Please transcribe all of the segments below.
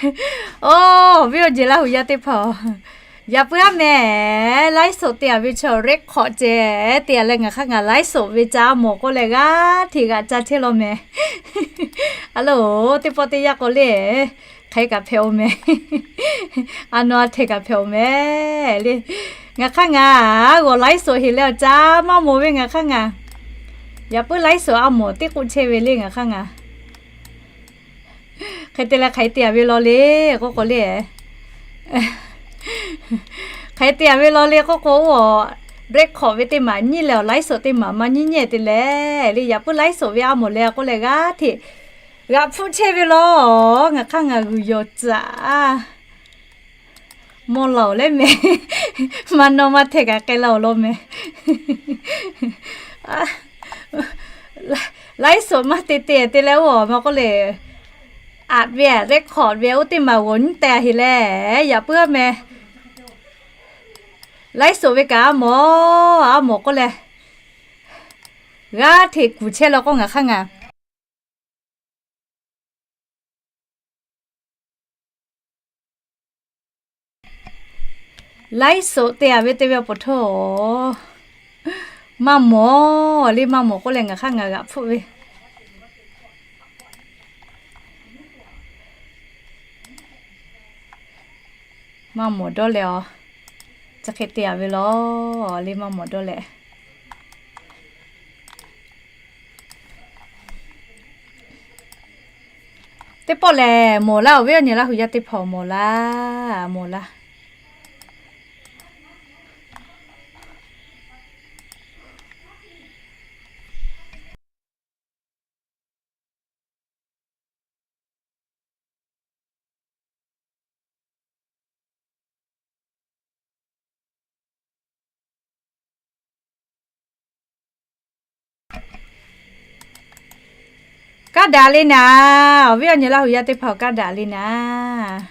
Oˇ, awˬ viˉ awˬ nyi Laˇ huˍ yaˇ teˇ hpaˍ, yaꞈ puiˉ aˉ meh, ไลฟ์สด te-a ve chaw record ceh te-a leh ngaˬ hk'aˇ ngaˬ ไลฟ์สด ve ca mawˬ k'oˆ leh g'aˇ hteꞈ g'aꞈ ca chehˇ law meh. A loˬ, teˇ pawˆ teˇ yanˇ k'o le, hk'aˬ hk'e kaꞈ hpehꞈ-oˬ meh. A naw a hteꞈ kaꞈ hpehꞈ-oˬ meh le. Ngaˬ hk'aˇ ngaˬ g'awˬ ไลฟ์สด heˆ leh awˬ ca maˇ mawˬ ve ngaˬ hk'aˇ ngaˬ. Yaꞈ puiˉ ไลฟ์สด a mawˬ teˇ k'oˆ chehˇ ve le ngaˬ hk'aˇ ngaˬ. Hk'e te leh hk'aˬ hk'e te-a ve law le k'oˆ k'o le, hk'aˬ hk'e te-a ve law le k'oˆ k'o, oˇ awˬ record ve teˇ maˬ nyiˇ leh awˬ ไลฟ์สด teˇ maˬ maˇ nyiˇ nyi te leh le, yaꞈ puiˉ ไลฟ์สด ve a mawˬ leh k'oˆ leh g'aˇ hteꞈ g'aꞈ hpfuhˆ chehˇ ve law. Ngaˬ hk'aˇ ngaˬ g'uiˬ yawˬ caꞈ mawˬ laˬ-oˬ leh meh, maˇ naw maˇ hteꞈ kaꞈ k'ai laˇ-oˬ law meh. ไลฟ์สด maˇ te te te leh oˇ awˬ ma k'oˆ le, อัด ve record ve oˇ teˇ maˬ g'awˬ nyiˇ teh heˆ leh, yaꞈ puiˉ aˉ meh ไลฟ์สด ve kaꞈ a mawˬ, a mawˬ k'oˆ leh g'aˇ hteꞈ kuˬ chehˇ law k'o ngaˬ hk'aˇ ngaˬ ไลฟ์สด te-a ve te ve awˬ pon htaˇ, maˇ mawˬ le, maˇ mawˬ k'oˆ leh ngaˬ hk'aˇ ngaˬ g'aꞈ hpfuhˆ ve maˇ mawˬ dawˇ leh a, chi hk'e te-a ve law le maˇ mawˬ dawˇ leh. Teˇ pawˆ lehˬ mawˬ laˇ, awˬ viˉ awˬ nyi Laˇ huˍ yaˇ teˇ hpaˍ mawˬ laˇ, mawˬ laˇ. Kaˇ daꞈ le naˍ, awˬ viˉ awˬ nyi Laˇ huˍ yaˇ teˇ hpaˍ kaˇ daꞈ le naˍ.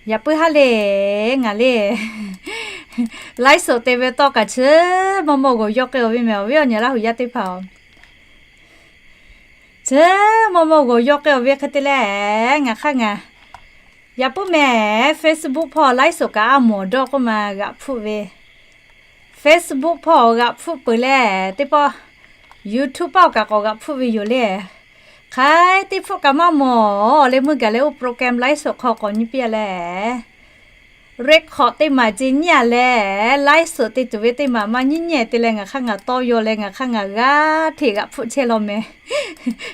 Yaꞈ puiˉ haˉ le, ngaˬ le ไลฟ์สด te ve tawˇ kaꞈ chi mawˇ mawˇ g'awˬ yawˇ k'ai-o ve meh, awˬ viˉ awˬ nyi Laˇ huˍ yaˇ teˇ hpaˍ-oˬ. Chi mawˇ mawˇ g'awˬ yawˇ k'ai-o ve hk'e te leh, ngaˬ hk'aˇ ngaˬ yaꞈ puiˉ meh, Facebook hpawˇ ไลฟ์สด kaꞈ a mawˬ dawˇ k'oˆ ma g'aꞈ hpfuhˆ ve. Facebook hpawˇ g'aꞈ hpfuhˆ peuˬ leh, teˇ pawˆ YouTube paˆ kaꞈ k'awꞈ g'aꞈ hpfuhˆ ve yoˬ le. Hk'aˬ teˇ hpfuhˆ kaꞈ maˇ mawˬ le, meuˇ gaˬ leh oˇ program ไลฟ์สด hk'aw k'awꞈ nyi piˇ-a leh, record teˇ maˬ ce nyiˇ-a leh, ไลฟ์สด te tuˬ ve teˇ maˬ maˇ nyiˇ nyi te leh ngaˬ hk'aˇ ngaˬ tawˇ yaw leh ngaˬ hk'aˇ ngaˬ g'aˇ hteꞈ g'aꞈ hpfuhˆ chehˇ law meh.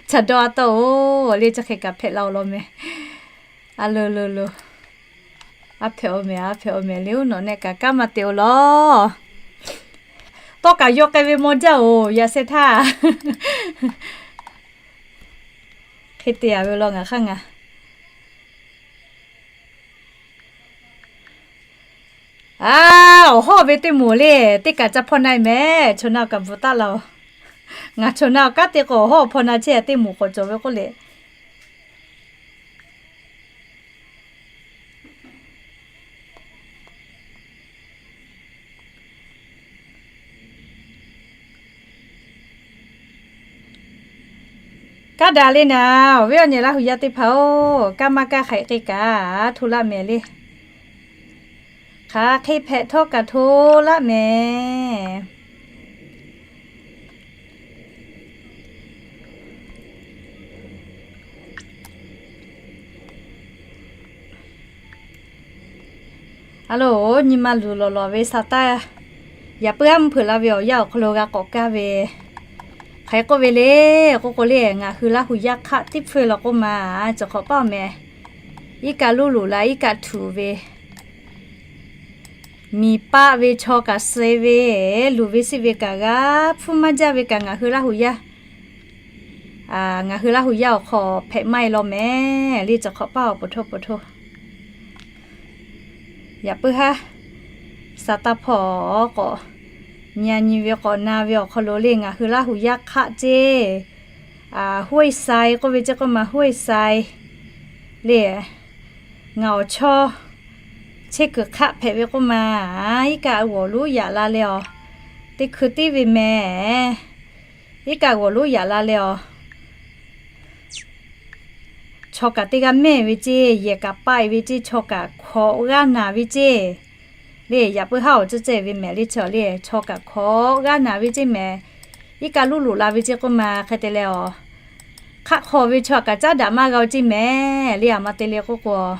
Chaꞈ dawˇ a tawˇ-oˬ le, chi hk'e kaꞈ hpehꞈ la-o law meh. A lo lo lo, a hpehꞈ-o meh, a hpehꞈ-o meh le, oˇ nawˬ nehˆ kaꞈ kanˉ maˇ te-o law. Tawˇ kaꞈ yaw k'ai ve maw jaˇ-oˬ, yaꞈ sheh htaˇ. Hk'e te-a ve law ngaˬ hk'aˇ ngaˬ. A, awˬ hawˉ ve teˇ moˍ le, teˇ kaꞈ ca hpawˇ na-e meh, chaw na-o kaꞈ bvuhꞈ taˉ la-oˬ. Ngaˬ chaw na-o kanˉ te k'o awˬ hawˉ awˬ hpawˇ na chehˇ-a, teˇ moˍ k'awꞈ cawˬ ve k'oˆ le. Kaˇ daꞈ le naˍ, awˬ viˉ awˬ nyi Laˇ huˍ yaˇ teˇ hpaˍ-oˬ, kanˉ maˇ kaˇ hk'aˬ hk'e kaꞈ hto laˇ mehˍ le. Hk'aˬ hk'e hpehꞈ htawˇ kaꞈ hto laˇ mehˍ. A loˬ, nyi ma luˬ lawˬ lawˬ ve sa taˇ, yaꞈ puiˉ aˉ mvuhˇ hpeuꞈ la ve awˬ yanˇ awˬ hk'aw lo g'a k'awꞈ kaˇ ve, hk'aˬ hk'e k'oˆ ve le k'oˆ k'o le, ngaˬ hui Laˇ huˍ yaˇ hk'aˆ teˇ hpfuhˇ law k'oˆ ma, cawˬ hk'awꞈ paˇ-oˬ meh. Iˉ kaˆ luˉ luˬ la iˉ kaˆ htuꞈ ve, miˬ paˆ ve chaw kaꞈ suh ve, luˬ ve siˆ ve kaꞈ g'a hpfuhˇ maˇ jaˇ ve kaꞈ ngaˬ hui Laˇ huˍ yaˇ, ngaˬ hui Laˇ huˍ yaˇ awˬ hk'aw hpehꞈ maˇ-e law mehˍ le, cawˬ hk'awꞈ paˇ awˬ po htoˇ po htoˇ. Yaꞈ puiˉ haˉ, sa taˇ hpawˇ k'awꞈ nyi-a nyi ve k'awꞈ na ve awˬ hk'aw lo le, ngaˬ hui Laˇ huˍ yaˇ hk'aˆ ceˇ, ห้วยทราย k'oˆ ve ceˇ k'oˆ ma, ห้วยทราย le, ngaˬ awˬ chawˇ chehˇ kuiˬ hk'aˆ hpehꞈ ve k'oˆ ma, iˉ kaˆ g'awˬ luˉ yaꞈ la leh awˬ, teˇ hkui tiˉ ve meh. iˉ kaˆ g'awˬ lonˉ yaꞈ la leh awˬ, chaw kaꞈ teˇ g'aˇ mehˇ ve ceˇ, yehˬ kaꞈ paˆ-e ve ceˇ, chaw kaꞈ hkawꞈ g'aˇ naˍ ve ceˇ. Le yaꞈ puiˉ haˉ awˬ cehˇ cehˇ ve mehˍ le chi le, chaw kaꞈ hkawꞈ g'aˇ naˍ ve ceˇ mehˍ. Iˉ kaˆ luˉ loꞈ la ve ceˇ k'oˆ ma hk'e te leh awˬ, hk'aˆ hk'aw ve chaw kaꞈ caˉ daꞈ maˇ g'a-o ceˇ mehˍ. Le aˬ ma te le k'oˆ k'o,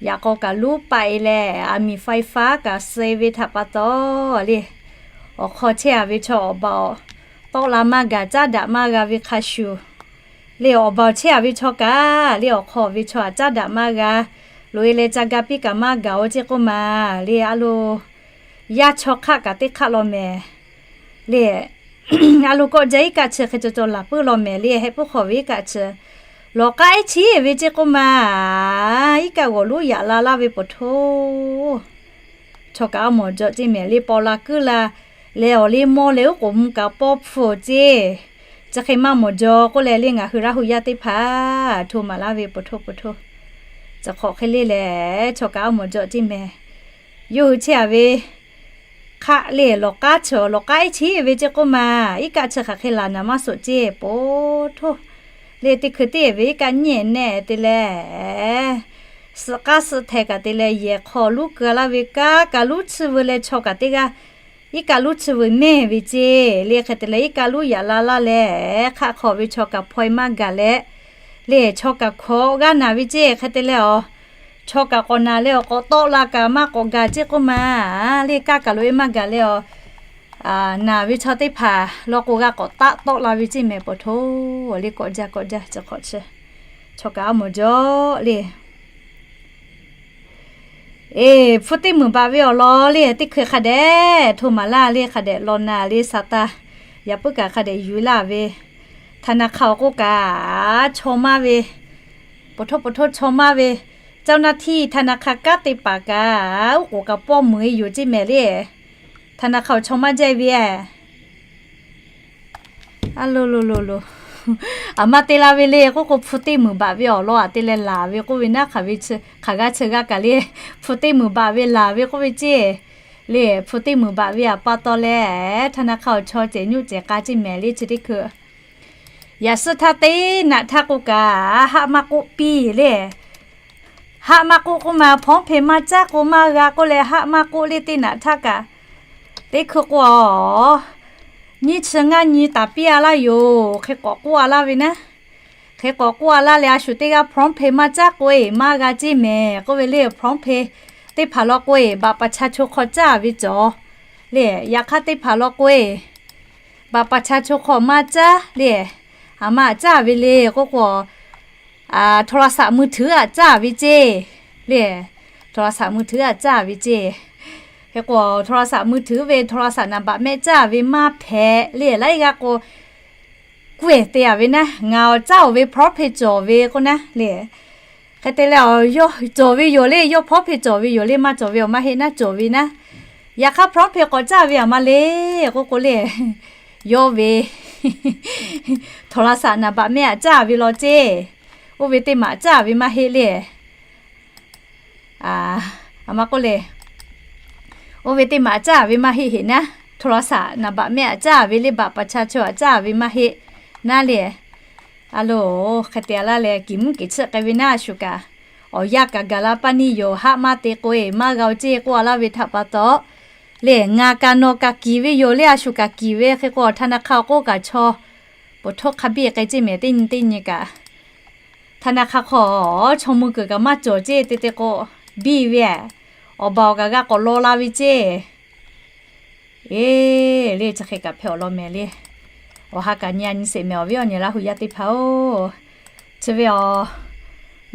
yaꞈ k'aw kaꞈ luˉ paˆ-e leh, aˬ miˍ faiˇ faˉ kaꞈ suh-e ve htaꞈ pa taw le, awˬ hk'aw chehˇ-a ve chaw awˬ baˬ awˬ tawˆ la maˇ gaˬ, caˉ daꞈ maˇ g'a ve hk'a shuˍ le, awˬ baˬ awˬ chehˇ-a ve chaw kaꞈ le, awˬ hk'aw ve chaw htaꞈ caˉ daꞈ maˇ g'a, loꞈ-e leh ca ga piˇ kaꞈ maˇ gaˬ-o ceˇ k'oˆ ma. Le a lo, yaˇ chaw hk'aˆ kaꞈ teˇ hk'aˆ law mehˍ. Le a lo kawˆ jaˇ iˉ kaˆ chi hk'e caw caw laˬ puiˉ law mehˍ le, heh puiˉ hk'aw ve iˉ kaˆ chi lawˬ k'aˉ ehˉ chi ve ceˇ k'oˆ ma. Iˉ kaˆ g'awˬ lonˉ yaꞈ la laˇ ve pawˬ htoˇ, chaw kaꞈ a mawˬ jaw ceˇ mehˍ le, paw la kuiˉ la leh awˬ le mawˇ leh oˉ k'oˍ mvuh kaꞈ paw hpfuhˇ ceˇ. Chi hk'e maˇ mawˬ jaw k'oˆ leh le, ngaˬ hui Laˇ hu yaˇ teˇ hpaˍ hto maˍ laˇ ve pawˬ htoˇ pawˬ htoˇ, chi hk'awꞈ hk'e le lehˬ, chaw kaꞈ a mawˬ jaw ceˇ mehˍ. Yawˇ hui chehˇ-a ve hk'aˆ le lawˬ k'aˉ chi, lawˬ k'aˉ ehˉ chi ve ceˇ k'oˆ ma. Iˉ kaˆ chi hk'aˬ hk'e laˬ naˍ maˇ suhˍ ceˇ pawˬ htoˇ. Le teˇ hkui teˇ ve iˉ kaˆ nyi nehˆ te leh, suhˆ k'aˉ suhˆ hteh kaꞈ te leh, yehˬ hk'aw luˉ keu-a laˇ ve kaꞈ, kaꞈ luˉ tsuhˇ veu leh chaw kaꞈ teˇ g'aˇ iˉ kaˆ luˉ tsuhˇ veu mehˇ ve ceˇ. Le hk'e te leh iˉ kaˆ luˉ yaꞈ la laˇ leh, hk'aˆ hk'aw ve chaw kaꞈ hpaw-e maˇ gaˬ leh, le chaw kaꞈ hkawꞈ g'aˇ naˍ ve ceˇ. Hk'e te leh awˬ, chaw kaꞈ k'awꞈ naˍ leh awˬ k'awꞈ tawˆ la kaꞈ maˇ k'awꞈ gaˬ ceˇ k'oˆ ma. Le kaˇ kaꞈ loꞈ-e maˇ gaˬ leh awˬ, naˍ ve chaw teˇ hpaˍ law k'o g'a k'awꞈ taˆ tawˆ la ve ceˇ mehˍ pawˬ htoˇ. Le kawˆ jaˇ kawˆ jaˇ chi hk'awꞈ chi, chaw kaꞈ a mawˬ jaw le. Eˬ, hpu teˇ meunˍ baꞈ ve awˬ lawn le, teˇ hkui hk'a dehꞈ hto maˍ laˇ le, hk'a dehꞈ law na le, sa taˇ yaꞈ puiˉ kaꞈ hk'a dehꞈ yuˬ laˇ ve, ธนาคาร awˬ k'oˆ kaꞈ chaw maˇ ve, pawˬ htoˇ pawˬ htoˇ chaw maˇ ve, เจ้าหน้าที่ธนาคาร kanˉ te paˍ kaꞈ oˉ k'oˍ kaꞈ pawˇ meuˍ e yoˬ ceˇ mehˍ le. ธนาคาร awˬ chaw maˇ jaˇ ve, a lo lo lo lo, aˬ ma te la ve le k'oˆ k'o, hpu teˇ meunˍ baꞈ ve awˬ lawn aꞈ te leh laˬ ve k'oˆ ve naˉ, hk'aˬ g'a chi g'a kaꞈ le, hpu teˇ meunˍ baꞈ ve laˬ ve k'oˆ ve ceˇ. Le hpu teˇ meunˍ baꞈ ve aꞈ pa taw leh, ธนาคาร awˬ chaw cehˬ nyoˆ cehˬ k'a ceˇ mehˍ le chi teˇ hkui. Yaꞈ suhˉ htaˇ teˇ naꞈ htaˇ k'o kaꞈ haˆ maˇ k'oˆ piˇ le. Haˆ maˇ k'oˆ k'oˆ ma, พร้อมเพย์ maˇ caˉ k'o maˇ g'a k'oˆ leh, haˆ maˇ k'oˆ le teˇ naꞈ htaˇ kaꞈ. Teˇ hkui k'o, nyiˇ chi ngaˇ nyi taˍ piˇ-a laˇ yoˬ. Hk'e k'awꞈ k'oˆ-a laˇ ve naˉ, hk'e k'awꞈ k'oˆ-a laˇ leh, a shu teˇ g'aˇ พร้อมเพย์ maˇ caˉ k'o-e maˇ g'a ceˇ mehˍ k'oˆ ve le. พร้อมเพย์ teˇ hpaˍ law k'o-e บัตรประชาชน hk'aw caˉ ve cawˬ le. Yaꞈ hk'aˇ teˇ hpaˍ law k'o-e บัตรประชาชน hk'aw maˇ caˉ le. Aˬ ma aꞈ caˉ ve le k'oˆ k'o, โทรศัพท์มือถือ aꞈ caˉ ve ceˇ le. โทรศัพท์มือถือ aꞈ caˉ ve ceˇ. Hk'e k'o, โทรศัพท์มือถือ ve โทรศัพท์ naˍ baꞈ mehˆ caˉ ve maˇ hpehꞈ le. Laiˉ g'aˇ k'o, k'oˆ-e te-a ve naˉ, ngaˬ awˬ caˉ-oˬ ve พร้อมเพย์ cawˬ ve k'oˆ naˉ le. Hk'e te leh, cawˬ ve yoˬ le, yawˇ พร้อมเพย์ cawˬ ve yoˬ le, maˇ cawˬ ve awˬ maˇ heˆ naˉ, cawˬ ve naˉ. Yaꞈ hk'aˇ พร้อมเพย์ k'awꞈ caˉ ve aˬ ma le k'oˆ k'o le, yawˇ ve โทรศัพท์ naˍ baꞈ mehˆ aꞈ caˉ ve law ceˇ. Oˇ ve teˇ maˬ caˉ ve maˇ heˆ le. Aˬ ma k'oˆ le, oˇ ve teˇ maˬ caˉ ve maˇ heˆ heꞈ naˉ, โทรศัพท์ naˍ baꞈ mehˆ aꞈ caˉ ve le, บัตรประชาชน aꞈ caˉ ve maˇ heˆ naˉ le. A lo, hk'e te-a laˇ leh, kiˬ mvuhˇ kiˬ chiˆ k'ai ve naˉ a shu kaꞈ, awˬ yanˇ kaꞈ gaˬ la paˇ neˇ yoˬ. Haˆ maˇ te k'o-e maˇ g'a-o ceˇ k'oˆ-a laˇ ve htaꞈ pa taw le, ngaˬ kaꞈ nawˬ kaꞈ kiˬ ve yoˬ le, a shu kaꞈ kiˬ ve. Hk'e k'o, ธนาคาร awˬ k'oˆ kaꞈ chaw pawˬ htawˇ hk'a biˇ k'ai ceˇ mehˍ, teˇ nyi teˇ nyi kaꞈ ธนาคาร hk'aw chaw mui kuiˬ kaꞈ maˇ cawˬ ceˇ te te k'o, biˇ ve awˬ baˬ awˬ kaꞈ g'a k'awꞈ law la ve ceˇ. Eˬ, le chi hk'e kaꞈ hpehꞈ awˬ lawn mehˍ le. Awˬ ha kaꞈ nyi a nyi sheˍ mehˍ awˬ viˉ awˬ nyi Laˇ hu yaˇ teˇ hpaˍ-oˬ. Chi ve awˬ,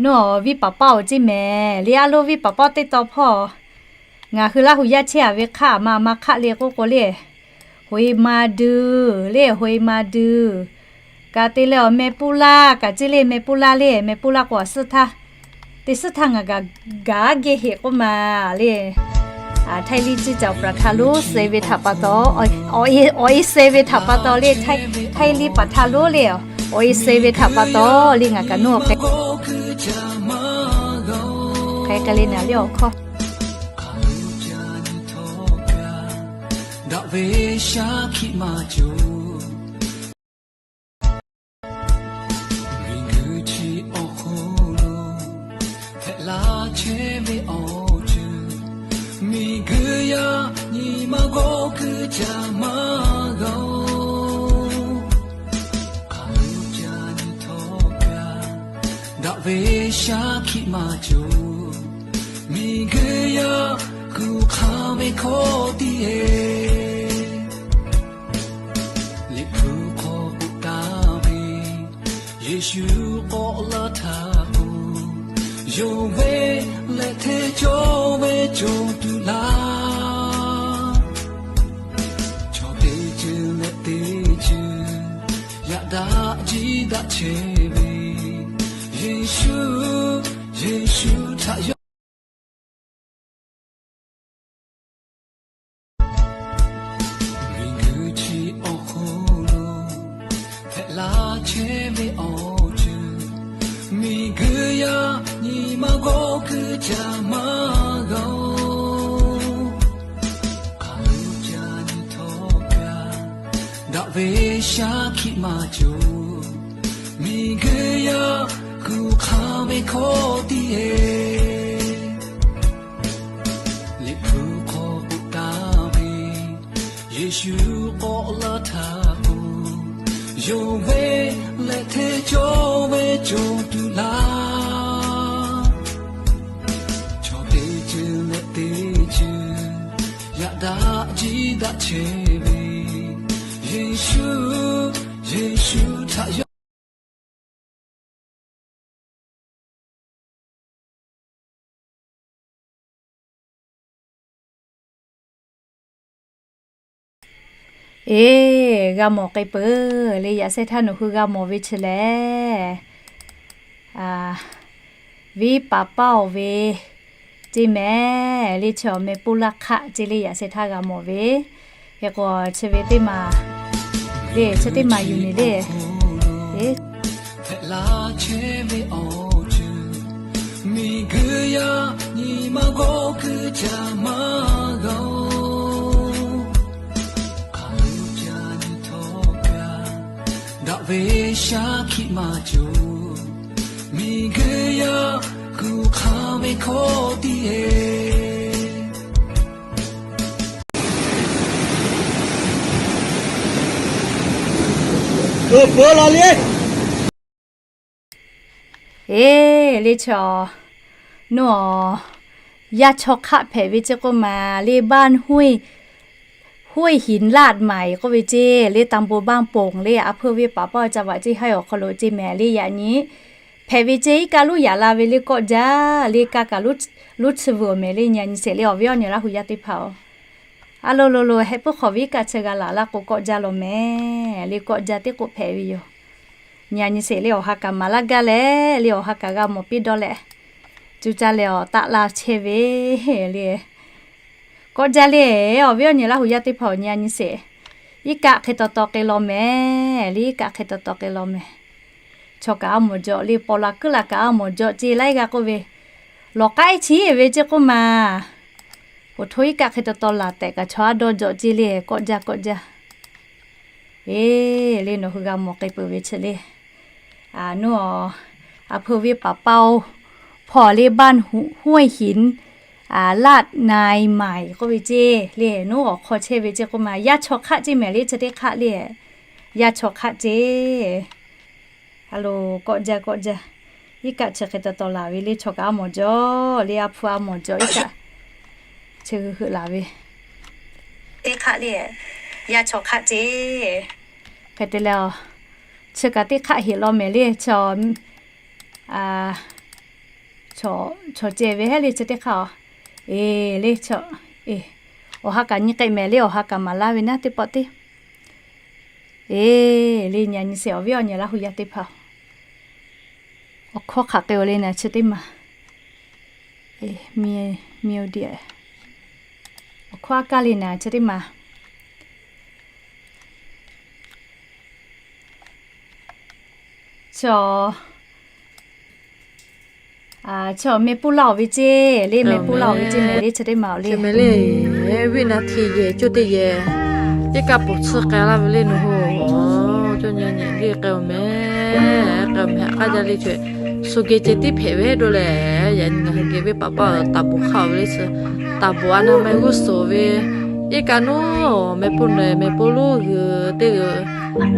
nawˬ viˇ paˍ paˇ-oˬ ceˇ mehˍ le. A lo viˇ paˍ paˇ teˇ taw hpawˇ, ngaˬ hui Laˇ hu yaˇ chehˇ-a ve hk'aˆ aˬ ma aˬ ma hk'aˆ le k'oˆ k'o le, ฮวยมาดู le, ฮวยมาดู kaꞈ te leh awˬ แม่ปูล่า kaꞈ ceˇ le. แม่ปูล่า le, แม่ปูล่า k'o awˬ suhˉ htaˇ, teˇ suhˉ htaˇ ngaˬ kaꞈ gaˬ geh heꞈ k'oˆ ma le. Htaiˇ liˇ ciˇ caˬ paˍ htaꞈ lonˉ suh ve htaꞈ pa taw, awˬ e suh ve htaꞈ pa taw le, Htaiˇ liˇ paˍ htaꞈ lonˉ le, awˬ e suh ve htaꞈ pa taw le ngaˬ kaꞈ nawˬ hk'e k'ai le naˍ le awˬ hkawˇ. Daꞈ ve shaˉ hkiˆ maˇ cawˬ. maˇ g'a-oˬ. Hk'aˬ lo ca nyi htawˇ kaꞈ, daꞈ ve shaˉ hkiˆ maˇ cawˬ. Miˬguiˬ yaˇ kuˬ hk'aˇ ve hkawˇ tiˉ-e, Liꞈ hpu hk'aw k'oˆ taˍ ve, Yeˍsuˆ k'awꞈ laˇ htaˇ k'o, yonˍ ve leh hteˇ cawˇ ve cawˬ tuˬ laˇ. Chaw teˇ ceuˬ leh teˇ ceuˬ yaꞈ daꞈ jiˇ daꞈ chehˇ ve, Yeˍsuˆ, Yeˍsuˆ htaꞈ yaw Miˬguiˬ chi awˬ hk'aw lo hpehꞈ la chehˇ ve awˬ ceuˬ, miˬguiˬ yaˇ nyi ma g'awˇ kuiˬ caꞈ maˇ g'a-oˬ. Hk'aˬ lo ca nyi htawˇ kaꞈ, daꞈ ve shaˉ hkiˆ maˇ cawˬ. Miˬguiˬ yaˇ kuˬ hk'aˇ ve hkawˇ tiˉ-e, Liꞈ hpu hk'aw k'oˆ taˍ ve, Yeˍsuˆ k'awꞈ laˇ htaˇ k'o, yonˍ ve leh hteˇ cawˇ ve cawˬ tuˬ laˇ. Chaw teˇ ceuˬ leh teˇ ceuˬ yaꞈ daꞈ jiˇ daꞈ chehˇ ve, Yeˍsuˆ, Yeˍsuˆ htaꞈ yaw Eˬ, g'a mawˬ k'ai peuˬ le. Yaꞈ sheh htaˇ nawˬ hui g'a mawˬ ve chi lehˬ, viˉ paˍ paˇ-oˬ ve ceˇ mehˍ le. Chi awˬ meh poˇ laˇ hk'aˆ ceˇ le. Yaꞈ sheh htaˇ g'a mawˬ ve hk'e k'o, chi ve teˇ maˬ le, chi teˇ maˬ yuˬ miˬ le. Eˬ, hpehꞈ la chehˇ ve awˬ ceuˬ, miˬguiˬ yaˇ nyi ma g'awˇ kuiˬ caꞈ maˇ g'a-oˬ. Hk'aˬ lo ca nyi htawˇ kaꞈ, daꞈ ve shaˉ hkiˆ maˇ cawˬ. Miˬguiˬ yaˇ kuˬ hk'aˇ ve hkawˇ tiˉ-e, Eˬ, le chaw, nawˬ yaˇ chaw hk'aˆ hpehꞈ ve ceˇ k'oˆ maˬ le, บ้านห้วย ห้วยหินลาดใหม่ k'oˆ ve ceˇ le, ตำบลบ้านโป่ง le, a hpeuˇ ve paˍ paˇ ca vaꞈ ceˇ haiˉ awˬ hk'aw lo ceˇ mehˍ le. Yaꞈ nyi hpehꞈ ve ceˇ, iˉ kaˆ luˉ yaꞈ la ve le, kawˆ jaˇ le, kaˇ kaꞈ luˉ chi vuiˬ awˬ mehˍ le. Nyi a nyi sheˍ le awˬ viˉ awˬ nyi Laˇ hu yaˇ teˇ hpaˍ-oˬ, a lo lo lo heh puiˉ hk'awꞈ ve iˉ kaˆ chi g'a laˬ laˇ k'o, kawˆ jaˇ law mehˍ le. Kawˆ jaˇ teˇ k'oˆ hpehꞈ ve yoˬ. Nyi a nyi sheˍ le awˬ ha kaꞈ maˍ laˇ gaˇ leh le, awˬ ha kaꞈ g'a mawˬ piˇ dawˇ leh, co caˇ leh awˬ taˆ la chehˇ ve le. Kawˆ jaˇ le, awˬ viˉ awˬ nyi Laˇ hu yaˇ teˇ hpaˍ-oˬ, nyi a nyi sheˍ. Iˉ kaˆ hk'e taw taw k'ai law mehˍ le, iˉ kaˆ hk'e taw taw k'ai law mehˍ. Chaw kaꞈ a mawˬ jawꞈ le, paw la kuiˉ la kaꞈ a mawˬ jawꞈ ceˇ laiˉ g'aˇ k'oˆ ve, lawˬ k'ai chi ve ceˇ k'oˆ maˬ, oˬ hto iˉ kaˆ hk'e taw taw laˬ tehꞈ kaꞈ chaw a dawˇ jawꞈ ceˇ le. Kawˆ jaˇ kawˆ jaˇ. Eˬ, le nawˬ hui g'a mawˬ k'ai peuˬ ve chi le. Nawˬ a hpeuˇ ve paˍ paˇ-oˬ, hpawˇ le บ้านห้วยหินลาดใหม่ k'oˆ ve ceˇ le. Nawˬ awˬ hk'aw chehˇ ve ceˇ k'oˆ maˬ, yaˇ chaw hk'aˆ ceˇ mehˍ le, chi teˇ hk'aˆ le, yaˇ chaw hk'aˆ ceˇ. A lo, kawˆ jaˇ kawˆ jaˇ. Iˉ kaˆ chi hk'e taw taw laˬ ve le, chaw kaꞈ a mawˬ jawꞈ le, a hpu a mawˬ jawꞈ, iˉ kaˆ chi hui heuˆ laˬ ve teˇ hk'aˆ le, yaˇ chaw hk'aˆ ceˇ. Hk'e te leh, chi kaꞈ teˇ hk'aˆ heˍ law mehˍ le. Chaw ceh ve heˉ le, chi teˇ hk'aˆ-oˬ. Eˬ, le chaw, awˬ ha kaꞈ nyi k'ai mehˍ le, awˬ ha kaꞈ maˍ laˇ ve naˉ teˇ pawˆ teˇ. Eˬ, le nyi a nyi sheˍ awˬ viˉ awˬ nyi Laˇ hu yaˇ teˇ hpaˍ-oˬ, awˬ hkawˇ hk'aˬ k'ai-o le naˍ chi teˇ maˬ. Eˬ, mi, mi-o diꞈ, awˬ hkawˇ a kaˇ le naˍ chi teˇ maˬ. Chaw, chaw meh puˇ laˇ-oˬ ve ceˇ le, meh puˇ laˇ-oˬ ve ceˇ mehˍ le, chi teˇ maˬ-oˬ le. Mehˍ le, viˉ naˍ htiꞈ yehˬ coˇ teˇ yehˬ, iˉ kaˆ poˬ tsuhˇ k'ai laˇ ve le nawˬ hui. Cawˇ nyi a nyi le k'ai-oˬ mehˍ, k'ai-oˬ mehˍ k'aˇ jaˇ le. Shu geh ceh tiˉ hpehꞈ ve heˉ do lehˬ, yaꞈ nyi ngaˬ hui geh ve paˍ paˇ taˍ boˬ hk'aˆ-oˬ ve le. Taˍ boˬ a naˍ meh g'uˇ suhˍ ve Iˉ kaˆ nuˇ, mehˆ puˇ nehˬ mehˆ puˇ lonˉ g'uiˬ teˇ g'uiˬ,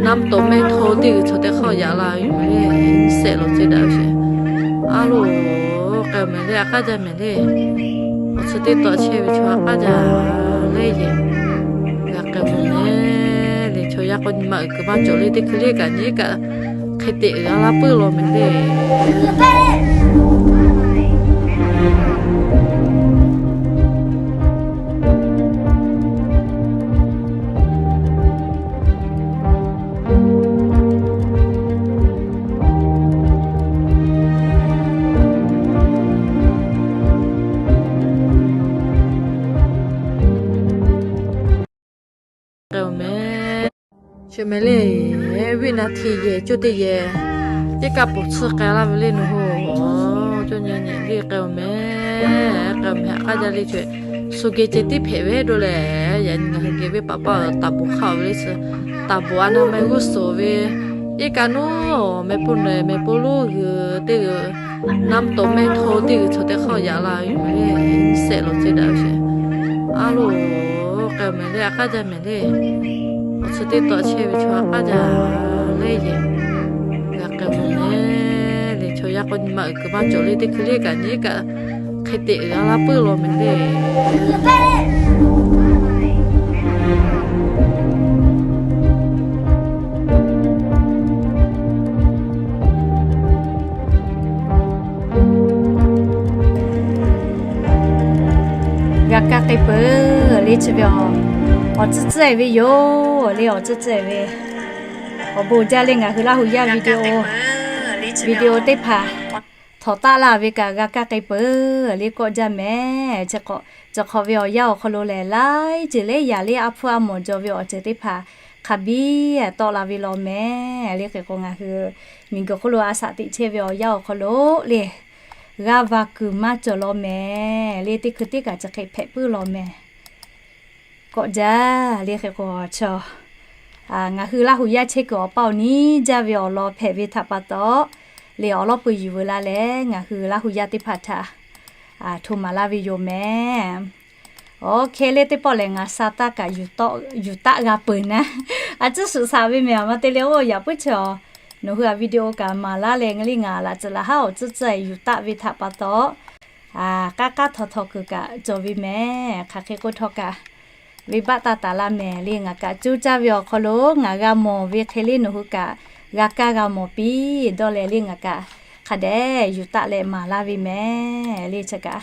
naˆ tawˍ mehˆ hto teˇ g'uiˬ chaw teˇ hk'aˇ yaꞈ la ve yoˬ mehˍ le. Nyi shehˆ lawˬ ceh daꞈ ve sheˍ. A loˬ, k'ai-oˬ mehˍ le, a k'aˉ jaˇ mehˍ le. Awˬ chi teˇ tawˆ chehˇ ve chaw a k'aˉ jaˇ le yehˬ. G'a k'ai-oˬ mehˍ le, chaw yaˇ k'o nyi ma uiˍ kuiˬ maˇ cawˬ le, teˇ hkui le kaꞈ nyi kaꞈ hk'e te uiˍ a laˇ puiˉ law mehˍ le. K'ai-oˬ mehˍ. Chi mehˍ le, viˉ naˍ htiˇ yehˬ coˇ teˇ yehˬ, teˇ kaˆ poˬ tsuhˇ k'ai laˇ ve le nawˬ hui. Coˇ nyi nyi le k'ai-oˬ mehˍ. K'ai-oˬ mehˍ, a k'aˉ jaˇ le. Chi shu geh ceh tiˉ hpehꞈ ve dawˇ lehˬ, yaꞈ nyi ngaˬ hui geh venˇ paˍ paˆ taˍ boˬ hk'aˆ ve le. Chi taˍ boˬ a na meh g'uˇ suhˍ ve, iˉ kaˆ nuˇ, mehˆ puˇ nehˬ mehˆ puˇ lonˉ g'uiˬ teˇ g'uiˬ, naˆ tawˍ mehˆ hto teˇ g'uiˬ chaw teˇ hk'aˇ yaꞈ la ve yoˬ mehˍ le. Nyi shehˆ lawˬ ceh daꞈ ve sheˍ. A loˬ, k'ai-oˬ mehˍ le, a k'aˉ jaˇ mehˍ le. Awˬ chi teˇ tawˆ chehˇ ve chaw a k'aˉ jaˇ le yehˬ. G'a k'ai-oˬ mehˍ le, chaw yaˇ k'o nyi ma uiˍ kuiˬ maˇ cawˬ le, teˇ hkui le kaꞈ nyi kaꞈ hk'e te uiˍ a laˇ puiˉ law mehˍ le. G'a kaˇ k'ai peuˬ le chi ve, awˬ tcuhˉ tcuhˉ-e ve yoˬ le, awˬ tcuhˉ tcuhˉ-e ve. Awˬ bon jaˇ le, ngaˬ hui Laˇ huˍ yaˇ video, video teˇ hpaˍ htawnˍ taˆ laˇ ve kaꞈ g'a kaˇ k'ai peuˬ le, kawˆ jaˇ mehˍ. Chi hk'awꞈ ve awˬ yanˇ awˬ hk'aw lo lehˬ, laiˉ ceuˬ leh yaꞈ le a hpfuhˇ a mawˬ jaw ve awˬ ceuˬ teˇ hpaˍ hk'a biˇ tawˆ la ve law mehˍ le. Hk'e k'o ngaˬ hui miˬguiˬ hk'oˆ lo a shaꞈ teꞈ chehˇ ve awˬ yanˇ awˬ hk'aw lo le, g'aˇ va kuiˬ maˇ cawˬ law mehˍ le, teˇ hkui teˇ kaꞈ chi hk'e hpehꞈ puiˉ law mehˍ. Kawˆ jaˇ le. Hk'e k'o, ngaˬ hui Laˇ huˍ yaˇ chehˇ kuiˬ awˬ paˇ awˬ niˉ jaˇ ve awˬ lawn hpehꞈ ve htaꞈ pa taw, le awˬ lawˉ pui yuˬ veu la leh ngaˬ hui Laˇ huˍ yaˇ teˇ hpaˍ htaꞈ hto maˍ laˇ ve yoˬ mehˍ. Oˇ hk'e le teˇ pawˆ lehˬ ngaˬ sa taˇ kaꞈ yuˬ taˆ g'a peuˬ naˉ, a tcuhˉ suhˍ shaˍ ve mehˍ. Aˬ ma te le oˇ yaꞈ puiˉ chi awˬ, nawˬ hui a video kaꞈ maˍ laˇ leh nge le ngaˬ laꞈ tcuhˍ laˬ haˉ awˬ tcuhˉ tcuhˉ-e yuˬ taˆ ve htaꞈ pa taw, k'aˉ k'aˉ htaw htaw kuiˬ kaꞈ cawˬ ve mehˍ. Hk'aˬ hk'e k'oˆ htawˇ kaꞈ, venˇbaˆ taˇ taˍ laˇ mehˍ le. Ngaˬ kaꞈ cuˇ caˇ ve awˬ hk'aw lo ngaˬ g'a mawˬ ve hk'e le nawˬ hui kaꞈ g'a kaˇ g'a mawˬ piˇ dawˇ leh le ngaˬ kaꞈ hk'a dehꞈ yuˬ taˆ leh maˍ laˇ ve mehˍ le chi kaꞈ.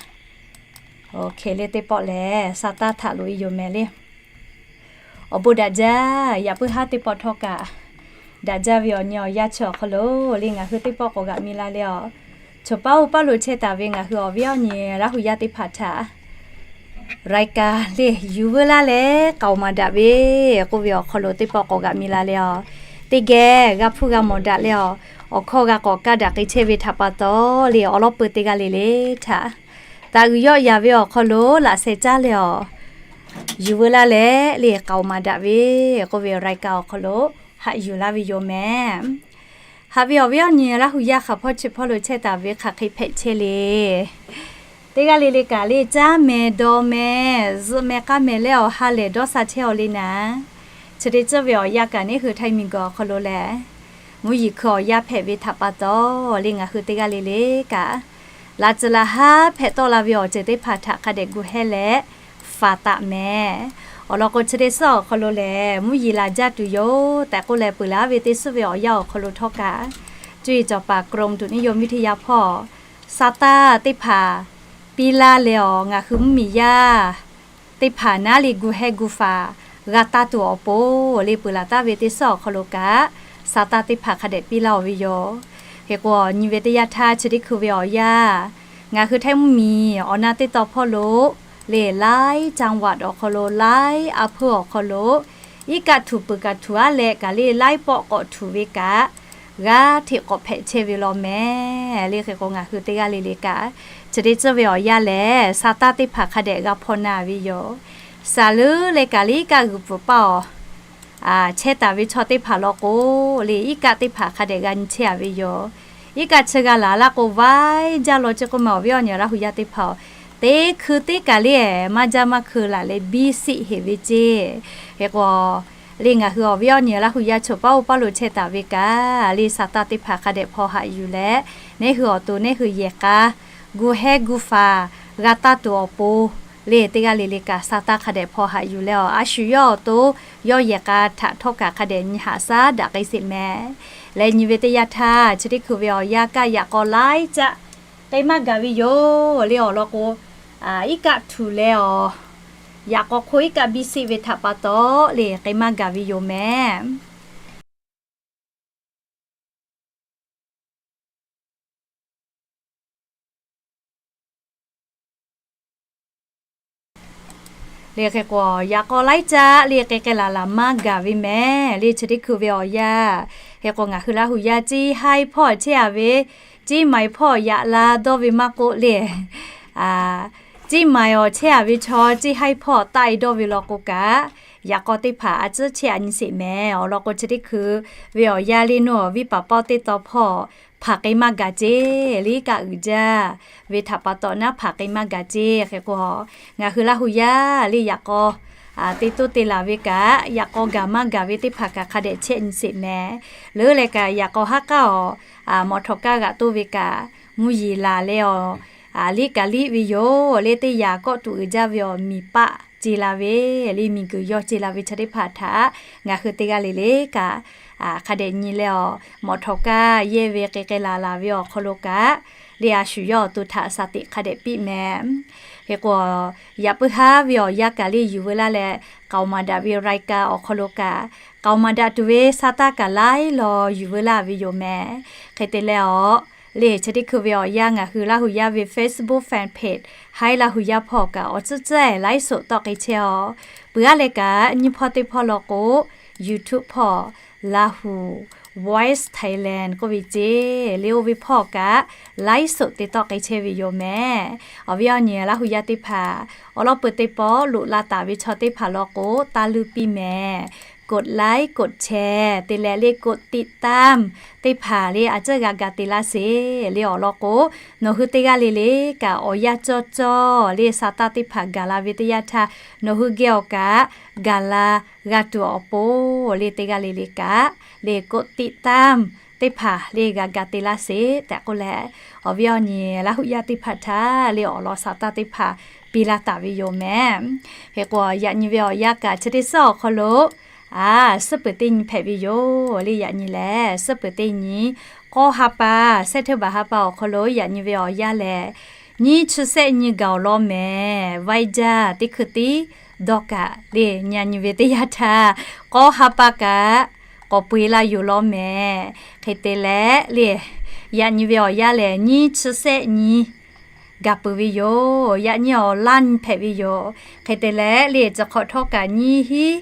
Oˇ hk'e le teˇ pawˆ lehˬ sa taˇ htaꞈ loꞈ-e yoˬ mehˍ le. Awˬ bon daꞈ jaˇ. Yaꞈ puiˉ haˉ teˇ pawˆ htawˇ kaꞈ daꞈ jaˇ ve awˬ nyi awˬ yanˇ chi awˬ hk'aw lo le ngaˬ hui teˇ pawˆ k'awꞈ g'aꞈ mi la le awˬ. Choˬ paˉ oˇ paˉ lo chehˇ taˍ ve ngaˬ hui awˬ viˉ awˬ nyi Laˇ huˍ yaˇ teˇ hpaˍ htaꞈ รายการ le yuˬ veu laˇ leh k'aoˍ maˍ daꞈ ve k'oˆ ve awˬ hk'aw lo teˇ pawˆ k'awꞈ g'aꞈ mi la le awˬ. Teˇ geh g'a hpuˇ g'a mawˬ daꞈ leh awˬ, awˬ hkawˇ g'a k'awꞈ kaˇ daꞈ k'ai chehˇ ve htaꞈ pa taw le awˬ lawˉ peuˬ teˇ g'aˇ le le htaꞈ taꞈ g'uiˬ yawˆ yaˍ ve awˬ hk'aw lo laꞈ sheh caˇ leh awˬ yuˬ veu laˇ leh le k'aoˍ maˍ daꞈ ve k'oˆ ve รายการ awˬ hk'aw lo haꞈ yuˬ laˇ ve yoˬ mehˍ. Haꞈ ve awˬ viˉ awˬ nyi Laˇ huˍ yaˇ hk'aˬ hpawˇ chi hpawˇ lo chehˇ taˍ ve hk'aˬ hk'e hpehꞈ chehˇ le. Teˇ g'aˇ le le kaꞈ le caˇ mehˍ dawˬ mehˍ zuhꞈ mehˍ k'aˇ mehˍ leh awˬ ha lehˬ dawˇ sha chehˇ-aw le naˍ. Chi teˇ tcuhˉ ve awˬ yanˇ kaꞈ neˉ hui Htaiˇ miˬguiˬ awˬ hk'aw lo lehˬ, mvuhˇ yeˬ hkui awˬ yanˇ hpehꞈ ve htaꞈ pa taw le ngaˬ hui teˇ g'aˇ le le kaꞈ laꞈ tcuhˍ laꞈ haˉ hpehꞈ tawˆ la ve awˬ ceuˬ teˇ hpaˍ htaꞈ hk'a dehꞈ gu hehˇ leh faˍ taˍ mehˍ. Awˬ lawn k'o chi teˇ suhˉ awˬ hk'aw lo lehˬ mvuhˇ yeˬ laˬ jaˇ tuˬ yoˬ tehꞈ k'oˆ leh peuˬ laˬ ve teˇ suhˉ ve awˬ yanˇ awˬ hk'aw lo htawˇ kaꞈ, cuˇ yiˍ cawˬ paˍ กรมอุตุนิยมวิทยา hpawˇ sa taˇ teˇ hpaˍ piˇ laˇ leh awˬ ngaˬ hui mvuhˇ miˬ yaˇ teˇ hpaˍ naˉ le gu hehˇ gu faˍ g'a taˇ tuˬ awˬ pon le peuˬ laˬ taˍ ve teˇ suhˉ awˬ hk'aw lo kaꞈ sa taˇ teˇ hpaˍ hk'a dehꞈ piˇ laˇ-oˬ ve yoˬ. Hk'e k'o nyi ve teˇ yanˇ htaˇ chi teˇ hkui ve awˬ yanˇ ngaˬ hui Htaiˇ mvuhˇ miˬ awˬ na teˇ taw hpawˇ lo le laiˉ จังหวัด awˬ hk'aw lo laiˉ a hpuˇ awˬ hk'aw lo iˉ kaˆ htuꞈ peuˬ kaꞈ htuꞈ aˉ leh kaꞈ le laiˉ pawˆ k'awꞈ htuꞈ ve kaꞈ g'aˇ hteꞈ k'awꞈ hpehꞈ chehˇ ve law mehˍ le. Hk'e k'o ngaˬ hui teˇ g'aˇ le le kaꞈ chi teˇ tcuhˉ ve awˬ yanˇ lehˬ sa taˇ teˇ hpaˍ hk'a dehꞈ g'a hpaw na ve yoˬ. Saˍ leuˉ leh kaꞈ le iˉ kaˆ g'uiˬ pfuhˍ paˇ awˬ chehˇ taˍ ve chaw teˇ hpaˍ law k'o le iˉ kaˆ teˇ hpaˍ hk'a dehꞈ g'a nyi chehˇ-a ve yoˬ. Iˉ kaˆ chi g'a laˬ laˇ k'o vaiˇ jaˇ law ceˇ k'oˆ ma awˬ viˉ awˬ nyi Laˇ huˍ yaˇ teˇ hpaˍ-oˬ, teˇ hkui teˇ kaˬ le, maˇ jaˇ maˇ hkui laˬ leh biˇ siˆ heˍ ve ceˇ. Hk'e k'o, le ngaˬ hui awˬ viˉ awˬ nyi Laˇ hu yaˇ choˬ paˉ oˇ paˉ lo chehˇ taˍ ve kaꞈ, le sa taˇ teˇ hpaˍ hk'a dehꞈ hpaw haꞈ yuˬ leh, neˇ hui awˬ to neˇ hui yehˬ k'a gu hehˉ gu faˍ g'a taˇ tuˬ awˬ pon, le teˇ g'aˇ le le kaꞈ sa taˇ hk'a dehꞈ hpaw haꞈ yuˬ leh awˬ a shu yawˇ awˬ to yawˇ yehˬ k'a htaꞈ htawˇ kaꞈ hk'a dehꞈ nyi haꞈ shaˉ daꞈ k'ai sheˍ mehˍ. Leh nyi ve teˇ yanˇ htaˇ, chi teˇ hkui ve awˬ yanˇ kaꞈ yaꞈ k'aw laiˉ caˆ k'ai maˇ gaˬ ve yoˬ. Le awˬ lawn k'o, iˉ kaˆ htuꞈ leh awˬ, yaꞈ k'aw hk'oˆ iˉ kaˆ biˇ siˆ ve htaꞈ pa taw le k'ai maˇ gaˬ ve yoˬ mehˍ. Le hk'e k'o, yaꞈ k'aw laiˉ caˆ le k'ai k'ai laˬ laˬ maˇ gaˬ ve mehˍ. Le chi teˇ hkui ve awˬ yanˇ, hk'e k'o ngaˬ hui Laˇ hu yaˇ ciˇ haiˇ hpawˇ chehˇ a ve, ciˇ maiˍ hpawˇ yaꞈ la dawˇ ve maˇ k'oˆ le, ciˇ maiˍ awˬ chehˇ a ve chaw ciˇ haiˇ hpawˇ taˆ e dawˇ ve law k'o kaꞈ, yaꞈ k'aw teˇ hpaˍ a ciˉ chehˇ a nyi sheˍ mehˍ. Awˬ lawn k'o chi teˇ hkui ve awˬ yanˇ le naw viˉ paˍ pawˇ teˇ taw hpawˇ hpaˍ k'ai maˇ gaˬ ceˇ. Le kaꞈ uiˍ jaˇ ve htaꞈ pa taw naˉ hpaˍ k'ai maˇ gaˬ ceˇ. Hk'e k'o, ngaˬ hui Laˇ hu yaˇ le yaꞈ k'aw te toˇ te laˬ ve kaꞈ, yaꞈ k'aw gaˬ maˇ gaˬ ve teˇ hpaˍ kaꞈ hk'a dehꞈ chehˇ nyi sheˍ mehˍ. Leuˉ leh kaꞈ yaꞈ k'aw haˉ k'aˉ awˬ, mawˬ htawˍ kaˇ g'aꞈ toˇ ve kaꞈ, mvuhˇ yeˬ laˬ leh awˬ, liˇ kaꞈ liˇ ve yoˬ. Le teˇ yanˇ kawˆ tuˬ uiˍ jaˇ ve awˬ miˬ paˆ ce la ve, le miˬ guiˬ yawˇ ce la ve chi teˇ hpaˍ htaꞈ ngaˬ hui teˇ g'aˇ le le kaꞈ hk'a dehꞈ nyi leh awˬ, mawˬ htawˍ kaˇ yehˇ ve k'ai k'ai laˬ laˬ ve awˬ hk'aw lo kaꞈ, le a shu yawˇ awˬ to htaꞈ shaˍ teꞈ hk'a dehꞈ piˇ mehˍ. Hk'e k'o, yaꞈ puiˉ haˉ ve awˬ yanˇ kaꞈ le yuˬ veu laˇ leh, k'aoˍ maˍ daꞈ ve raiˍ kaꞈ awˬ hk'aw lo kaꞈ, k'aoˍ maˍ daꞈ tuˬ ve sa taˇ kaꞈ laiˉ law yuˬ veu laˇ ve yoˬ mehˍ. Hk'e te leh awˬ, le chi teˇ hkui ve awˬ yanˇ ngaˬ hui Laˇ hu yaˇ ve Facebook fan page Haiˉ Laˇ hu yaˇ hpawˇ kaꞈ awˬ tcuhˉ tcuhˉ laiˉ soꞈ tawˆ k'ai chehˇ a. Peuˬ aˉ leh kaꞈ nyiˇ hpawˇ teˇ hpawˇ law k'o, YouTube hpawˇ Laˇ hu Voice Thailand k'oˆ ve ceˇ, le oˇ ve hpawˇ kaꞈ laiˉ soꞈ te tawˆ k'ai chehˇ ve yoˬ mehˍ. Awˬ viˉ awˬ nyi Laˇ hu yaˇ teˇ hpaˍ awˬ lawn peu teˇ pawˆ loꞈ la taˍ ve chaw teˇ hpaˍ law k'o, taˇ luˇ piˇ mehˍ. กดไลค์ กดแชร์ te leh le กดติดตาม teˇ hpaˍ le a ciˉ g'a ga te laˇ sheˍ. Le awˬ lawn k'o, nawˬ hui teˇ g'aˇ le le kaꞈ awˬ yanˇ cawˇ cawˇ le sa taˇ teˇ hpaˍ gaˬ la ve teˇ yanˇ htaˇ, nawˬ hui geh awˬ kaꞈ gaˬ la g'a tuˬ awˬ pon le teˇ g'aˇ le le kaꞈ le กดติดตาม teˇ hpaˍ le g'a ga te laˇ sheˍ tehꞈ k'oˆ leh, awˬ viˉ awˬ nyi Laˇ hu yaˇ teˇ hpaˍ htaꞈ le awˬ lawn sa taˇ teˇ hpaˍ piˇ laˇ taˍ ve yoˬ mehˍ. Hk'e k'o, yaꞈ nyi ve awˬ yanˇ kaꞈ chi teˇ suhˉ awˬ hk'aw lo a, suhˉ peuˬ teˇ nyi hpehꞈ ve yoˬ. Le yaꞈ nyi lehˬ, suhˉ peuˬ teˇ nyi, k'awˇ ha pa, September ha pa awˬ hk'aw lo yaꞈ nyi ve awˬ yanˇ lehˬ, nyiˇ chi sehˆ nyi gaˬ awˬ lawn mehˍ. Vaiˇ jaˇ teˇ hkui tiˉ dawˇ kaꞈ le, yaꞈ nyi ve teˇ yanˇ htaˇ k'awˇ ha pa kaꞈ k'awꞈ peu eˬ la yoˬ lawn mehˍ. Hk'e te leh le, yaꞈ nyi ve awˬ yanˇ lehˬ, nyiˇ chi sehˆ nyi gaˬ peuˬ ve yoˬ. Yaꞈ nyi awˬ laˇ nyi hpehꞈ ve yoˬ. Hk'e te leh le, tcuh hk'awꞈ htawˇ kaꞈ nyiˇ hiˉ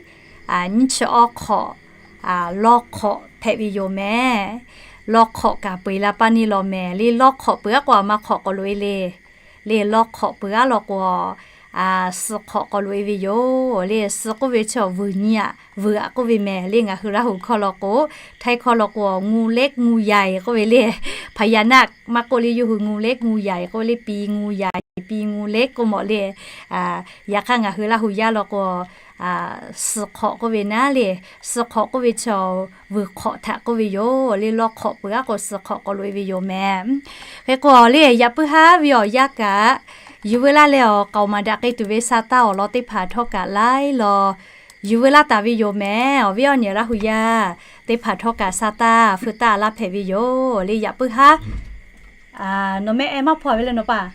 nyiˇ chi awˇ hk'awꞈ lawˇ hk'awꞈ hpehꞈ ve yoˬ mehˍ. Lawˇ hk'awꞈ kaꞈ peu eˬ la paˇ neˇ law mehˍ. Le lawˇ hk'awꞈ peuˬ aˉ k'o, a ma hk'awꞈ k'awꞈ loꞈ e le. Le lawˇ hk'awꞈ peuˬ aˉ law k'o, suh hk'awꞈ k'awꞈ loꞈ e ve yoˬ. Le suh k'oˆ ve chi vuiˬ nyi aꞈ, vuiˬ aꞈ k'oˆ ve mehˍ. Le ngaˬ hui Laˇ hu hkawˇ law k'o, Htaiˇ hkawˇ law k'o, งูเล็ก งูใหญ่ k'oˆ ve le. Hpaˍ yaꞈ naˆ maˇ k'oˆ le, yawˇ hui งูเล็ก งูใหญ่ k'oˆ ve le, pi งูใหญ่ pi งูเล็ก k'oˆ mawˬ le. Yaꞈ hk'aˇ ngaˬ hui Laˇ hu yaˇ law k'o, suh hk'awꞈ k'oˆ ve naˉ le, suh hk'awꞈ k'oˆ ve chi vuiˬ hk'awꞈ htaꞈ k'oˆ ve yoˬ. Le lawˇ hk'awꞈ peuˬ aˉ k'o, suh hk'awꞈ k'awꞈ loꞈ e ve yoˬ mehˍ. Hk'e k'o le, yaꞈ puiˉ haˉ ve awˬ yanˇ kaꞈ yuˬ veu laˇ leh awˬ, k'aoˍ maˍ daꞈ k'ai tuˬ ve sa taˇ awˬ lawn teˇ hpaˍ htawˇ kaꞈ laiˉ law yuˬ veu laˇ taˍ ve yoˬ mehˍ. Awˬ viˉ awˬ nyi Laˇ hu yaˇ teˇ hpaˍ htawˇ kaꞈ sa taˇ feu taˇ laˇ hpehꞈ ve yoˬ. Le yaꞈ puiˉ haˉ, nawˬ meh eh maˇ hpaw ve le nawˬ paˍ,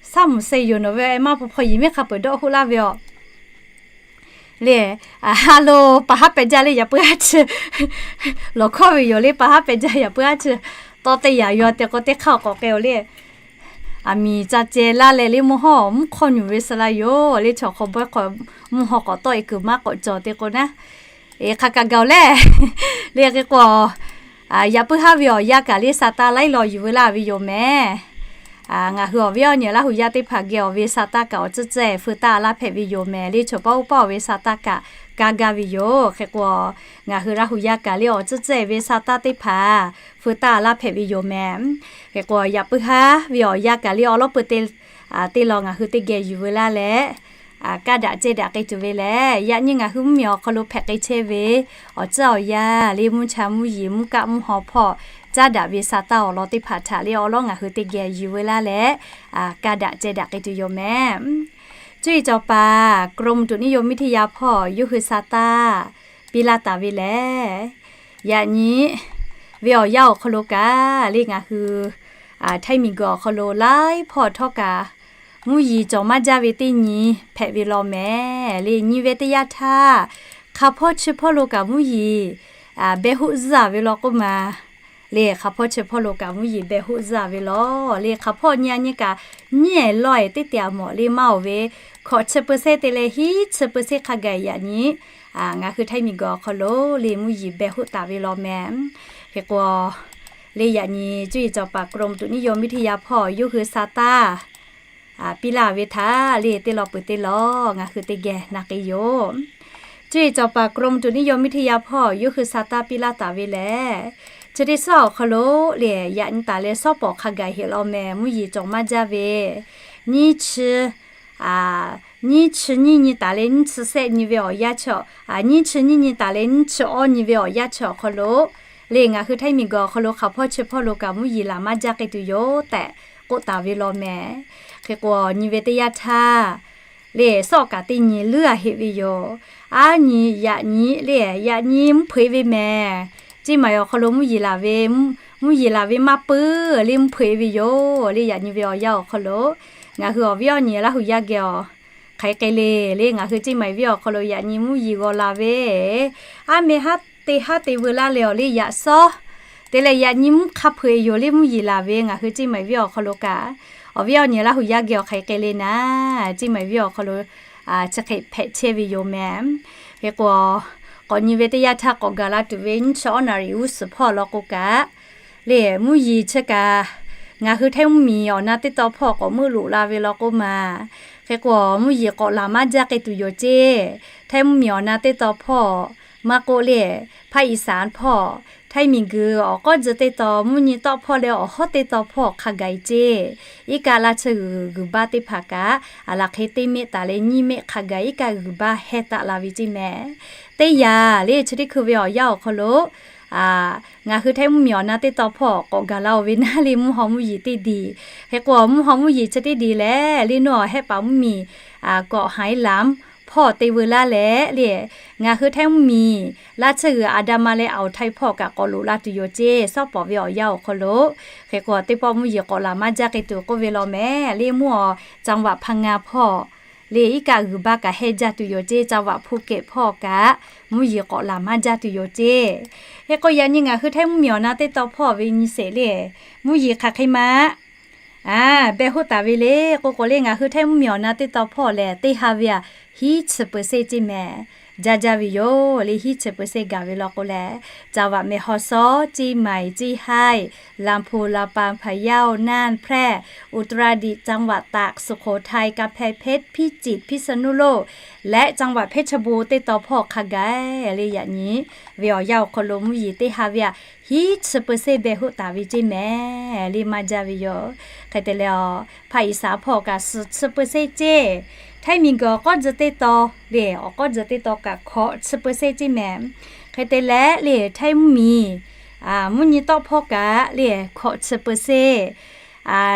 saˉ mvuhˬ se yoˬ nawˬ ve eh maˇ hpaw hpaw yiˍ miˉ hk'a peuˬ dawˆ hoˆ laˇ ve awˬ. Le, ha lo pa haˉ pehꞈ jaˇ le yaꞈ puiˉ aˉ chi, lawˬ hkawˇ ve yoˬ le, pa haˉ pehꞈ jaˇ yaꞈ puiˉ aˉ chi, tawˇ teˇ yanˇ yaw te k'o teˇ hk'aˇ awˬ k'awꞈ k'ai-oˬ le. Aˬ miˍ ca ceh laˇ leh le mvuhˇ hawˇ mvuhˇ hk'awˇ nyuˬ ve suh la yoˬ le, chaw hk'awꞈ bawehˇ hk'awꞈ mvuhˇ hawˇ k'awꞈ tawˆ e kuiˬ maˇ k'awꞈ cawˬ te k'o naˉ, eˬ hk'a kaꞈ gaˬ-oˬ le. Le hk'e k'o, yaꞈ puiˉ haˉ ve awˬ yanˇ kaꞈ le sa taˇ laiˉ law yuˬ veu laˇ ve yoˬ mehˍ. Ngaˬ hui awˬ viˉ awˬ nyi Laˇ hu yaˇ teˇ hpaˍ geh awˬ ve sa taˇ kaꞈ awˬ tcuhˉ tcuhˉ feu taˇ laˇ hpehꞈ ve yoˬ mehˍ. Le chaw paˉ oˇ paˉ awˬ ve sa taˇ kaꞈ kaˇ gaˇ ve yoˬ. Hk'e k'o, ngaˬ hui Laˇ hu yaˇ kaꞈ le awˬ tcuhˉ tcuhˉ ve sa taˇ teˇ hpaˍ feu taˇ laˇ hpehꞈ ve yoˬ mehˍ. Hk'e k'o, yaꞈ puiˉ haˉ ve awˬ yanˇ kaꞈ le awˬ lawn peu te teˇ law ngaˬ hui teˇ geh yuˬ veu laˇ leh, kaˇ daꞈ ceh daꞈ k'ai tuˬ ve lehˬ, yaꞈ nyi ngaˬ hui mvuhˇmiˬ awˬ hk'aw lo hpehꞈ k'ai chehˇ ve awˬ ciˉ awˬ yanˇ le, mvuhˇ cha mvuhˇ yeˬ mvuhˇ kaˆ mvuhˇ haw hpawˇ caˉ daꞈ ve sa taˇ awˬ lawn teˇ hpaˍ htaꞈ le awˉ lawˉ ngaˬ hui teˇ geh yuˬ veu laˇ leh, kaˇ daꞈ ceh daꞈ k'ai tuˬ yoˬ mehˍ. Cuˇ yiˍ cawˬ paˍ กรมอุตุนิยมวิทยา hpawˇ yawˇ hui sa taˇ piˇ laˇ taˍ ve lehˬ, yaꞈ nyi ve awˬ yanˇ awˬ hk'aw lo kaꞈ le ngaˬ hui Htaiˇ miˬguiˬ awˬ hk'aw lo laiˉ hpawˇ htawˇ kaꞈ mvuhˇ yeˬ cawˬ maˇ jaˇ ve teˇ nyi hpehꞈ ve law mehˍ le. Nyi ve teˇ yanˇ htaˇ, hk'aˬ hpawˇ chi hpawˇ lo kaꞈ mvuhˇ yeˬ beh hoˆ zuhˇ a ve law k'oˆ ma le, hk'aˬ hpawˇ chi hpawˇ lo kaꞈ mvuhˇ yeˬ beh hoˆ zuhˇ a ve law le. Hk'aˬ hpawˇ nyi a nyi kaꞈ nyiˉ ehˍ lawˇ ehˍ teˇ te a mawˬ le maˇ oˬ ve, hkawꞈ chi เปอร์เซ็นต์ te leh hiˉ chi เปอร์เซ็นต์ hk'a gaˬ yaꞈ nyi ngaˬ hui Htaiˇ miˬguiˬ awˬ hk'aw lo le mvuhˇ yeˬ beh hoˆ taˍ ve law mehˍ. Hk'e k'o le yaꞈ nyi cuˇ yiˍ cawˬ paˍ กรมอุตุนิยมวิทยา hpawˇ yawˇ hui sa taˇ piˇ laˇ ve htaꞈ le teˇ law peuˬ teˇ law ngaˬ hui teˇ geh na k'ai yoˬ. Cuˇ yiˍ cawˬ paˍ กรมอุตุนิยมวิทยา hpawˇ yawˇ hui sa taˇ piˇ laˇ taˍ ve lehˬ, chi teˇ suhˉ awˬ hk'aw lo le yaꞈ nyi taˍ leh shawˉ pawˍ hk'a gaˬ heˆ law mehˍ, mvuhˇ yeˬ cawˬ maˇ jaˇ ve nyiˇ chi nyiˇ chi nyiˇ nyi taˍ leh nyiˇ chi shehˆ nyi ve awˬ yanˇ chi, nyiˇ chi nyiˇ nyi taˍ leh nyiˇ chi awˇ nyi ve awˬ yanˇ chi awˬ hk'aw lo le ngaˬ hui Htaiˇ miˬguiˬ awˬ hk'aw lo hk'aˬ hpawˇ chi hpawˇ lo kaꞈ mvuhˇ yeˬ laˬ maˇ jaˇ k'ai tuˬ yoˬ tehꞈ k'oˆ taˍ ve law mehˍ. Hk'e k'o nyi ve teˇ yanˇ htaˇ le shawˉ kaꞈ teˇ nyi leuˉ a heˆ ve yoˬ. Aˉ nyi yaꞈ nyi le yaꞈ nyi mvuhˇ hpeuꞈ ve mehˍ. Ceˇ maiˍ awˬ hk'aw lo mvuhˇ yeˬ laˬ ve, mvuhˇ yeˬ laˬ ve maˇ peuˬ le mvuhˇ hpeuꞈ ve yoˬ le. Yaꞈ nyi ve awˬ yanˇ awˬ hk'aw lo ngaˬ hui awˬ viˉ awˬ nyi Laˇ huˍ yaˇ geh awˬ hk'aˬ hk'e le le ngaˬ hui Ceˇ maiˍ venˇ awˬ hk'aw lo yaꞈ nyi mvuhˇ yeˬ g'aw la ve, aˉ meh haˉ te haˉ te veu laˇ leh awˬ le yaꞈ shawˉ te leh yaꞈ nyi mvuhˇ hk'a hpeuꞈ yoˬ le mvuhˇ yeˬ laˬ ve ngaˬ hui Ceˇ maiˍ venˇ awˬ hk'aw lo kaꞈ awˬ viˉ awˬ nyi Laˇ huˍ yaˇ geh awˬ hk'aˬ hk'e le naˍ, Ceˇ maiˍ venˇ awˬ hk'aw lo chi hk'e hpehꞈ chehˇ ve yoˬ mehˍ. Hk'e k'o k'awꞈ nyi ve teˇ yanˇ htaˇ k'awꞈ gaˬ la tuˬ ve nyiˇ chi awˉ naˍ riˍ g'uˇ suhˍ hpawˇ law k'o kaꞈ le mvuhˇ yeˬ chi kaꞈ ngaˬ hui Htaiˇ mvuhˇmiˬ awˬ na teˇ taw hpawˇ k'awꞈ meuˆ loꞈ la ve law k'oˆ ma. Hk'e k'o mvuhˇ yeˬ k'awꞈ laˬ maˇ jaˇ k'ai tuˬ yoˬ ceˇ. Htaiˇ mvuhˇmiˬ awˬ na teˇ taw hpawˇ maˇ k'oˆ le, ภาคอีสาน hpawˇ Htaiˇ miˬguiˬ awˬ k'awˉ tcuh teˇ taw mvuhˇ nyi tawˆ hpawˇ leh awˬ hawˉ teˇ taw hpawˇ hk'a gaˬ ceˇ. Iˉ kaˆ laˇ chi g'uiˬ g'uiˬ baˇ teˇ hpaˍ kaꞈ a laˬ hk'e teˇ meˆ taˍ leh nyiˇ meˆ hk'a gaˬ iˉ kaˆ g'uiˬ baˇ heh taˆ la ve ceˇ mehˍ. Teˇ yanˇ le chi teˇ hkui ve awˬ yanˇ awˬ hk'aw lo ngaˬ hui Htaiˇ mvuhˇmiˬ awˬ na teˇ taw hpawˇ k'awꞈ gaˬ la oˬ ve naˉ le mvuhˇ haw mvuhˇ yeˬ teˇ diˬ. Hk'e k'o mvuhˇ haw mvuhˇ yeˬ chi teˇ diˬ lehˬ le nuˇ awˬ hehˆ paˍ mvuhˇmiˬ kawꞈ haiˉ lamˉ hpawˇ te veu laˇ leh le ngaˬ hui Htaiˇ mvuhˇmiˬ laˇ chi g'uiˬ อันดามัน leh อ่าวไทย hpawˇ kaꞈ k'awꞈ loꞈ la tuˬ yoˬ ceˇ. Shawˉ pawˍ ve awˬ yanˇ awˬ hk'aw lo hk'e k'o teˇ pawˆ mvuhˇ yeˬ k'awꞈ laˬ maˇ jaˇ k'ai tuˬ k'oˆ ve law mehˍ le mvuhˇ awˬ จังหวัดพังงา hpawˇ le iˉ kaˆ g'uiˬ baˇ kaꞈ heh jaˇ tuˬ yoˬ ceˇ. จังหวัดภูเก็ต hpawˇ kaꞈ mvuhˇ yeˬ k'awꞈ laˬ maˇ jaˇ tuˬ yoˬ ceˇ. Hk'e k'o yaꞈ nyi ngaˬ hui Htaiˇ mvuhˇmiˬ awˬ na teˇ taw hpawˇ ve nyi sheˍ le mvuhˇ yeˬ hk'aˬ hk'e ma a beh hoˆ taˍ ve le k'o k'o le ngaˬ hui Htaiˇ mvuhˇmiˬ awˬ na teˇ taw hpawˇ lehˬ teˇ ha ve a hiˉ chi เปอร์เซ็นต์ ceˇ mehˍ. Jaˇ jaˇ ve yoˬ le hiˉ chi เปอร์เซ็นต์ gaˬ ve law k'o leh จังหวัดแม่ฮ่องสอน Ceˇ maiˍ, Ceˇ haiˇ, ลำพูน ลำปาง พะเยา น่าน แพร่ อุตรดิตถ์ จังหวัดตาก สุโขทัย กำแพงเพชร พิจิตร พิษณุโลก และ จังหวัดเพชรบูรณ์ teˇ taw hpawˇ hk'a gaˬ le yaꞈ nyi ve awˬ yanˇ awˬ hk'aw lo mvuhˇ yeˬ teˇ ha ve a hiˉ chi เปอร์เซ็นต์ beh hoˆ taˍ ve ceˇ mehˍ le maˇ jaˇ ve yoˬ. Hk'e te leh a ภาคอีสาน hpawˇ kaꞈ suhˍ chi เปอร์เซ็นต์ ceˇ. Htaiˇ miˬguiˬ awˬ k'awˉ tcuh teˇ taw le awˬ k'awˉ tcuh teˇ taw kaꞈ hkawꞈ chi เปอร์เซ็นต์ ceˇ mehˍ. Hk'e te leh le Htaiˇ mvuhˇmiˬ mvuhˇ nyi tawˆ hpawˇ kaꞈ le hkawꞈ chi เปอร์เซ็นต์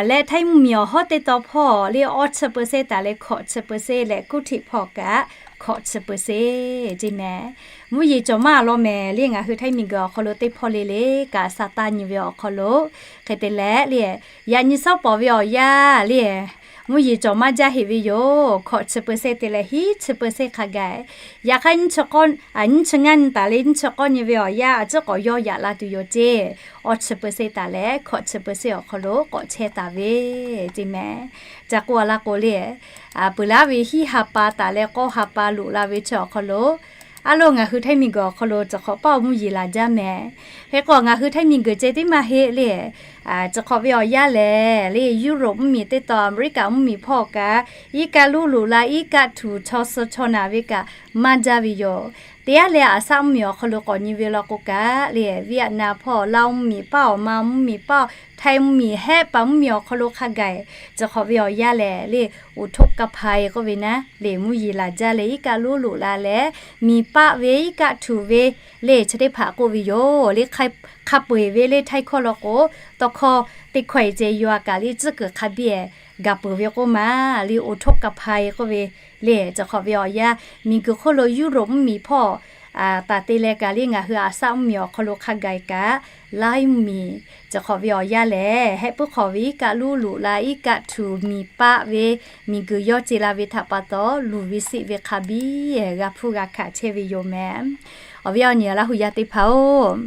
leh Htaiˇ mvuhˇmiˬ awˬ hawˉ teˇ taw hpawˇ le awˇ chi เปอร์เซ็นต์ taˍ leh hkawꞈ chi เปอร์เซ็นต์ leh กรุงเทพ hpawˇ kaꞈ hkawꞈ chi เปอร์เซ็นต์ ceˇ mehˍ. Mvuhˇ yeˬ cawˬ maˇ law mehˍ le ngaˬ hui Htaiˇ miˬguiˬ awˬ hk'aw lo teˇ hpawˇ le le kaꞈ sa taˇ nyi ve awˬ hk'aw lo hk'e te leh le yaꞈ nyi shawˉ pawˍ ve awˬ yanˇ le mvuhˇ yeˬ cawˬ maˇ jaˇ heˆ ve yoˬ. Hkawꞈ chi เปอร์เซ็นต์ te leh hiˉ chi เปอร์เซ็นต์ hk'a gaˬ. Yaꞈ hk'aˇ nyiˇ chi ngaˇ nyi taˍ leh nyiˇ chi k'awˇ nyi ve awˬ yanˇ a ciˉ k'awꞈ yawˇ yaꞈ la tuˬ yoˬ ceˇ. Awˇ chi เปอร์เซ็นต์ taˍ leh hkawꞈ chi เปอร์เซ็นต์ awˬ hk'aw lo k'awꞈ chehˇ taˍ ve ceˇ mehˍ. Ca k'oˆ a laˇ k'o le peuˬ laˉ ve hiˉ ha pa taˍ leh k'awˇ ha pa loꞈ la ve chi awˬ hk'aw lo a loˬ ngaˬ hui Htaiˇ miˬguiˬ awˬ hk'aw lo ciˬ hk'awꞈ paˇ awˬ mvuhˇ yeˬ laˬ jaˇ mehˍ. Hk'e k'o ngaˬ hui Htaiˇ miˬguiˬ ceh tiˉ maˇ heˆ le. Ciˬ hk'awꞈ ve awˬ yanˇ lehˬ le Europe mvuhˇmiˬ teˇ taw America mvuhˇmiˬ hpawˇ kaꞈ iˉ kaˆ luˇ loꞈ la iˉ kaˆ htuꞈ chaw suh chaw naˍ ve kaꞈ maˇ jaˇ ve yoˬ. Teˇ g'aˇ leh aˍ saˆ mvuhˇmiˬ awˬ hk'aw lo k'awꞈ nyi ve law k'o kaꞈ le, Vietnam hpawˇ Lao mvuhˇmiˬ paˇ awˬ, Manˇ mvuhˇmiˬ paˇ awˬ, Htaiˇ mvuhˇmiˬ hehˆ paˍ mvuhˇmiˬ awˬ hk'aw lo hk'a gaˬ-e, chi hk'awꞈ ve awˬ yanˇ lehˬ le, uˍhtoˆkaˍhpaˍ-e k'oˆ ve naˉ le, mvuhˇ yeˬ laˬ jaˇ leh iˉ kaˆ luˉ loꞈ la leh, miˬ paˆ ve iˉ kaˆ htuꞈ ve le, chi teˇ hpaˍ k'oˆ ve yoˬ le. Hk'a peu-eˬ ve le Htaiˇ hkawˇ law k'o, tawˇ hkawˇ teˇ hkawˇ-e ceh yaw-a kaꞈ le, tcuhˉ kuiˬ hk'a biˇ-e gaˬ peuˬ ve k'oˆ ma le, uˍhtoˆkaˍhpaˍ-e k'oˆ ve le, chi hk'awꞈ ve awˬ yanˇ, miˬguiˬ hk'oˆ lo Europe mvuhˇmiˬ hpawˇ taˍ te leh kaꞈ le, ngaˬ hui aˍ saˆ mvuhˇmiˬ awˬ hk'aw lo hk'a gaˬ-e kaꞈ, Lao mvuhˇmiˬ chi hk'awꞈ ve awˬ yanˇ lehˬ, hehˆ puiˉ hk'awꞈ ve iˉ kaˆ luˉ loꞈ la, iˉ kaˆ htuꞈ miˬ paˆ ve, miˬguiˬ yawˇ ce la ve htaꞈ pa taw, luˬ ve siˆ ve hk'a biˇ g'a hpuˇ g'a hkanˍ chehˇ ve yoˬ mehˍ. Awˬ viˉ awˬ nyi Laˇ hu yaˇ teˇ hpaˍ-oˬ,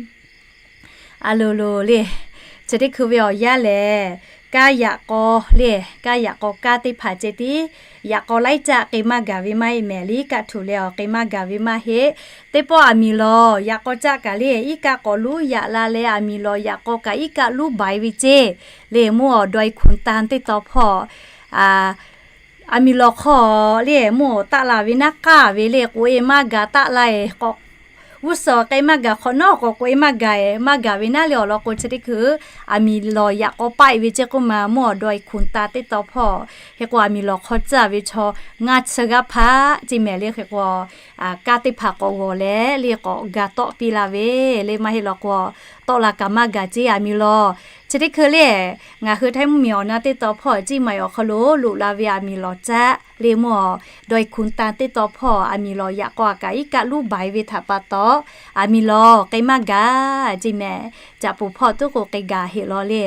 a loˍ loˍ le, chi teˇ hkui ve awˬ yanˇ lehˬ, kaˇ yaꞈ k'aw le, kaˇ yaꞈ k'aw kaˇ teˇ hpaˍ ceh tiˉ, yaꞈ k'aw laiˉ caˆ k'ai maˇ gaˬ ve maˇ heˆ mehˍ le, iˉ kaˆ htuꞈ leh awˬ k'ai maˇ gaˬ ve maˇ heˆ. Teˇ pawˆ aˬ miˍ lawˬ yaꞈ k'aw caˆ kaꞈ le, iˉ kaˆ k'awꞈ luˉ yaꞈ la leh aˬ miˍ lawˬ yaꞈ k'aw kaꞈ iˉ kaˆ luˉ baiˍ ve ceh le, mvuhˇ awˬ dawˇ-e hkunˍ tan teˇ taw hpawˇ aˬ miˍ lawˬ hk'aw le, mvuhˇ awˬ taˆ la ve naˉ k'aˇ ve le, k'oꞈ-e maˇ gaˬ taˆ la-e k'awꞈ, g'uˇ suhˍ k'ai maˇ gaˬ hk'awꞈ nawˉ k'awꞈ k'oꞈ-e maˇ gaˬ-e, maˇ gaˬ ve naˉ le awˬ lawn k'o, chi teˇ hkui aˬ miˍ lawˬ yaꞈ k'aw paˆ-e ve ceh k'oˆ ma, mvuhˇ awˬ dawˇ-e hkunˍ tan teˇ taw hpawˇ, hk'e k'o aˬ miˍ lawˬ hk'aw tcuhˉ ve chaw ngaˇ chi g'aˇ hpaˆ ceh mehˍ le. Hk'e k'o kaˇ teˇ hpaˍ k'awꞈ g'awˬ leh le k'awꞈ ga tawˆ piˇ la ve le, maˇ heˆ law k'o tawˆ la kaꞈ maˇ gaˬ ceh aˬ miˍ lawˬ. Chi teˇ hkui le, ngaˬ hui Htaiˇ mvuhˇmiˬ awˬ na teˇ taw hpawˇ Ciˇ Maiˍ awˬ hk'aw lo loꞈ la ve aˬ miˍ lawˬ caˆ le, mvuhˇ awˬ dawˇ-e hkunˍ tan teˇ taw hpawˇ aˬ miˍ lawˬ yaꞈ k'aw kaꞈ iˉ kaˆ luˉ baiˍ ve htaꞈ pa taw, aˬ miˍ lawˬ k'ai maˇ gaˬ ceh mehˍ. Caꞈ poˍ hpawˇ tuˉ k'o k'ai gaˬ heˆ law le.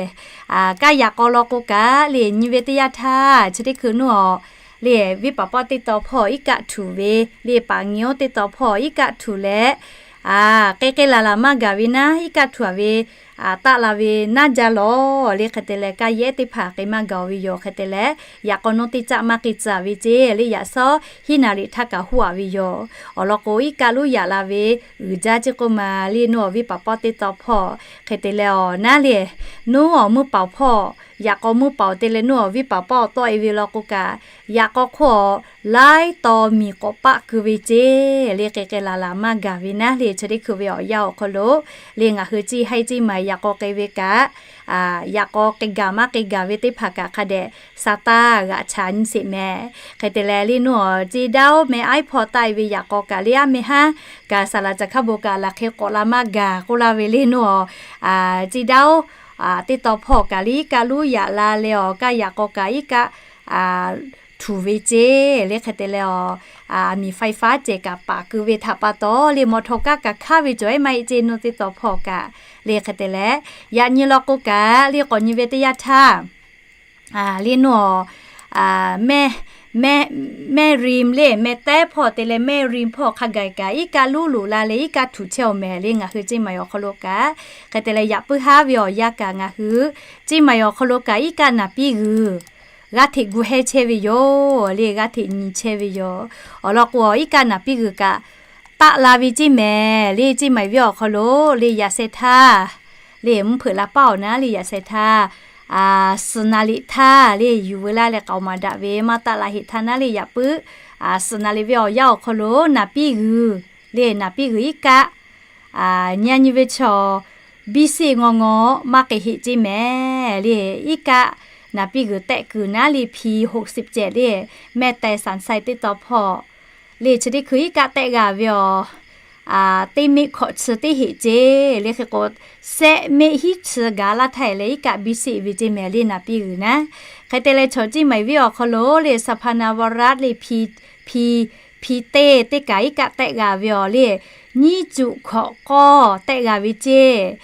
Kaˇ yaꞈ k'aw law k'o kaꞈ le, nyi ve teˇ yanˇ htaˇ chi teˇ hkui nuˇ awˬ le, venˇ paˍ pawˆ teˇ taw hpawˇ iˉ kaˆ htuꞈ ve le, paˍ nyi oˇ teˇ taw hpawˇ iˉ kaˆ htuꞈ leh, k'ai k'ai laˬ laˬ maˇ gaˬ ve naˉ iˉ kaˆ htuꞈ-a ve taˆ la ve naˉ jaˇ lawˬ le. Hk'e te leh kaˇ yehˉ teˇ hpaˍ k'ai maˇ gaˬ-o ve yoˬ. Hk'e te leh yaꞈ k'aw nawˉ teˇ caˆ maˇ k'ai tcuh ve ceh le, yaꞈ shawˉ hiˉ naˍ riˍ htaˇ kaꞈ huˉ-a ve yoˬ. Awˬ lawn k'o iˉ kaˆ luˉ yaꞈ la ve uiˍ jaˇ ceh k'oˆ ma le, nuˇ awˬ venˇ paˍ pawˆ teˇ taw hpawˇ hk'e te leh awˬ naˉ le, nuˇ awˬ mvuhˇ paoˍ hpawˇ yaꞈ k'aw mvuhˇ paoˍ te leh nuˇ awˬ venˇ paˍ pawˆ tawˆ-e ve law k'o kaꞈ, yaꞈ k'aw hk'oˆ awˬ laiˉ taw miˬ k'awꞈ paˆ keu ve ceh le, k'ai k'ai laˬ laˬ maˇ gaˬ ve naˉ le. Chi teˇ hkui ve awˬ yanˇ awˬ hk'aw lo le, ngaˬ hui Ciˇ Haiˇ Ciˇ Maiˍ yaꞈ k'aw k'ai ve kaꞈ, yaꞈ k'aw k'ai gaˬ maˇ k'ai gaˬ ve teˇ hpaˍ kaꞈ hk'a dehꞈ sa taˇ g'aꞈ chaꞈ nyi sheˍ mehˍ. Hk'e te leh le nuˇ awˬ Ciˇ daˉ-oˬ meh iˉ hpawˇ taˆ-e ve yaꞈ k'aw kaꞈ le, aˉ meh haˉ kaꞈ saˍ laꞈ caˬ hkaˉ bon kaꞈ laˬ hk'e k'awꞈ la maˇ gaˬ k'oˆ laˇ ve le nuˇ awˬ Ciˇ daˉ-oˬ teˇ taw hpawˇ kaꞈ le iˉ kaˆ luˉ yaꞈ la leh awˬ kaˇ yaꞈ k'aw kaꞈ iˉ kaˆ htuꞈ ve ceh le. Hk'e te leh awˬ miˬ faiˇ faˉ ceh kaꞈ paˍ keu ve htaꞈ pa taw le, mawˬ htawnˍ kaˇ kaꞈ hkanˉ ve cawˬ ehˉ maˇ heˆ ceh nuˇ teˇ taw hpawˇ kaꞈ le. Hk'e te leh yaꞈ nyi law k'o kaꞈ le, k'awꞈ nyi ve teˇ yanˇ htaˇ le nuˇ awˬ meh, meh, meh rim le meh tehˉ hpawˇ te leh meh rim hpawˇ hk'a gaˬ kaꞈ iˉ kaˆ luˉ loꞈ la leh iˉ kaˆ htuꞈ chehˇ-oˬ mehˍ le, ngaˬ hui Ciˇ Maiˍ awˬ hk'aw lo kaꞈ. Hk'e te leh yaꞈ puiˉ haˉ ve awˬ yanˇ kaꞈ ngaˬ hui Ciˇ Maiˍ awˬ hk'aw lo kaꞈ iˉ kaˆ naˍ piˇ g'uiˬ g'aˇ hteꞈ gu hehˇ chehˇ ve yoˬ le, g'aˇ hteꞈ nyi chehˇ ve yoˬ. Awˬ lawn k'o iˉ kaˆ naˍ piˇ g'uiˬ kaꞈ taˆ la ve ceˇ mehˍ le, Ciˇ Maiˍ venˇ awˬ hk'aw lo le yaꞈ sheh htaˇ le, mvuhˇ hpeuꞈ la paˉ awˬ naˉ le yaꞈ sheh htaˇ suhˍ naˍ liꞈ htaˇ le yuˬ veu laˇ leh k'aoˍ maˍ daꞈ ve maˇ taˆ la heꞈ htaˇ naˉ le yaꞈ puiˉ suhˍ naˍ liꞈ ve awˬ yanˇ awˬ hk'aw lo naˍ piˇ g'uiˬ le naˍ piˇ g'uiˬ iˉ kaˆ nyi nyi ve chaw biˇ siˆ ngaw ngaw maˇ k'ai heꞈ ceˇ mehˍ le. Iˉ kaˆ naˍ piˇ g'uiˬ tehˆ kuiˬ naˉ le hpi hoꞈ siˍ cehˬ le mehˆ teh saˍ sai teˇ taw hpawˇ le chi teˇ hkui iˉ kaˆ tehˆ g'a ve awˬ teˇ meˆ hkawꞈ chi teˇ heꞈ ceˇ le. Hk'e k'o sehˆ meˆ hiˉ chi gaˬ laˇ htaˇ leh iˉ kaˆ biˇ siˆ ve ceˇ mehˍ le naˍ piˇ g'uiˬ naˉ. Hk'e te leh chaw Ciˇ Maiˍ venˇ awˬ hk'aw lo le สถาปนาวัตร le hpi hpi teˇ teˇ kaꞈ iˉ kaˆ tehˆ g'a ve awˬ le nyiˇ cuꞈ hkawꞈ k'awˇ tehˆ g'a ve ceˇ.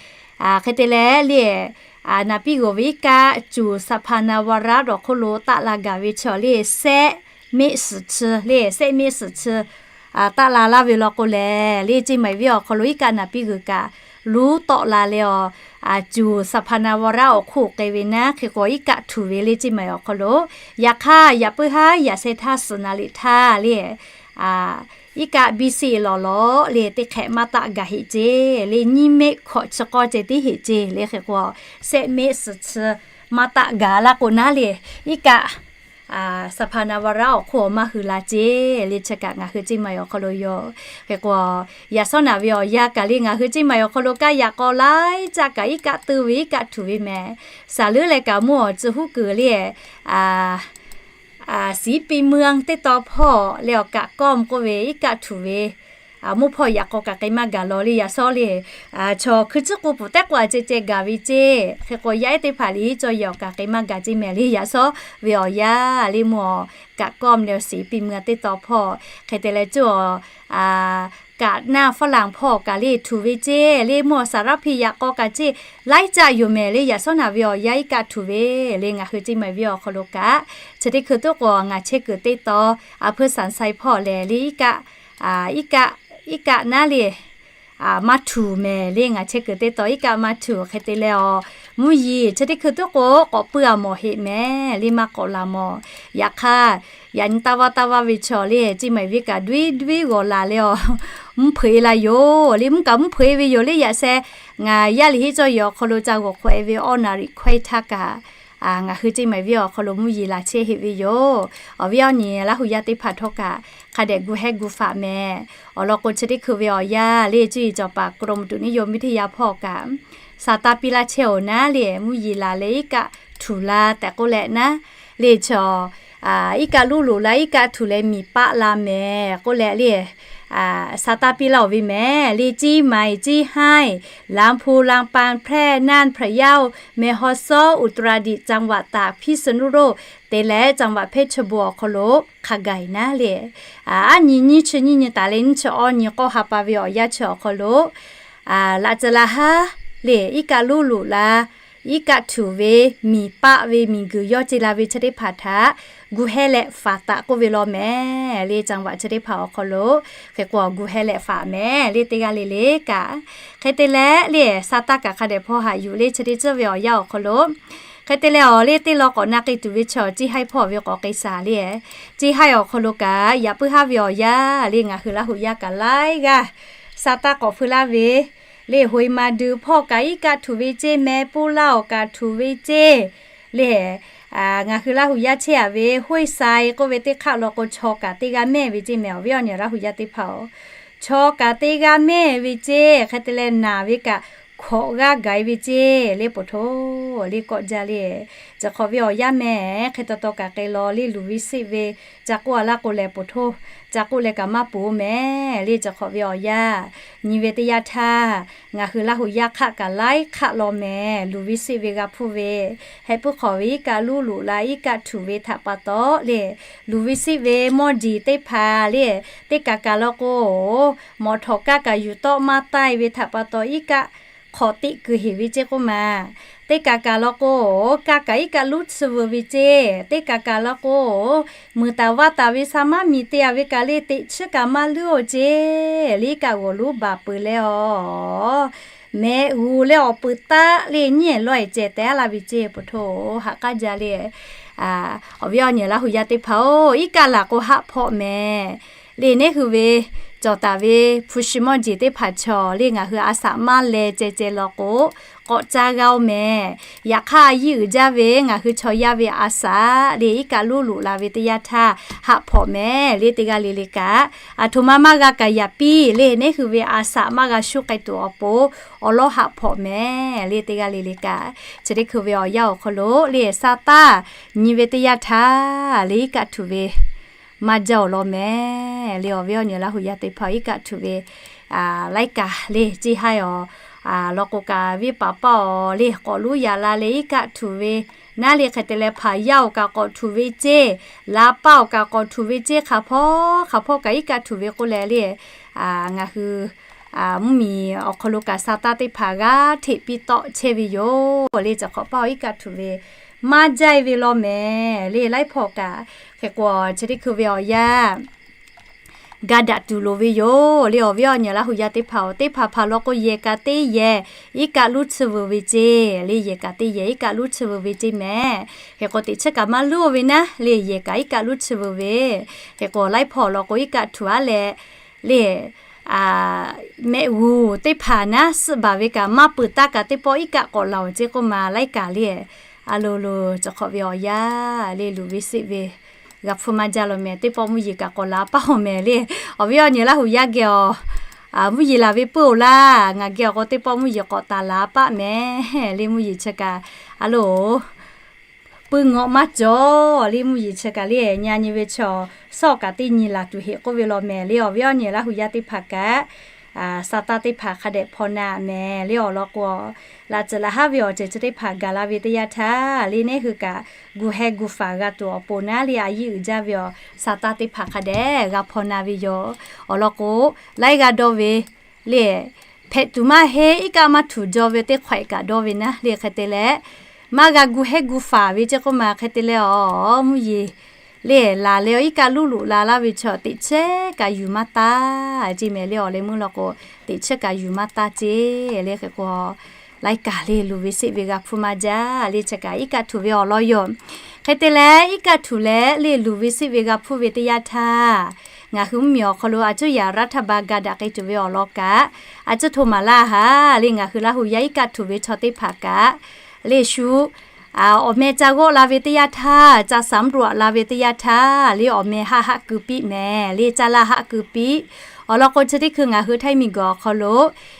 Hk'e te leh le naˍ piˇ g'uiˬ ve iˉ kaˆ cuˬ สถาปนาวัตร awˬ hk'oˆ lo taˆ la gaˬ ve chaw le sehˆ meˆ suhˍ chi le sehˆ meˆ suhˍ chi taˆ la laˇ ve law k'o lehˬ le Ciˇ Maiˍ venˇ awˬ hk'aw lo iˉ kaˆ naˍ piˇ g'uiˬ kaꞈ luˉ tawˆ la leh awˬ cuˬ สถาปนาวัตร awˬ hk'oˆ k'ai ve naˉ hk'e k'o iˉ kaˆ htuꞈ ve le Ciˇ Maiˍ awˬ hk'aw lo. Yaꞈ hk'aˇ yaꞈ puiˉ haˉ yaꞈ sheh htaˇ suhˍ naˍ liꞈ htaˇ le iˉ kaˆ biˇ siˆ lawˬ lawˬ le teˇ hk'ehꞈ maˇ taˆ gaˬ heꞈ ceˇ le nyiˇ meˆ hkawꞈ chi k'awˇ ceh tiˉ heꞈ ceˇ le hk'e k'o sehˆ meˆ suhˍ chi maˇ taˆ gaˬ laˇ k'o naˉ le iˉ kaˆ Saˍhpaˍnaˍvaˍraˆ awˬ hk'oˆ awˬ maˇ hui la ceˇ le. Chi kaꞈ ngaˬ hui Ceˇ mai awˬ hk'aw lo yoˬ. Hk'e k'o, yaꞈ shawˉ naꞈ ve awˬ yanˇ kaꞈ le ngaˬ hui Ceˇ mai awˬ hk'aw lo kaˇ yaꞈ k'aw laiˉ caˆ kaꞈ iˉ kaˆ tuˇ ve iˉ kaˆ htuꞈ ve mehˍ. Saˍ leuˉ leh kaꞈ mvuhˇ awˬ tcuh huˉ kuiˬ le, ศรีปีเมือง teˇ taw hpawˇ leh awˬ kaꞈ กล้อง k'oˆ ve iˉ kaˆ htuꞈ ve, mvuhˇ hpawˇ yaꞈ k'aw kaꞈ k'ai maˇ gaˬ law le. Yaꞈ shawˉ le, chaw hkui tcuhˉ k'o puˬ tehˉ k'o a ceh ceh gaˬ ve ceˇ. Hk'e k'o yaˇ ehˉ teˇ hpaˍ le cawˇ yehˬ awˬ kaꞈ k'ai maˇ gaˬ ceˇ mehˍ le. Yaꞈ shawˉ ve awˬ yanˇ le mvuhˇ awˬ kaꞈ กล้อง leh awˬ ศรีปีเมือง teˇ taw hpawˇ hk'e te leh cuˇ awˬ kaꞈ naˇ ฝรั่ง hpawˇ kaꞈ le htuꞈ ve ceˇ le. Mvuhˇ awˬ สารภี yaꞈ k'aw kaꞈ ceˇ laiˉ caˆ yoˬ mehˍ le. Yaꞈ shawˉ naꞈ ve awˬ yanˇ iˉ kaˆ htuꞈ ve le ngaˬ hui Ceˇ mai venˇ awˬ hk'aw lo kaꞈ, chi teˇ hkui tuˉ k'o ngaˬ chehˇ kuiˬ teˇ taw, a hpui สันทราย hpawˇ lehˬ le iˉ kaˆ, iˉ kaˆ naˉ le maˇ htuꞈ mehˍ le. Ngaˬ chehˇ kuiˬ teˇ taw iˉ kaˆ maˇ htuꞈ. Hk'e te leh awˬ mvuhˇ yeˬ chi teˇ hkui tuˉ k'o k'awꞈ puiˉ a mawˬ heˆ mehˍ le, maˇ k'awꞈ laˬ mawˬ. Yaꞈ hk'aˇ, yaꞈ nyi taˇ vaˇ taˇ vaˇ ve chaw le Ceˇ mai venˇ kaꞈ duiˉ duiˉ g'awˬ laˬ leh awˬ mvuhˇ hpeuꞈ e la yoˬ le. Mvuhˇ kaꞈ mvuhˇ hpeuꞈ e ve yoˬ le. Yaꞈ sheh ngaˬ yaˇ liꞈ heˆ cawˇ yehˬ awˬ hk'aw lo ca g'awˬ hk'awꞈ e ve awˇ naˍriˍ hkawehˇ htaˇ kaꞈ, ngaˬ hui Ceˇ mai venˇ awˬ hk'aw lo mvuhˇ yeˬ laˬ chehˇ heˆ ve yoˬ. Awˬ viˉ awˬ nyi Laˇ hu yaˇ teˇ hpaˍ htawˇ kaꞈ hk'a dehꞈ gu hehˉ gu faꞈ mehˍ. Awˬ lawn k'o chi teˇ hkui ve awˬ yanˇ le cuˇ yiˍ cawˬ paˍ กรมอุตุนิยมวิทยา hpawˇ kaꞈ, sa taˇ piˇ laˇ chehˇ oˬ naˉ le mvuhˇ yeˬ laˬ leh iˉ kaˆ htuꞈ la tehꞈ k'oˆ leh naˉ le chaw iˉ kaˆ luˉ loꞈ la iˉ kaˆ htuꞈ leh miˬ paˆ la mehˍ k'oˆ leh le, sa taˇ piˇ laˇ oˬ ve mehˍ le. Ceˇ mai, Ceˇ hai, Laˍ hpu, Laˍ pan, Hpehˇ, Naˇ, Hpaˍ yaˇ, Mehˇ haw sawˉ, อุตรดิตถ์, จังหวัดตาก, พิษณุโลก te leh จังหวัดเพชรบูรณ์ awˬ hk'aw lo hk'a gaˬ e naˉ le, aˉ nyi nyiˇ chi nyiˇ nyi taˍ leh nyiˇ chi awˇ nyi k'awˇ ha pa ve awˬ yanˇ chi awˬ hk'aw lo laꞈ tcuh laˇ haˉ le iˉ kaˆ luˉ loꞈ la iˉ kaˆ htuꞈ ve, miˬ paˆ ve, miˬ guiˬ yawˇ ce la ve chi teˇ hpaˍ htaꞈ gu hehˉ leh faˍ taˍ k'oˆ ve law mehˍ le. จังหวัด chi teˇ hpaˍ awˬ hk'aw lo hk'e k'o gu hehˉ leh faˍ mehˍ le. Teˇ g'aˇ le le kaꞈ, hk'e te leh le sa taˇ kaꞈ hk'a dehꞈ hpawˇ haꞈ yuˬ le chi teˇ ceuˬ ve awˬ yanˇ awˬ hk'aw lo hk'e te leh awˬ le teˇ law k'awꞈ na k'ai tuˬ ve chaw Ceˇ hai hpawˇ ve k'awꞈ k'ai shaˍ le. Ceˇ hai awˬ hk'aw lo kaꞈ yaꞈ puiˉ haˉ ve awˬ yanˇ le ngaˬ hui Laˇ hu yaˇ kaꞈ laiˉ g'aˇ sa taˇ k'awꞈ hpui laˇ ve le. Hoꞈ e ma duˬ hpawˇ kaꞈ iˉ kaˆ htuꞈ ve ceˇ mehˍ, puˇ laˇ awˬ kaꞈ htuꞈ ve ceˇ le. Ngaˬ hui Laˇ hu yaˇ chehˇ a ve ห้วยทราย k'oˆ ve teˇ hk'aˆ law k'o chaw kaꞈ teˇ g'aˇ mehˇ ve ceˇ mehˍ. Awˬ viˉ awˬ nyi Laˇ hu yaˇ teˇ hpaˍ-oˬ, chaw kaꞈ teˇ g'aˇ mehˇ ve ceˇ. Hk'e te leh naˬ ve kaꞈ hkawꞈ g'aˇ gaˬ e ve ceˇ le. Poˬ htoˇ le kawˆ jaˇ le, chi hk'awꞈ ve awˬ yanˇ mehˍ hk'e taw taw kaꞈ k'ai law le luˬ ve seˆ ve ca k'oˆ a laˇ k'o lehˬ poˬ htoˇ ca k'oˆ leh kaꞈ maˇ poˬ mehˍ le. Chi hk'awꞈ ve awˬ yanˇ nyi ve teˇ yanˇ htaˇ ngaˬ hui Laˇ hu yaˇ hk'aˆ kaꞈ laiˉ hk'aˆ law mehˍ luˬ ve seˆ ve g'a hpuˇ ve, heh puiˉ hk'awꞈ ve iˉ kaˆ luˉ loꞈ la iˉ kaˆ htuꞈ ve htaꞈ pa taw le, luˬ ve seˆ ve mawˇ jeˬ teˇ hpaˍ le, teˇ kaꞈ kaꞈ law k'o mawꞈ htawꞈ kaˇ kaꞈ yuˬ tawˆ maˇ taˇ e ve htaꞈ pa taw iˉ kaˆ hk'awꞈ teꞈ kuiˬ heˍ ve ceˇ k'oˆ ma. Teˇ kaꞈ kaꞈ law k'o kaˇ kaꞈ iˉ kaˆ luˉ tsuhˇ veuˬ ve ceˇ. Teˇ kaꞈ kaꞈ law k'o muiˬ taˍ vaˇ taˍ ve sa maˇ miˬ te a ve kaꞈ le teꞈ chiˉ kaꞈ maˇ luˉ oˬ ceˇ le iˉ kaˆ g'awˬ luˉ baˬ peuˬ leh awˬ mehˆ g'uˬ leh awˬ peuˬ taˆ le nyiˉ lawˇ e ceh tehˉ la ve ceˇ. Poˬ htoˇ haꞈ k'aˉ jaˇ le. Awˬ viˉ awˬ nyi Laˇ hu yaˇ teˇ hpaˍ-oˬ, iˉ kaˆ laˬ k'o haˆ hpawˆ mehˍ le. Neˉ hui ve cawˬ taˍ ve hpu shi mawˇ jeˬ teˇ hpaˍ chaw le ngaˬ hui a shaꞈ maˇ leh ceh ceh law k'o k'awꞈ ca g'a oˬ mehˍ. Yaꞈ hk'aˇ a yiˇ uiˍ jaˇ ve ngaˬ hui chaw yaˇ ve a shaꞈ le iˉ kaˆ luˉ loꞈ la ve teˇ yanˇ htaˇ haˆ hpawˆ mehˍ le. Teˇ g'aˇ le le kaꞈ, aˬ htoꞈ ma maˇ g'a kaꞈ yaꞈ piˇ le. Neˉ hui ve a shaꞈ maˇ g'a shuˉ k'ai tuˬ awˬ pon awˬ lawˉ haˆ hpawˆ mehˍ le. Teˇ g'aˇ le le kaꞈ, chi teˇ hkui ve awˬ yanˇ awˬ hk'aw lo le sa taˇ nyi ve teˇ yanˇ htaˇ le iˉ kaˆ htuꞈ ve maˇ jaˇ awˬ lawn mehˍ le. Awˬ viˉ awˬ nyi Laˇ hu yaˇ teˇ hpaˍ iˉ kaˆ htuꞈ ve laiˉ kaꞈ le ceˇ haiˇ awˬ lawn k'o kaꞈ venˇ paˍ paˇ awˬ le k'awꞈ luˉ yaꞈ la le iˉ kaˆ htuꞈ ve naˉ le. Hk'e te leh hpaˍ yaˇ awˬ kaꞈ k'awꞈ htuꞈ ve ceˇ, laꞈ paˇ awˬ kaꞈ k'awꞈ htuꞈ ve ceˇ, hk'aˬ hpawˇ hk'aˬ hpawˇ kaꞈ iˉ kaˆ htuꞈ ve k'oˆ leh le ngaˬ hui mvuhˇmiˬ awˬ hk'aw lo kaꞈ sa taˇ teˇ hpaˍ g'aˇ hteꞈ piˇ tawˆ chehˇ ve yoˬ le. Chi hk'awꞈ paˇ awˬ iˉ kaˆ htuꞈ ve maˇ jaˇ e ve law mehˍ le. Laiˉ hpawˇ kaꞈ hk'e k'o chi teˇ hkui ve awˬ yanˇ ga daꞈ tuˬ loˍ ve yoˬ le. Awˬ viˉ awˬ nyi Laˇ hu yaˇ teˇ hpaˍ-oˬ, teˇ hpaˍ hpaˍ law k'o yehˬ kaꞈ teˇ yehˬ iˉ kaˆ luˉ tsuhˇ veuˬ ve ceˇ le. Yehˬ kaꞈ teˇ yehˬ iˉ kaˆ luˉ tsuhˇ veuˬ ve ceˇ mehˍ. Hk'e k'o teꞈ chiˉ kaꞈ maˇ luˉ oˬ ve naˉ le yehˬ kaꞈ iˉ kaˆ luˉ tsuhˇ veuˬ ve. Hk'e k'o laiˉ hpawˇ law k'o iˉ kaˆ htuꞈ aˉ leh le mehˆ g'uˬ teˇ hpaˍ naˉ suhˆ baˬ ve kaꞈ maˇ peuˬ taˇ kaꞈ teˇ pawˆ iˉ kaˆ k'awꞈ laˬ oˬ ceˇ k'oˆ ma laiˉ kaꞈ le a lo lo chi hk'awꞈ ve awˬ yanˇ le luˬ ve seˆ ve g'a hpfuhˇ maˇ jaˇ law mehˍ. Teˇ pawˆ mvuhˇ yeˬ kaꞈ k'awꞈ laˬ paˆ-oˬ mehˍ le. Awˬ viˉ awˬ nyi Laˇ huˍ yaˇ geh awˬ, mvuhˇ yeˬ laˬ ve puiˉ-oˬ laˇ. Ngaˬ geh awˬ k'o teˇ pawˆ mvuhˇ yeˬ k'awꞈ taˍ laˬ paˆ mehˍ le. Mvuhˇ yeˬ chi kaꞈ a loˬ, puiˉ ngawˆ maˇ cawˬ le. Mvuhˇ yeˬ chi kaꞈ le, nyi nyi ve chaw sawˉ kaꞈ teˇ nyi laˬ tuˬ heˆ k'oˆ ve law mehˍ le. Awˬ viˉ awˬ nyi Laˇ huˍ yaˇ teˇ hpaˍ kaꞈ, sa taˇ teˇ hpaˍ hk'a dehꞈ hpaw na mehˍ le. Awˬ lawn k'o, laꞈ tcuhˍ laꞈ haˉ ve awˬ ceuˬ chi teˇ hpaˍ gaˬ la ve teˇ yanˇ htaˇ le, neˇ hui kaꞈ gu heh gu faˍ g'a tuˬ awˬ pon naˉ le, a yiˇ uiˍ jaˇ ve awˬ sa taˇ teˇ hpaˍ hk'a dehꞈ g'a hpaw na ve yoˬ. Awˬ lawn k'o, laiˉ g'aˇ dawˇ ve le, hpehꞈ tuˬ maˇ heˆ, iˉ kaˆ maˇ htuˬ jaw ve teˇ hk'awehꞈ kaꞈ dawˇ ve naˉ le. Hk'e te leh, maˇ g'a gu heh gu faˍ ve ceˇ k'oˆ ma. Hk'e te leh awˬ, mvuhˇ yeˬ le laˬ leh awˬ, iˉ kaˆ luˉ luꞈ la laˇ ve chaw teꞈ chehˇ kaꞈ yuˬ maˇ taˇ ceˇ mehˍ le. Awˬ leh meuˇ law k'o, teꞈ chehˇ kaꞈ yuˬ maˇ taˇ ceˇ le. Hk'e k'o, laiˉ kaˬ le luˬ ve seˆ ve g'a hpuˇ maˇ jaˇ le. Chi kaꞈ iˉ kaˆ htuˬ ve awˬ lawn yoˬ. Hk'e te leh, iˉ kaˆ htuˬ leh le luˬ ve seˆ ve g'a hpuˇ ve teˇ yanˇ htaˇ, ngaˬ hui mvuhˇ miˬ awˬ hk'aw lo a cuˇ yaꞈ raˇ htaˇ ba ga daꞈ k'ai tuˬ ve awˬ lawn kaꞈ, a cuˇ hto maˍ laˇ haˍ le. Ngaˬ hui Laˇ huˍ yaˇ iˉ kaˆ htuˬ ve chaw teˇ hpaˍ kaꞈ le shu awˬ meh ca g'awˆ la ve teˇ yanˇ htaˇ, ca saˍ mvuhˇ ruꞈ la ve teˇ yanˇ htaˇ le, awˬ meh haˆ haˆ keu piˇ mehˍ le, caˇ laˇ haˆ keu piˇ. Awˬ lawn k'o, chi teˇ hkui ngaˬ hui Htaiˇ miˬ guiˬ awˬ hk'aw lo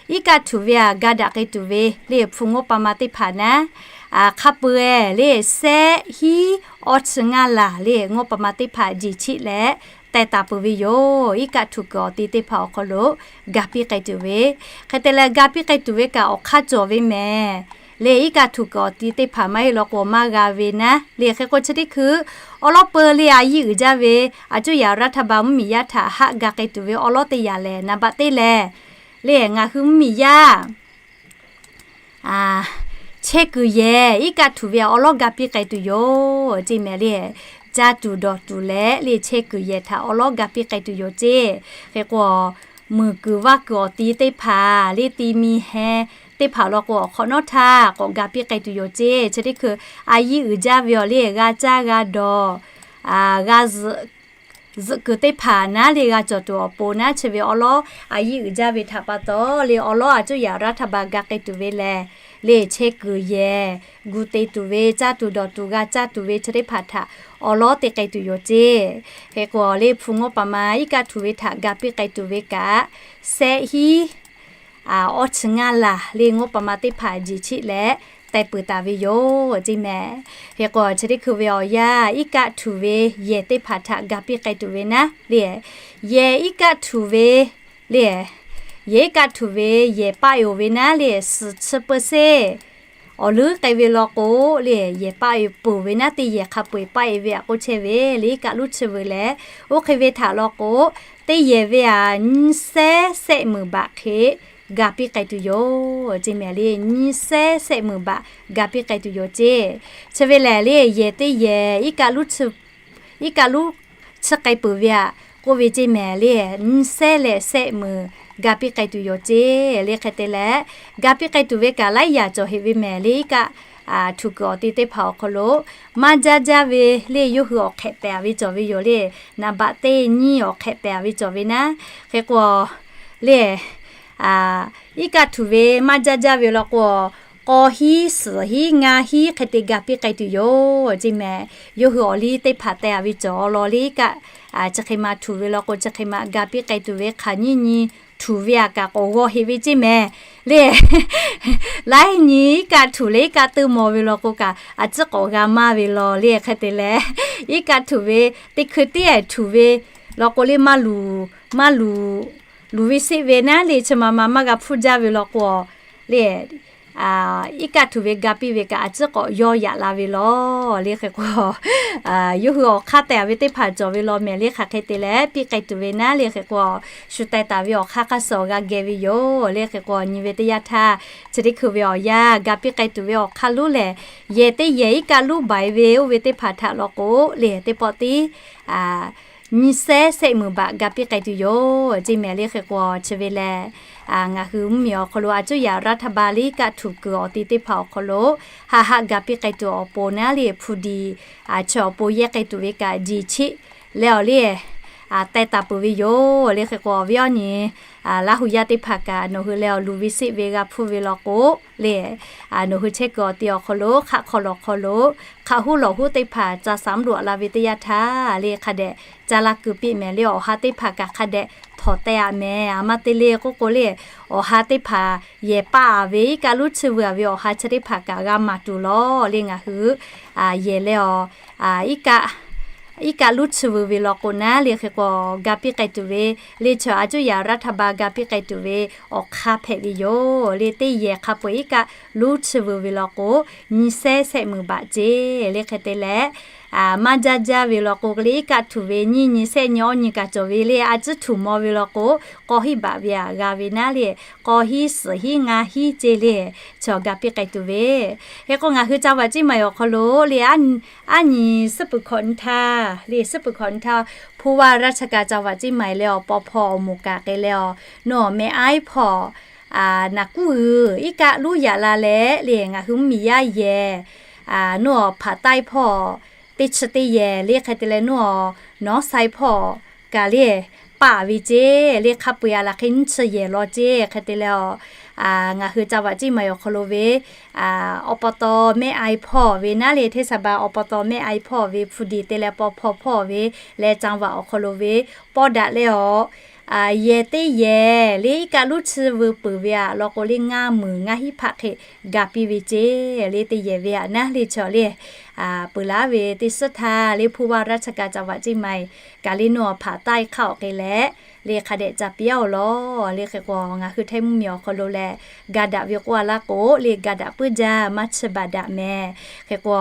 iˉ kaˆ htuˬ ve aꞈ ga daꞈ k'ai tuˬ ve le hpu ngawˇ pa ma teˇ hpaˍ naˉ, hk'a peu-eˬ le sehˆ hiˉ awˇ chi ngaˇ laˬ le ngawˇ pa ma teˇ hpaˍ jeˬ cheˆ leh teh taˍ peuˬ ve yoˬ. Iˉ kaˆ htuˬ kuiˬ awˬ ti teˇ hpaˍ awˬ hk'aw lo ga piˇ k'ai tuˬ ve, hk'e te leh ga piˇ k'ai tuˬ ve kaꞈ awˬ hk'aˇ cawˬ ve mehˍ le. Iˉ kaˆ htuˬ kuiˬ awˬ ti teˇ hpaˍ maˇ heˆ law k'o maˇ g'a ve naˉ le. Hk'e k'o, chi teˇ hkui awˉ lawˉ peu le a yiˇ uiˍ jaˇ ve a cuˇ yaꞈ raˇ htaˇ ba mvuhˇ miˬ yaˇ htaꞈ haˆ ga k'ai tuˬ ve awˉ lawˉ teˇ yanˇ lehˬ, naˍ baꞈ teˇ lehˬ le ngaˬ hui mvuhˇ miˬ yaˇ chehˇ kuiˬ yehˬ iˉ kaˆ htuˬ ve awˉ lawˉ ga piˇ k'ai tuˬ yoˬ ceˇ mehˍ le. Caˇ tuˬ dawˬ tuˬ leh le chehˇ kuiˬ yehˬ htaꞈ awˉ lawˉ ga piˇ k'ai tuˬ yoˬ ceˇ. Hk'e k'o, muiˬ kuiˬ vaˇ kuiˬ awˬ ti teˇ hpaˍ le ti mi heh teˇ hpaˍ law k'o, awˬ hk'awꞈ nawˉ htaˇ k'awꞈ ga piˇ k'ai tuˬ yoˬ ceˇ. Chi teˇ hkui a yiˇ uiˍ jaˇ ve awˬ le g'a caˇ g'a dawˬ, g'a zuhꞈ kuiˬ teˇ hpaˍ naˉ le g'a cawˬ tuˬ awˬ pon naˉ, chi ve awˉ lawˉ a yiˇ uiˍ jaˇ ve htaꞈ pa taw le awˉ lawˉ a cuˇ yaꞈ raˇ htaˇ ba ga k'ai tuˬ ve lehˬ, le chehˇ kuiˬ yehˬ gu te tuˬ ve, caˇ tuˬ dawˬ tuˬ g'a caˇ tuˬ ve chi teˇ hpaˍ htaꞈ awˉ lawˉ te k'ai tuˬ yoˬ ceˇ. Hk'e k'o, le hpu ngawˇ pa ma iˉ kaˆ htuˬ ve htaꞈ ga piˇ k'ai tuˬ ve kaꞈ, sehˆ hiˉ awˇ chi ngaˇ laˬ le ngawˇ pa ma teˇ hpaˍ jeˬ cheˆ leh teh peuˬ taˍ ve yoˬ ceˇ mehˍ. Hk'e k'o, chi teˇ hkui ve awˬ yanˇ iˉ kaˆ htuˬ ve yehˬ teˇ hpaˍ htaꞈ ga piˇ k'ai tuˬ ve naˉ le, yehˬ iˉ kaˆ htuˬ ve le, yehˬ iˉ kaˆ htuˬ ve yehˬ paˆ e oˬ ve naˉ le, suhˍ chi peu seˆ awˬ leuˉ k'ai ve law k'o le, yehˬ paˆ e peuˬ ve naˉ, teˇ yehˬ hk'a peu-eˬ paˆ e ve aꞈ k'oˆ chehˇ ve le iˉ kaˆ luˉ chi veuˬ lehˬ, oˇ hk'e ve htaꞈ law k'o, teˇ yehˬ ve aꞈ nyiˇ sehˉ sehˆ meunˍ baꞈ hk'e ga piˇ k'ai tuˬ yoˬ ceˇ mehˍ le. Nyiˇ sehˉ sehˆ meunˍ baꞈ ga piˇ k'ai tuˬ yoˬ ceˇ. Chi ve lehˬ le yehˬ teˇ yehˬ iˉ kaˆ luˉ chi k'ai peuˬ ve aꞈ k'oˆ ve ceˇ mehˍ le, nyiˇ sehˉ leh sehˆ meunˍ ga piˇ k'ai tuˬ yoˬ ceˇ le. Hk'e te leh, ga piˇ k'ai tuˬ ve kaꞈ laiˉ yaꞈ cawˬ heꞈ ve mehˍ le iˉ kaˆ htuˬ kuiˬ awˬ ti teˇ hpaˍ awˬ hk'aw lo maˇ jaˇ jaˇ ve le yawˇ hui awˬ hk'ehꞈ pehˍ a ve cawˬ ve yoˬ le. Naˍ baꞈ teˇ nyiˇ awˬ hk'ehꞈ pehˍ a ve cawˬ ve naˉ. Hk'e k'o le, iˉ kaˆ htuˬ ve maˇ jaˇ jaˇ ve law k'o, k'aw hiˉ suhˍ hiˉ ngaˇ hiˉ hk'e te ga piˇ k'ai tuˬ yoˬ ceˇ mehˍ. Yawˇ hui awˬ liˇ teˇ hpaˍ teh a ve cawˬ law le iˉ kaˆ chi hk'e ma htuˬ ve law k'o, chi hk'e ma ga piˇ k'ai tuˬ ve hk'aˬ nyiˇ nyi htuˬ ve aꞈ kaꞈ k'awꞈ g'aw heꞈ ve ceˇ mehˍ le. Laiˉ nyi iˉ kaˆ htuˬ leh iˉ kaˆ teuˇ maw ve law k'o kaꞈ, a ciˉ k'awꞈ g'a maˇ ve law le. Hk'e te leh, iˉ kaˆ htuˬ ve teˇ hkui teˇ ehˍ htuˬ ve law k'o le, maˇ luˬ, maˇ luˬ, luˬ ve seˆ ve naˉ le chi ma ma maˇ g'a hpuˇ jaˇ ve law k'o le, iˉ kaˆ htuˬ ve ga piˇ ve kaꞈ a ciˉ k'awꞈ yawˇ yaꞈ la ve law le. Hk'e k'o, yawˇ hui awˬ hk'aˇ teh a ve teˇ hpaˍ cawˬ ve law mehˍ le. Hk'aˬ hk'e te leh piˇ k'ai tuˬ ve naˉ le. Hk'e k'o, shu teh taˍ ve awˬ hk'aˇ hk'a suh awˬ g'a geh ve yoˬ le. Hk'e k'o, nyi ve teˇ yanˇ htaˇ, chi teˇ hkui ve awˬ yanˇ ga piˇ k'ai tuˬ ve awˬ hk'aˇ lonˉ lehˬ, yehˬ teˇ yehˬ iˉ kaˆ lonˉ baiˍ ve oˇ ve teˇ hpaˍ htaꞈ law k'o le, teˇ pawˆ tiˉ nyiˇ sehˉ sehˆ meunˍ baꞈ ga piˇ k'ai tuˬ yoˬ ceˇ mehˍ le. Hk'e k'o, chi ve lehˬ, ngaˬ hui mvuhˇ miˬ awˬ hk'aw lo a cuˉ yaꞈ raˇ htaˇ ba le iˉ kaˆ htuˬ kuiˬ awˬ ti teˇ hpaˍ awˬ hk'aw lo haˆ haˆ ga piˇ k'ai tuˬ awˬ pon naˉ le, hpu diˍ chi awˬ pon yehˇ k'ai tuˬ ve kaꞈ jeˬ cheˆ leh awˬ le, teh taˍ peuˬ ve yoˬ le. Hk'e k'o, awˬ viˉ awˬ nyi Laˇ hu yaˇ teˇ hpaˍ kaꞈ nawˬ hui leh awˬ luˬ ve seˆ ve g'a hpuˇ ve law k'o le, nawˬ hui chehˇ kuiˬ awˬ ti awˬ hk'aw lo, hk'aˆ hk'aw lawˬ hk'aw lo, hk'aˆ huˉ lawˬ huˉ teˇ hpaˍ ca saˍ mvuhˇ loꞈ la ve teˇ yanˇ htaˇ le, hk'a dehꞈ ca la kuiˬ piˇ mehˍ le. Awˬ ha teˇ hpaˍ kaꞈ hk'a dehꞈ htawnˍ teh-a mehˍ. A ma te le k'oˆ k'o le, awˬ ha teˇ hpaˍ yehˬ paˆ-a ve iˉ kaˆ luˉ chi vuiˬ-a ve awˬ ha chi teˇ hpaˍ kaꞈ g'a maˍ tuˬ lawˬ le. Ngaˬ hui yehˬ leh awˬ iˉ kaˆ luˉ chi vuiˬ ve law k'o naˉ le, hk'e k'o ga piˇ k'ai tuˬ ve le, chaw a cuˇ yaꞈ รัฐบาล ga piˇ k'ai tuˬ ve awˬ hk'aˇ hpehꞈ ve yoˬ le. Teˇ yehˬ hk'a peu-eˬ iˉ kaˆ luˉ chi vuiˬ ve law k'o, nyiˇ sehˉ sehˆ meunˍ baꞈ ceˇ le. Hk'e te leh, maˇ jaˇ jaˇ ve law k'o le, iˉ kaˆ htuꞈ ve nyiˇ nyi sehˆ nyi awˇ nyi kaꞈ cawˬ ve le. A cuˇ htuꞈ maw ve law k'o, k'aw hiˉ baꞈ ve-a g'a ve naˉ le, k'aw hiˉ suhˍ hiˉ ngaˇ hiˉ ceˇ le, chaw ga piˇ k'ai tuˬ ve. Hk'e k'o ngaˬ hui จังหวัดเชียงใหม่ awˬ hk'aw lo le, aˉ nyi suhˉ peuˬ hkawꞈ nyi htaˇ le, suhˉ peuˬ hkawꞈ nyi htaˇ ผู้ว่าราชการจังหวัดเชียงใหม่ leh awˬ paw hpawˇ awˬ moˍ kaꞈ k'ai leh awˬ, nawˬ meh aiˉ hpawˇ naˍ kuˉ uiˍ iˉ kaˆ luˉ yaꞈ la leh le, ngaˬ hui mvuhˇmiˬ yaˇ yehˬ nawˬ hpaˍ taiˇ hpawˇ teˇ chi teˇ yehˬ le, hk'e te leh nawˬ nawˉ sai hpawˇ kaꞈ le paˆ ve ceˇ le. Hk'a peu-eˬ a laˬ hk'e nyiˇ chi yehˬ law ceˇ. Hk'e te leh awˬ, ngaˬ hui จังหวัดเชียงใหม่ awˬ hk'aw lo ve อบต. แม่อาย hpawˇ ve naˉ le, เทศบาล อบต. แม่อาย hpawˇ ve hpu diˍ te leh paw hpawˇ hpawˇ ve leh จังหวัด awˬ hk'aw lo ve pawˇ daꞈ leh awˬ, yehˬ teˇ yehˬ le iˉ kaˆ luˉ chi vuiˬ peuˬ ve-a law k'o le, ngaˇ meunˍ ngaˇ hiˉ hpaˆ hk'e ga piˇ ve ceˇ le. Teˇ yehˬ ve-a naˉ le chaw le, peuˬ laˉ ve teˇ suhˉ htaˇ le ผู้ว่าราชการจังหวัดเชียงใหม่ kaꞈ le nawˬ hpaˍ taiˇ hk'aˆ awˬ k'ai leh le hk'a dehꞈ ca piˇ-a-oˬ lawˬ le. Hk'e k'o ngaˬ hui Htaiˇ mvuhˇmiˬ awˬ hk'aw lo leh ga daꞈ ve k'oˆ-a laˇ k'o le, ga daꞈ puiˉ jaˇ, maˇ chiˇ baˬ daꞈ mehˍ. Hk'e k'o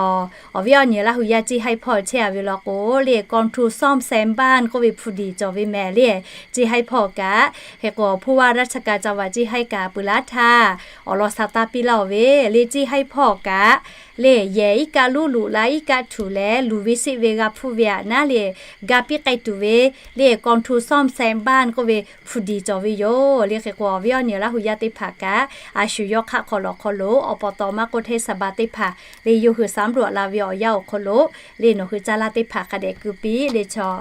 awˬ viˉ awˬ nyi Laˇ hu yaˇ เจ๊ไฮพ่อ chehˇ-a ve law k'o le, กองทุนซ่อมแซมบ้าน k'oˆ ve hpu diˍ cawˬ ve mehˍ le, เจ๊ไฮพ่อ kaꞈ. Hk'e k'o ผู้ว่าราชการจังหวัดเชียงใหม่ kaꞈ peuˬ laˉ htaˇ awˬ lawn sha taˇ piˇ laˇ-oˬ ve le, เจ๊ไฮพ่อ kaꞈ le yehˬ iˉ kaˆ luˉ luꞈ la iˉ kaˆ htuꞈ leh luˬ ve seˆ ve g'a hpuˇ ve-a naˉ le, ga piˇ k'ai tuˬ ve le กองทุนซ่อมแซมบ้าน k'oˆ ve hpu diˍ cawˬ ve yoˬ le. Hk'e k'o awˬ viˉ awˬ nyi Laˇ hu yaˇ teˇ hpaˍ kaꞈ a shu yawˇ hk'aˆ hk'aw lawˬ hk'aw lo awˬ paw taw maˇ k'oˆ เทศบาล teˇ hpaˍ le yawˇ hui saˍ mvuhˇ loꞈ la ve awˬ yanˇ awˬ hk'aw lo le nawˬ hui caˇ laˇ teˇ hpaˍ hk'a dehꞈ keu piˇ le chaw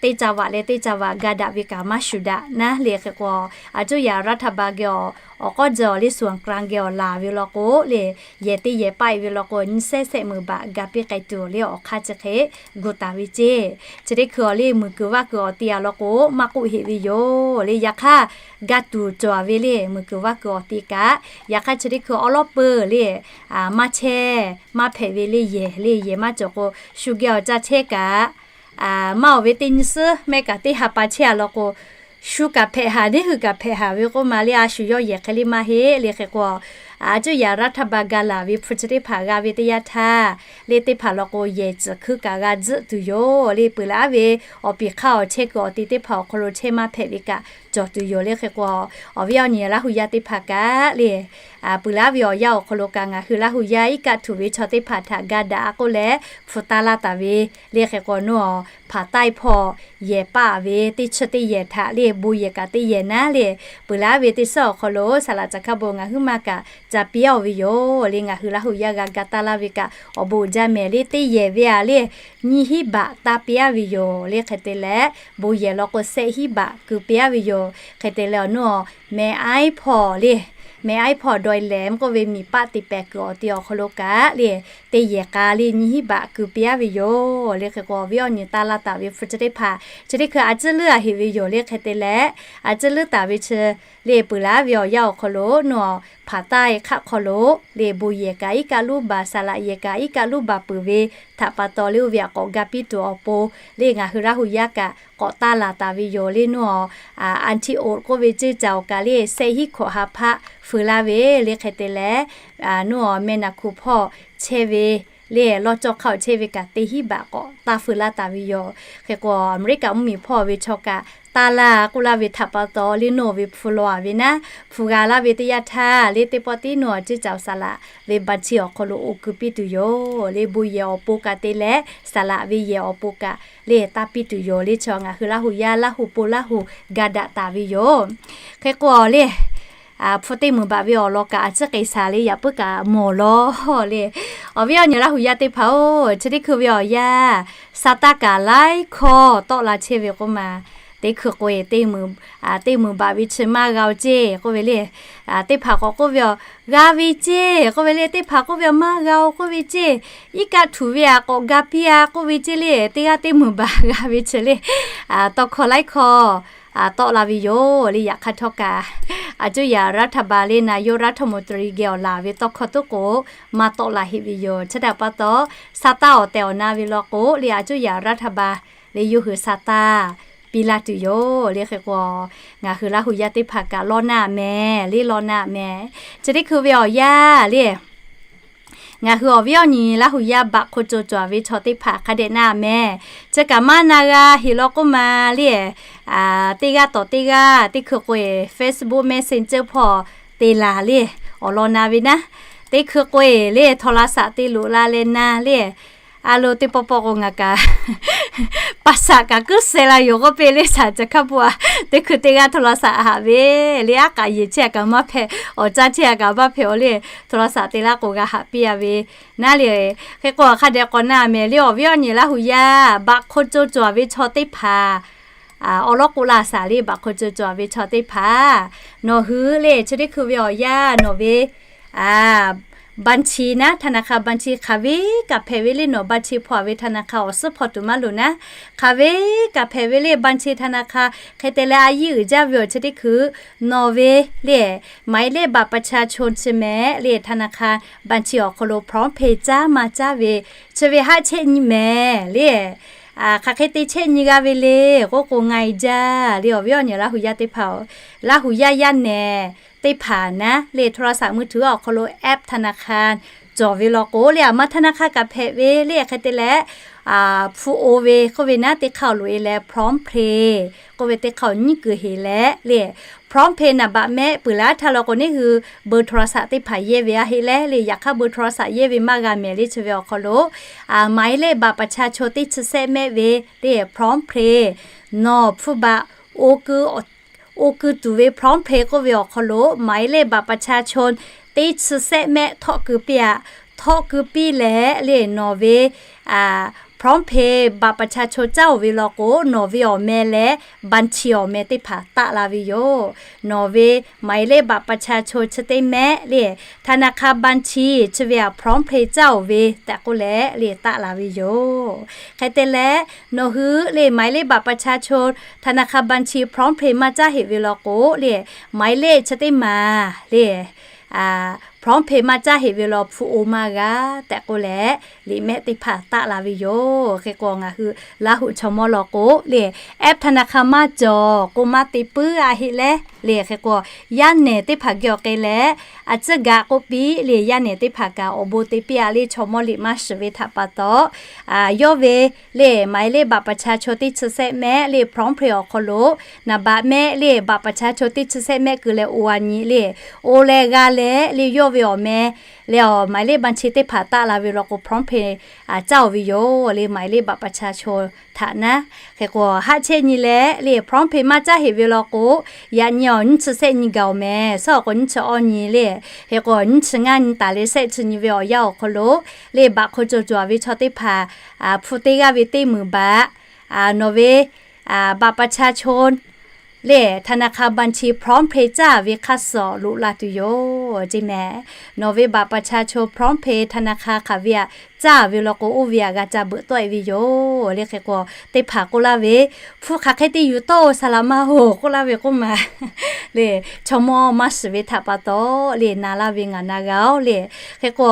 teˇ จังหวัด leh teˇ จังหวัด ga daꞈ ve kaꞈ maˇ shuˍ daꞈ naˉ le. Hk'e k'o a cuˇ yaꞈ รัฐบาล geh awˬ, awˬ k'awˇ jaˇ awˬ le ส่วนกลาง geh awˬ laˬ ve law k'o le, yehˬ teˇ yehˬ paˆ-e ve law k'o nyiˇ sehˉ sehˆ meunˍ baꞈ ga piˇ k'ai tuˬ le awˬ hk'aˇ chi hk'e gu taˍ ve ceˇ. Chi teˇ hkui awˬ le muiˬ kuiˬ vaˇ kuiˬ awˬ ti-a law k'o maˇ k'oˆ heˆ ve yoˬ le. Yaꞈ hk'aˇ ga tuˬ cawˬ-a ve le muiˬ kuiˬ vaˇ kuiˬ awˬ ti kaꞈ. Yaꞈ hk'aˇ chi teˇ hkui awˉ lawˉ peuˬ le maˇ chehˇ maˇ hpehꞈ ve le, yehˬ le yehˬ maˇ cawˬ k'o shu geh awˬ ca chehˇ kaꞈ maˇ awˬ ve teˇ nyi suhˉ mehˆ kaꞈ teˇ ha pa chehˇ-a law k'o, shu kaꞈ hpehꞈ haˍ, neˇ hui kaꞈ hpehꞈ haˍ ve k'oˆ ma le, a shu yawˇ yehˬ hk'e le maˇ heˆ le. Hk'e k'o a cuˇ yaꞈ รัฐบาล ga laˬ ve hpu chi teˇ hpaˍ g'a ve teˇ yanˇ htaˇ le teˇ hpaˍ law k'o yehˬ tcuhˍ hkuiˉ kaꞈ g'a tzuhˆ tuˬ yoˬ le. Peuˬ laˉ ve awˬ piˍ hk'aˇ awˬ chehˇ kuiˬ awˬ ti teˇ hpaˍ awˬ hk'aw lo chehˇ maˇ hpehꞈ ve kaꞈ cawˬ tuˬ yoˬ le. Hk'e k'o awˬ viˉ awˬ nyi Laˇ hu yaˇ teˇ hpaˍ kaꞈ le peuˬ laˉ ve awˬ yanˇ awˬ hk'aw lo kaꞈ ngaˬ hui Laˇ hu yaˇ iˉ kaˆ htuꞈ ve chaw teˇ hpaˍ htaꞈ ga daꞈ-a k'oˆ leh hpu taˇ laˇ taˍ ve le. Hk'e k'o nawˬ hpaˍ taiˇ hpawˇ yehˬ paˆ ve teˇ chi teˇ yehˬ htaꞈ le bon yehˬ kaꞈ teˇ yehˬ naˉ le peuˬ laˉ ve teˇ suhˉ awˬ hk'aw lo saˍ laꞈ caˬ hkaˇ bon ngaˬ huiˉ maˇ kaꞈ ca piˇ-a-oˬ ve yoˬ le. Ngaˬ hui Laˇ hu yaˇ g'a ga taˇ laˇ ve kaꞈ awˬ bon uiˍ jaˇ mehˍ le. Teˇ yehˬ ve-a le nyiˇ hiˉ baꞈ taˇ piˇ-a ve yoˬ le. Hk'e te leh bon yehˬ law k'o sehˆ hiˉ baꞈ keu piˇ-a ve yoˬ. Hk'e te leh awˬ nawˬ meh aiˉ hpawˇ le, meh aiˉ hpawˇ dawˇ-e lehˬ mvuhˇ k'oˆ ve miˬ paˆ te pehˍ kuiˬ awˬ ti awˬ hk'aw lo kaꞈ le teˇ yehˬ k'a le nyiˇ hiˉ baꞈ keu piˇ-a ve yoˬ le. Hk'e k'o awˬ viˉ awˬ nyi taˇ laˇ taˍ ve hpu chi teˇ hpaˍ chi teˇ hkui a ciˉ leuˉ-a heꞈ ve yoˬ le. Hk'e te leh a ciˉ leuˉ taˍ ve chi le peuˬ laˉ ve awˬ yanˇ awˬ hk'aw lo nawˬ hpaˍ taiˇ hk'aˆ hk'aw lo le bon yehˬ kaꞈ iˉ kaˆ luˉ baˬ, saˍ laꞈ yehˬ kaꞈ iˉ kaˆ luˉ baˬ peuˬ ve htaꞈ pa taw le oˇ ve htaꞈ k'awꞈ ga piˇ tuˬ awˬ pon le ngaˬ hui Laˇ hu yaˇ kaꞈ k'awꞈ taˇ laˬ taˍ ve yoˬ le. Nawˬ Antioch k'oˆ ve ceˇ caˬ awˬ kaꞈ le sehˆ hiˉ hkawꞈ ha hpaˆ feu laˇ ve le. Hk'e te leh nawˬ meh naˍ hkuˍ hpawˇ chehˇ ve le lawˇ cawˇ hk'aˇ awˬ chehˇ ve kaꞈ teˇ hiˉ baꞈ k'awꞈ taˇ feu laˇ taˍ ve yoˬ. Hk'e k'o Aˍmeˍriˆkaꞈ mvuhˇmiˬ hpawˇ ve chaw kaꞈ taˇ laˇ k'oˆ laˇ ve htaꞈ pa taw le nawˬ ve hpu law-a ve naˉ, hpu g'a laˇ ve teˇ yanˇ htaˇ le teˇ pawˆ tiˉ nawˬ ceˇ caˬ saˍ laꞈ ve baˬ chi awˬ hk'aw lo oˇ keu piˇ tuˬ yoˬ le. Bon yehˬ awˬ pon kaꞈ te leh saˍ laꞈ ve yehˬ awˬ pon kaꞈ le taˇ piˇ tuˬ yoˬ le. Chaw ngaˬ hui Laˇ hu yaˇ Laˇ hu pon Laˇ hu ga daꞈ taˍ ve yoˬ. Hk'e k'o le hpu teˇ meunˍ baꞈ ve awˬ lawn kaꞈ a ciˉ k'ai shaˍ le, yaꞈ puiˉ kaꞈ mawˬ lawˬ le. Awˬ viˉ awˬ nyi Laˇ huˍ yaˇ teˇ hpaˍ-oˬ, chi teˇ hkui ve awˬ yanˇ, sa taˇ kaꞈ laiˉ hkawˇ tawˆ la chehˇ ve k'oˆ ma. Teˇ hkui k'o-e, teˇ meunˍ baꞈ ve chi maˇ g'a-o ceˇ k'oˆ ve le. Teˇ hpaˍ k'awꞈ k'oˆ ve, aˬ, g'a ve ceˇ k'oˆ ve le. Teˇ hpaˍ k'oˆ ve, aˬ, maˇ g'a-o k'oˆ ve ceˇ. Iˉ kaˆ htuꞈ ve aꞈ k'awꞈ ga piˇ-a k'oˆ ve ceˇ le. Teˇ g'aˇ teˇ meunˍ baꞈ g'a ve chi le, tawˇ hkawˇ laiˉ hkawˇ tawˆ la ve yoˬ le. Yaꞈ hk'aˇ htawˇ kaꞈ, a cuˇ yaꞈ รัฐบาล le, นายกรัฐมนตรี geh awˬ laˬ ve tawˇ hkawˇ tuˉ k'o, maˇ tawˆ la heˆ ve yoˬ. Chi htaꞈ pa taw, sa taˇ awˬ tehˬ awˬ na ve law k'o le, a cuˇ yaꞈ รัฐบาล le, yawˇ hui sa taˇ piˇ laˇ tuˬ yoˬ le. Hk'e k'o, ngaˬ hui Laˇ huˍ yaˇ teˇ hpaˍ kaꞈ lawˇ naˆ mehˍ le, lawˇ naˆ mehˍ. Chi teˇ hkui ve awˬ yanˇ le, ngaˬ hui awˬ viˉ awˬ nyi Laˇ huˍ yaˇ baꞈ hk'o co cawˬ ve chaw teˇ hpaˍ hk'a dehꞈ na mehˍ. Chi kaꞈ maˇ na g'a heˍ law k'oˆ ma le. Teˇ g'aˇ tawꞈ teˇ g'aˇ teˇ hkui k'o-e, Facebook Messenger hpawˇ te laˬ le, awˬ lawn na ve naˉ. Teˇ hkui k'o-e le, โทรศัพท์ te loꞈ la leh na le. A lo, teˇ pawˆ pawˆ k'o ngaˬ kaꞈ pa shaꞈ kaꞈ kuiˉ sheh la yoˬ k'oˆ piˇ le, shaˍ caˬ hkaˇ pawˆ-a. Teˇ hkui teˇ g'aˇ โทรศัพท์ haꞈ ve le, aˉ k'aꞈ yeˬ chehˇ-a kaꞈ maˇ hpehꞈ, awˬ caˇ chehˇ-a kaꞈ maˇ hpehꞈ-o le, โทรศัพท์ te laˇ k'o g'a haꞈ piˇ-a ve naˉ le. Hk'e k'o, hk'a dehꞈ k'awꞈ na mehˍ le, awˬ viˉ awˬ nyi Laˇ huˍ yaˇ baꞈ hk'o co cawˬ ve chaw teˇ hpaˍ awˬ lawn k'oˆ laˇ shaˍ le, baꞈ hk'o co cawˬ ve chaw teˇ hpaˍ. Nawˬ hui le, chi teˇ hkui ve awˬ yanˇ nawˬ ve บัญชี naˉ, ธนาคาร บัญชี hk'aˬ ve kaꞈ hpehꞈ ve le, nawˬ บัญชี hpawˇ-a ve ธนาคาร awˬ suhˉ hpawˇ tuˬ maˇ loˍ naˉ. Hk'aˬ ve kaꞈ hpehꞈ ve le, บัญชี ธนาคาร hk'e te leh a yiˉ uiˍ jaˇ ve awˬ chi teˇ hkui, nawˬ ve le, หมายเลขบัตรประชาชน chi mehˍ le, ธนาคาร บัญชี awˬ hk'aw lo PromptPay caˇ maˇ caˇ ve, chi ve haˆ chehˇ nyi mehˍ le. Hk'aˬ hk'e te chehˇ nyi g'a ve le k'oˆ k'o, nga-e jaˇ le, awˬ viˉ awˬ nyi Laˇ huˍ yaˇ teˇ hpaˍ-oˬ, Laˇ huˍ yaˇ yaˇ nehˬ teˇ hpaˍ naˉ le, โทรศัพท์มือถือ awˬ hk'aw lo แอปธนาคาร cawˬ ve law k'o le, aˬ ma ธนาคาร kaꞈ hpehꞈ ve le, hk'e te leh hpu o ve k'oˆ ve naˉ, teˇ hk'aˇ awˬ loꞈ e leh PromptPay k'oˆ ve teˇ hk'aˇ awˬ nyiˉ kuiˬ heˍ leh le, PromptPay นามบัตร mehˆ peuˬ laˇ htaˇ law k'o, neˇ hui เบอร์โทรศัพท์ teˇ hpaˍ yehˇ ve a heˆ leh le, yaꞈ hk'aˇ เบอร์โทรศัพท์ yehˇ ve maˇ g'a mehˍ le, chi ve awˬ hk'aw lo หมายเลขบัตรประชาชน teˇ chi sehˆ mehˆ ve le, PromptPay nawˬ hpu baꞈ o ku tuˬ ve PromptPay k'oˆ ve awˬ hk'aw lo หมายเลขบัตรประชาชน teˇ chi sehˆ mehˆ htawˆ keu piˇ-a. Htawˆ keu piˇ leh le, nawˬ ve PromptPay บัตรประชาชน caˇ-oˬ ve law k'o, nawˬ ve awˬ meh leh บัญชี awˬ meh teˇ hpaˍ taˆ la ve yoˬ. Nawˬ ve หมายเลขบัตรประชาชน chi teˇ mehˆ le, ธนาคาร บัญชี chi ve aꞈ PromptPay caˇ-oˬ ve tehꞈ k'oˆ leh le, taˆ la ve yoˬ. Hk'e te leh, nawˬ hui le หมายเลขบัตรประชาชน ธนาคาร บัญชี PromptPay maˇ caˇ heˆ ve law k'o le, หมายเลข chi teˇ maˬ le, PromptPay maˇ caˇ heˆ ve law, hpu o maˇ g'a tehꞈ k'oˆ leh, liꞈ mehˆ teˇ hpaˍ taˆ la ve yoˬ. Hk'e k'o, ngaˬ hui Laˇ huˍ chaw mawˇ law k'o le, app ธนาคาร maˇ cawˬ k'o maˇ te puiˉ a heˆ leh le. Hk'e k'o, yaˇ nehˬ teˇ hpaˍ geh awˬ k'ai leh, a ciˉ gaꞈ k'oˆ piˇ le, yaˇ nehˬ teˇ hpaˍ kaꞈ awˬ bon te piˇ-a le, chaw mawˇ liꞈ maˇ shiˍ ve htaꞈ pa taw, yawˇ ve le หมายเลขบัตรประชาชน teˇ chi sehˆ mehˆ le, PromptPay awˬ hk'aw lo นามบัตร mehˆ le, บัตรประชาชน teˇ chi sehˆ mehˆ keu leh o a nyi le, o leh g'a leh le, yawˇ ve awˬ meh leh awˬ หมายเลขบัญชี teˇ hpaˍ taˆ la ve law k'o, PromptPay caˇ-oˬ ve yoˬ le, หมายเลขบัตรประชาชน htaꞈ naˉ. Hk'e k'o, haˆ chehˇ nyi leh le, PromptPay maˇ caˇ heˆ ve law k'o, yaꞈ nyi awˬ nyiˇ chi sehˆ nyi gaˬ-oˬ mehˍ, shaˉ awˬ k'o nyiˇ chi awˇ nyi le, hk'e k'o nyiˇ chi ngaˇ nyi taˍ leh sehˆ chi nyi ve awˬ yanˇ awˬ hk'aw lo le, baꞈ hk'o co cawˬ ve chaw teˇ hpaˍ hpu teˇ g'aˇ ve teˇ meunˍ baꞈ nawˬ ve บัตรประชาชน le, ธนาคาร บัญชี PromptPay caˇ ve hk'aˇ suh loꞈ la tuˬ yoˬ ceˇ mehˍ. Nawˬ ve บัตรประชาชน PromptPay ธนาคาร hk'aˬ ve aꞈ caˇ ve law k'o, oˇ ve aꞈ g'a ca beuꞈ tawˆ-e ve yoˬ le. Hk'e k'o, teˇ hpaˍ k'oˆ laˇ ve, hpu hk'aˬ hk'e te yuˬ tawˆ-oˬ, saˍ laꞈ ma-oˬ k'oˆ laˇ ve k'oˆ ma le, chaw mawˇ maˇ shiˍ ve htaꞈ pa taw le, na laˇ ve ngaˬ na g'a-oˬ le. Hk'e k'o,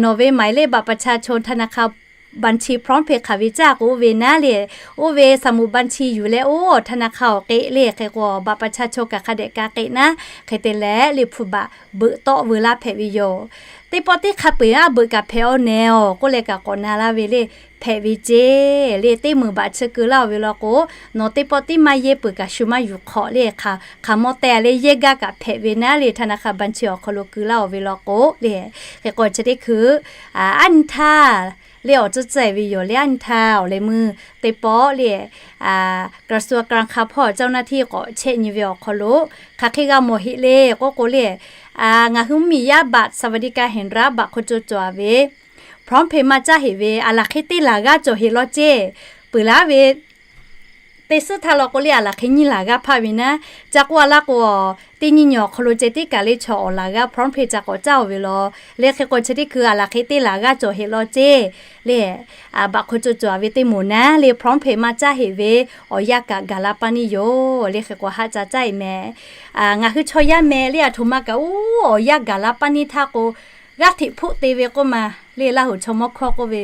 nawˬ ve หมายเลขบัตรประชาชน ธนาคาร บัญชี PromptPay hk'aˬ ve caˇ k'o, oˇ ve naˉ le, oˇ ve saˍ moˍ บัญชี yuˬ leh oˇ ธนาคาร awˬ k'e le. Hk'e k'o, บัตรประชาชน kaꞈ hk'a dehꞈ ka k'e naˉ. Hk'e te leh le, hpu baꞈ beuꞈ tawˆ veu laˇ hpehꞈ ve yoˬ. Teˇ pawˆ teˇ hk'a peu-eˬ aˉ beuꞈ kaꞈ hpehꞈ-aw nehˬ-oˬ k'oˆ leh kaꞈ k'awꞈ na laˇ ve le, hpehꞈ ve ceˇ le. Teˇ meunˍ baꞈ chi keu laˇ-oˬ ve law k'o, nawˬ teˇ pawˆ teˇ maˇ yehˇ peuˬ kaꞈ shu maˇ yuˬ hk'awꞈ le, hk'aˬ hk'aˬ mawˇ teh le, yehˇ gaˇ kaꞈ hpehꞈ ve naˉ le, ธนาคาร บัญชี awˬ hk'aw lo keu laˇ-oˬ ve law k'o le. Hk'e k'o, chi teˇ hkui aˉ nyi htaˇ le awˬ tcuhˇ tcuhˇ ve yoˬ le. Aˉ nyi htaˇ awˬ leh meuˇ teˇ pawˆ le กระทรวงการคลัง hpawˇ เจ้าหน้าที่ k'awꞈ chehˇ nyi ve awˬ hk'aw lo hk'aˬ hk'e g'a mawˬ heˆ le k'oˆ k'o le, ngaˬ hui mvuhˇmiˬ yaˇ บัตรสวัสดิการแห่งรัฐ baꞈ hk'aw co cawˬ ve PromptPay maˇ caˉ heˆ ve, aˬ laˬ hk'e teˇ laˬ g'aˇ cawˬ heˆ law ceˇ. Peuˬ laˉ ve teˇ suhˉ htaˇ law k'o le, aˬ laˬ hk'e nyiˇ laˬ g'aˇ hpaˆ ve naˉ, ca k'oˆ a laˇ k'o, teˇ nyiˇ nyi awˬ hk'aw lo ceh tiˉ kaꞈ le chaw awˬ laˬ g'aˇ PromptPay ca k'awꞈ caˇ oˬ ve law. Le hk'e k'o chi teˇ hkui aˬ laˬ hk'e teˇ laˬ g'aˇ cawˬ heˆ law ceˇ. Le baꞈ hk'aw co cawˬ ve teˇ moˍ naˉ le PromptPay maˇ caˉ heˆ ve, awˬ yanˇ kaꞈ gaˬ la paˇ neˇ yoˬ. Le hk'e k'o haˆ ca caˇ e mehˍ. Ngaˬ hui chaw yaˇ mehˍ le aˬ htoꞈ ma kaꞈ uˉ awˬ yanˇ gaˬ la paˇ neˇ htaˇ k'o, g'aˇ hteꞈ hpoˆ te ve k'oˆ ma le, Laˇ huˍ chaw mawˇ hkawˇ k'oˆ ve,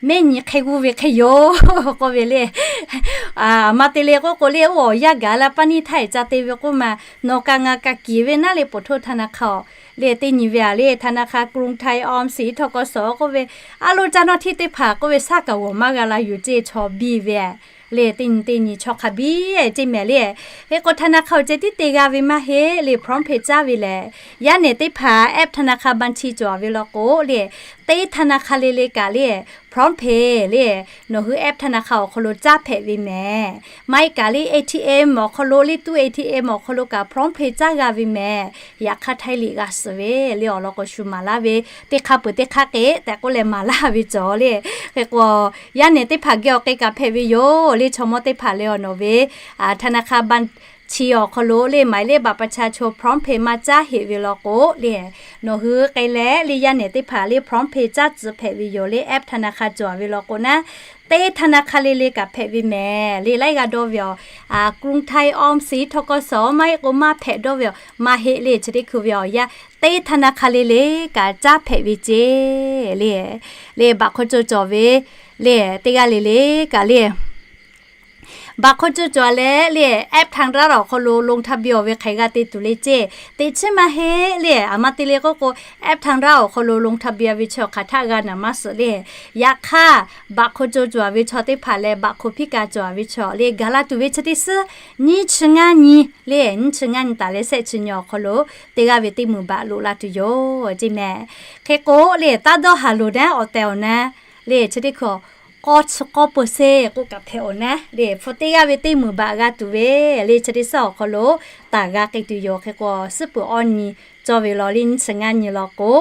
mehˉ nyi hk'e g'uˇ ve hk'e yoˬ k'oˆ ve le. Aˬ ma te le k'oˆ k'o le, oˇ awˬ yanˇ gaˬ la paˇ neˇ htaˇ ca te ve k'oˆ ma, nawˬ kaꞈ ngaˬ kaꞈ kiˍ ve naˉ le ปลดหนี้ธนาคาร le teˇ nyi ve a le ธนาคารกรุงไทย ออมสิน ทกส k'oˆ ve, a lo ca nawˇ htiˇ teˇ hpaˍ k'oˆ ve shaˉ kaꞈ g'awˬ maˇ g'a la yuˬ ceˇ chaw biˇ ve le. Teˇ nyi teˇ nyi chaw hk'a biˇ ceˇ mehˍ le. Hk'e k'o ธนาคาร ceh tiˉ te g'a ve maˇ heˆ le PromptPay caˇ ve lehˬ, yaˇ nehˬ teˇ hpaˍ แอปธนาคาร บัญชี cawˬ ve law k'o le, teˇ ธนาคาร le le kaꞈ le PromptPay le nawˬ hui แอปธนาคาร awˬ hk'aw lo caˇ hpehꞈ ve mehˍ. Maˇ heˆ kaꞈ le ATM awˬ hk'aw lo le, tuˇ ATM awˬ hk'aw lo kaꞈ PromptPay caˇ g'a ve mehˍ. Yaꞈ hk'aˇ htaiˇ liꞈ g'a suhˍ ve le awˬ lawn k'o shu maˍ laˇ ve, teˇ hk'a peuˬ teˇ hk'aˇ k'e tehꞈ k'oˆ leh maˍ laˇ ve cawˬ le. Hk'e k'o, yaˇ nehˬ teˇ hpaˍ geh awˬ k'e kaꞈ hpehꞈ ve yoˬ le. Chaw mawˇ teˇ hpaˍ le awˬ nawˬ ve ธนาคาร บัญชี awˬ hk'aw lo le หมายเลขบัตรประชาชน PromptPay maˇ caˇ heˆ ve law k'o le, nawˬ hui k'ai leh le yaˇ nehˬ teˇ hpaˍ le PromptPay caˇ tcuh hpehꞈ ve yoˬ le. แอปธนาคาร cawˬ ve law k'o naˉ, teˇ ธนาคาร le le kaꞈ hpehꞈ ve mehˍ le. Laiˉ g'a dawˇ ve awˬ, กรุงไทย ออมสิน ทกส maˇ heˆ k'o maˇ hpehꞈ dawˇ ve awˬ maˇ heˆ le. Chi teˇ hkui ve awˬ yanˇ teˇ ธนาคาร le le kaꞈ caˇ hpehꞈ ve ceˇ le. Le บัตรคนจน cawˬ ve le, teˇ g'aˇ le le kaꞈ le บัตรคนจน cawˬ leh le แอปธนาคาร awˬ hk'aw lo ลงทะเบียน awˬ ve hk'aˬ g'a te tuˬ le ceˇ. Teꞈ chiˉ maˇ heˆ le, aˬ ma te le k'oˆ k'o แอปธนาคาร awˬ hk'aw lo ลงทะเบียน ve chaw hk'aˬ htaˆ g'a naˍ maˇ suhˍ le. Yaꞈ hk'aˇ, บัตรคนจน cawˬ ve chaw teˇ hpaˍ leh บัตรคนพิการ cawˬ ve chaw le gaˬ la tuˬ ve chi teˇ suhˉ, nyiˇ chi ngaˇ nyi le, nyiˇ chi ngaˇ nyi taˍ leh shehˆ chi nyi awˬ hk'aw lo teˇ g'aˇ ve teˇ meunˍ baꞈ loꞈ la tuˬ yoˬ ceˇ mehˍ. Hk'e k'o le, taˇ dawˇ haˍ loˍ naˉ awˬ tehˬ awˬ na le chi teˇ hkui k'awˇ chi k'awˇ เปอร์เซ็นต์ k'oˆ kaꞈ hpehꞈ awˬ na le, hpu teˇ g'aˇ ve teˇ meunˍ baꞈ g'a tuˬ ve le chi teˇ suhˉ awˬ hk'aw lo taˍ g'a k'ai tuˬ yoˬ. Hk'e k'o, suhˉ peuˬ awˇ nyi cawˇ ve law le nyiˇ chi ngaˇ nyi law k'o,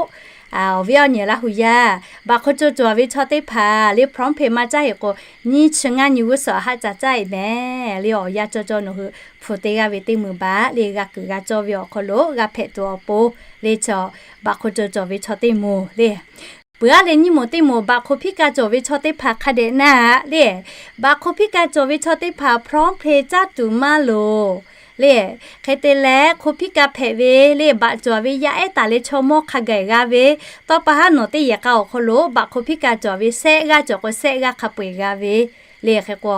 awˬ viˉ awˬ nyi Laˇ huˍ yaˇ, บัตรคนจน cawˬ ve chaw teˇ hpaˍ le PromptPay maˇ caˇ heˆ k'o, nyiˇ chi ngaˇ nyi g'uˇ suhˍ haˆ ca caˇ e mehˍ le. Awˬ yanˇ cawˇ cawˇ nawˬ hui hpu teˇ g'aˇ ve teˇ meunˍ baꞈ le g'a kuiˬ g'a cawˇ ve awˬ hk'aw lo g'a hpehꞈ tuˬ awˬ pon le, บัตรคนจน cawˬ ve chaw teˇ moˍ le, peuˬ aˉ leh nyiˇ moˍ teˇ moˍ บัตรคนพิการ cawˬ ve chaw teˇ hpaˍ hk'a dehꞈ na le, บัตรคนพิการ cawˬ ve chaw teˇ hpaˍ PromptPay caˇ tuˬ maˇ loˍ le. Hk'e te leh คนพิการ hpehꞈ ve le บัตร cawˬ ve yaˇ ehˉ taˍ leh chaw mawˇ hk'a gaˬ g'a ve, tawˇ pa haˉ nawˬ teˇ yehˬ k'a awˬ hk'aw lo บัตรคนพิการ cawˬ ve shehˆ g'aˇ cawˬ k'o shehˆ g'aˇ hk'a peu-eˬ g'a ve le. Hk'e k'o,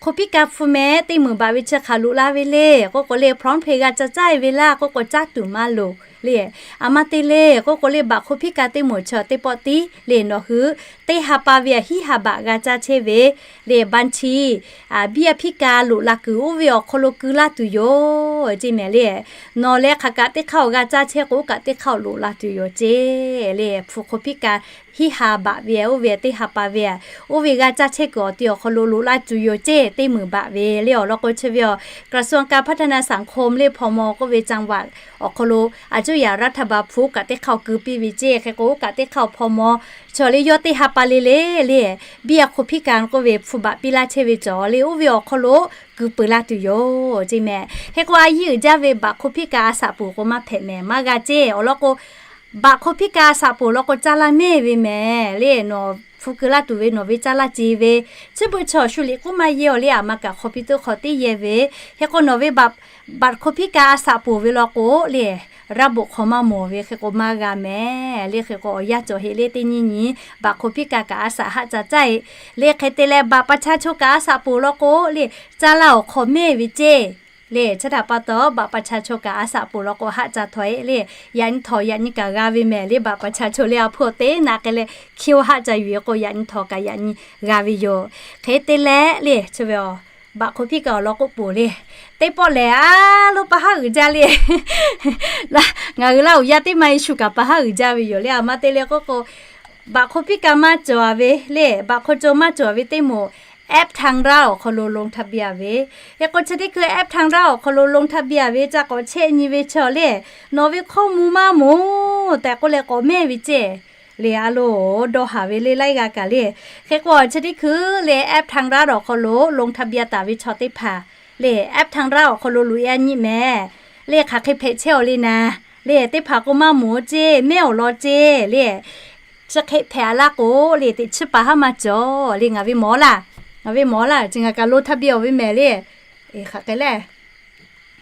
คนพิการ hpu meh teˇ meunˍ baꞈ ve chi hk'aˬ loꞈ la ve le k'oˆ k'o le, PromptPay g'a ca caˇ e ve laˇ k'oˆ k'o caˇ tuˬ maˇ loˍ le. Aˬ ma te le k'oˆ k'o le, บัตรคนพิการ teˇ moˍ chi teˇ pawˆ tiˉ le nawˬ hui teˇ ha pa ve aꞈ hiˉ ha baꞈ g'a caˇ chehˇ ve le บัญชี biˇ a พิการ loꞈ la kuiˬ oˇ ve awˬ hk'aw lo keu laˇ tuˬ yoˬ ceˇ mehˍ le. Nawˬ leh hk'aˬ kaꞈ teˇ hk'aˇ awˬ g'a caˇ chehˇ k'o, oˇ kaꞈ teˇ hk'aˇ awˬ loꞈ la tuˬ yoˬ ceˇ le. Hpu คนพิการ hiˉ ha baꞈ ve oˇ ve teˇ ha pa ve aꞈ, oˇ ve g'a caˇ chehˇ kuiˬ awˬ ti awˬ hk'aw lo loꞈ la tuˬ yoˬ ceˇ teˇ meunˍ baꞈ ve le awˬ lawn k'o chi ve aˬ, กระทรวงการพัฒนาสังคม le พม k'oˆ ve จังหวัด awˬ hk'aw lo aˬ cuˇ yaꞈ รัฐบาล hpu kaꞈ teˇ hk'aˇ awˬ keu piˇ ve ceˇ. Hk'e k'o oˇ kaꞈ teˇ hk'aˇ awˬ พม chaw le yawˇ teˇ ha pa le le le biˇ a คนพิการ k'oˆ ve hpu baꞈ piˇ laˇ chehˇ ve cawˬ le oˇ ve awˬ hk'aw lo keu peuˬ laˇ tuˬ yoˬ ceˇ mehˍ. Hk'e k'o a yiˇ uiˍ jaˇ ve บัตรคนพิการ a shaꞈ poˍ k'o maˇ hpehꞈ mehˍ, maˇ g'a ceˇ. Awˬ lawn k'o บัตรคนพิการ a shaꞈ poˍ lawn k'o caˇ laˇ mehˇ ve mehˍ le. Nawˬ hpu keu laˇ tuˬ ve nawˬ ve caˇ laˇ ce ve, chi beuꞈ chaw shu liꞈ k'oˆ maˇ yehˇ awˬ le, aˬ ma kaꞈ hk'aw piˇ tuˬ hk'aw teˇ yehˇ ve. Hk'e k'o nawˬ ve บัตรคนพิการ a shaꞈ poˍ ve lawn k'o le, raˇ boꞈ hk'aw maˇ mawˬ ve hk'e k'o maˇ g'a mehˍ le. Hk'e k'o awˬ yanˇ cawˬ heˆ le teˇ nyiˇ nyi บัตรคนพิการ kaꞈ a shaꞈ haˆ ca caˇ e le. Hk'e te leh บัตรประชาชน kaꞈ a shaꞈ poˍ lawn k'o le, caˇ laˇ awˬ hk'aw mehˇ ve ceˇ le. Chi htaꞈ pa taw บัตรประชาชน kaꞈ a shaꞈ poˍ lawn k'o haˆ ca htaw e le. Yaꞈ nyi htawnˍ yaꞈ nyi kaꞈ g'a ve mehˍ le. บัตรประชาชน le a hpuˇ awˬ te naꞈ k'ai leh hkiˇ haˆ ca yuˬ e k'o yaꞈ nyi htawnˍ kaꞈ yaꞈ nyi g'a ve yoˬ. Hk'e te leh le chi ve aˬ, บัตรคนพิการ awˬ lawn k'o poˍ le, teˇ pawˆ lehˬ a lo pa haˉ uiˍ jaˇ le. Ngaˬ hui Laˇ huˍ yaˇ teˇ ma e shu kaꞈ pa haˉ uiˍ jaˇ ve yoˬ le. Aˬ ma te le k'oˆ k'o Baꞈ hk'o piˉ ka maˇ cawˬ ve le, baꞈ hk'o co maˇ cawˬ ve teˇ moˍ, app ไทยรัฐ awˬ hk'aw lo ลงทะเบียน ve. Hk'e k'o chi teˇ hkui app ไทยรัฐ awˬ hk'aw lo ลงทะเบียน ve ca k'awꞈ chehˇ nyi ve chaw le, nawˬ ve hkawˇ mvuh maˇ moˍ tehꞈ k'oˆ leh k'awꞈ mehˇ ve ceˇ. Le a lo, dawˇ haˍ ve le laiˉ g'a kaꞈ le. Hk'e k'o chi teˇ hkui le app ไทยรัฐ awˬ hk'aw lo ลงทะเบียน taˍ ve chaw teˇ hpaˍ le, app ไทยรัฐ awˬ hk'aw lo loꞈ e a nyi mehˍ le, hk'aˬ hk'e hpehꞈ chehˇ awˬ le naˍ le, teˇ hpaˍ k'o maˇ moˍ ceˇ, mehˇ awˬ lawn ceˇ le, chi hk'e hpehꞈ a laˇ k'o le, teꞈ chiˉ paˍ haˉ maˇ cawˬ le. Ngaˬ ve mawˬ laˇ, ngaˬ ve mawˬ laˇ, chi ngaˬ kaꞈ ลงทะเบียน awˬ ve mehˍ le. Hk'aˬ hk'e le,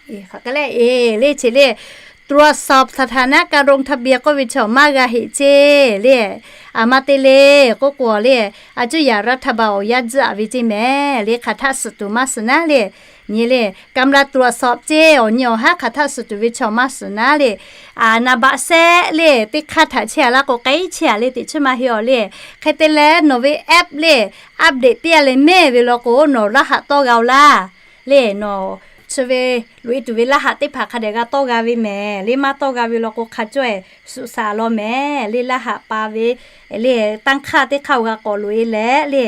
hk'aˬ hk'e le, e, le chi le, ตรวจสอบสถานะการลงทะเบียน k'oˆ ve chaw maˇ g'a heꞈ ceˇ le. A ma te le, k'oˆ k'o le, a cuˇ yaꞈ รัฐบาล awˬ yaˇ tzuhˆ a ve ceˇ mehˍ le, hk'aˬ htaˆ suhˍ tuˬ maˇ suhˍ naˉ le. Nyi le, กำลังตรวจสอบ ceˇ, awˬ nyi awˬ haˉ hk'aˬ htaˆ suhˍ tuˬ ve chaw maˇ suhˍ naˉ le. A, naˍ baꞈ sehˆ le, teˇ hk'aˇ htaꞈ chehˇ a laˇ k'o k'ai chehˇ a le, teꞈ chiˉ maˇ heˆ awˬ le. Hk'e te leh nawˬ ve app le, update piˇ a leh mehˇ ve law k'o, nawˬ รหัส tawˇ g'a oˬ laˇ le. Nawˬ chi ve loꞈ e tuˬ ve รหัส teˇ hpaˍ hk'a dehꞈ g'a tawˇ g'a ve mehˍ le. Maˇ tawˇ g'a ve law k'o, hk'a cawˇ e suhˍ saˍ law mehˍ le. รหัส pa ve le, tanˇ hk'aˇ teˇ hk'aˇ g'a k'awꞈ loꞈ e leh le,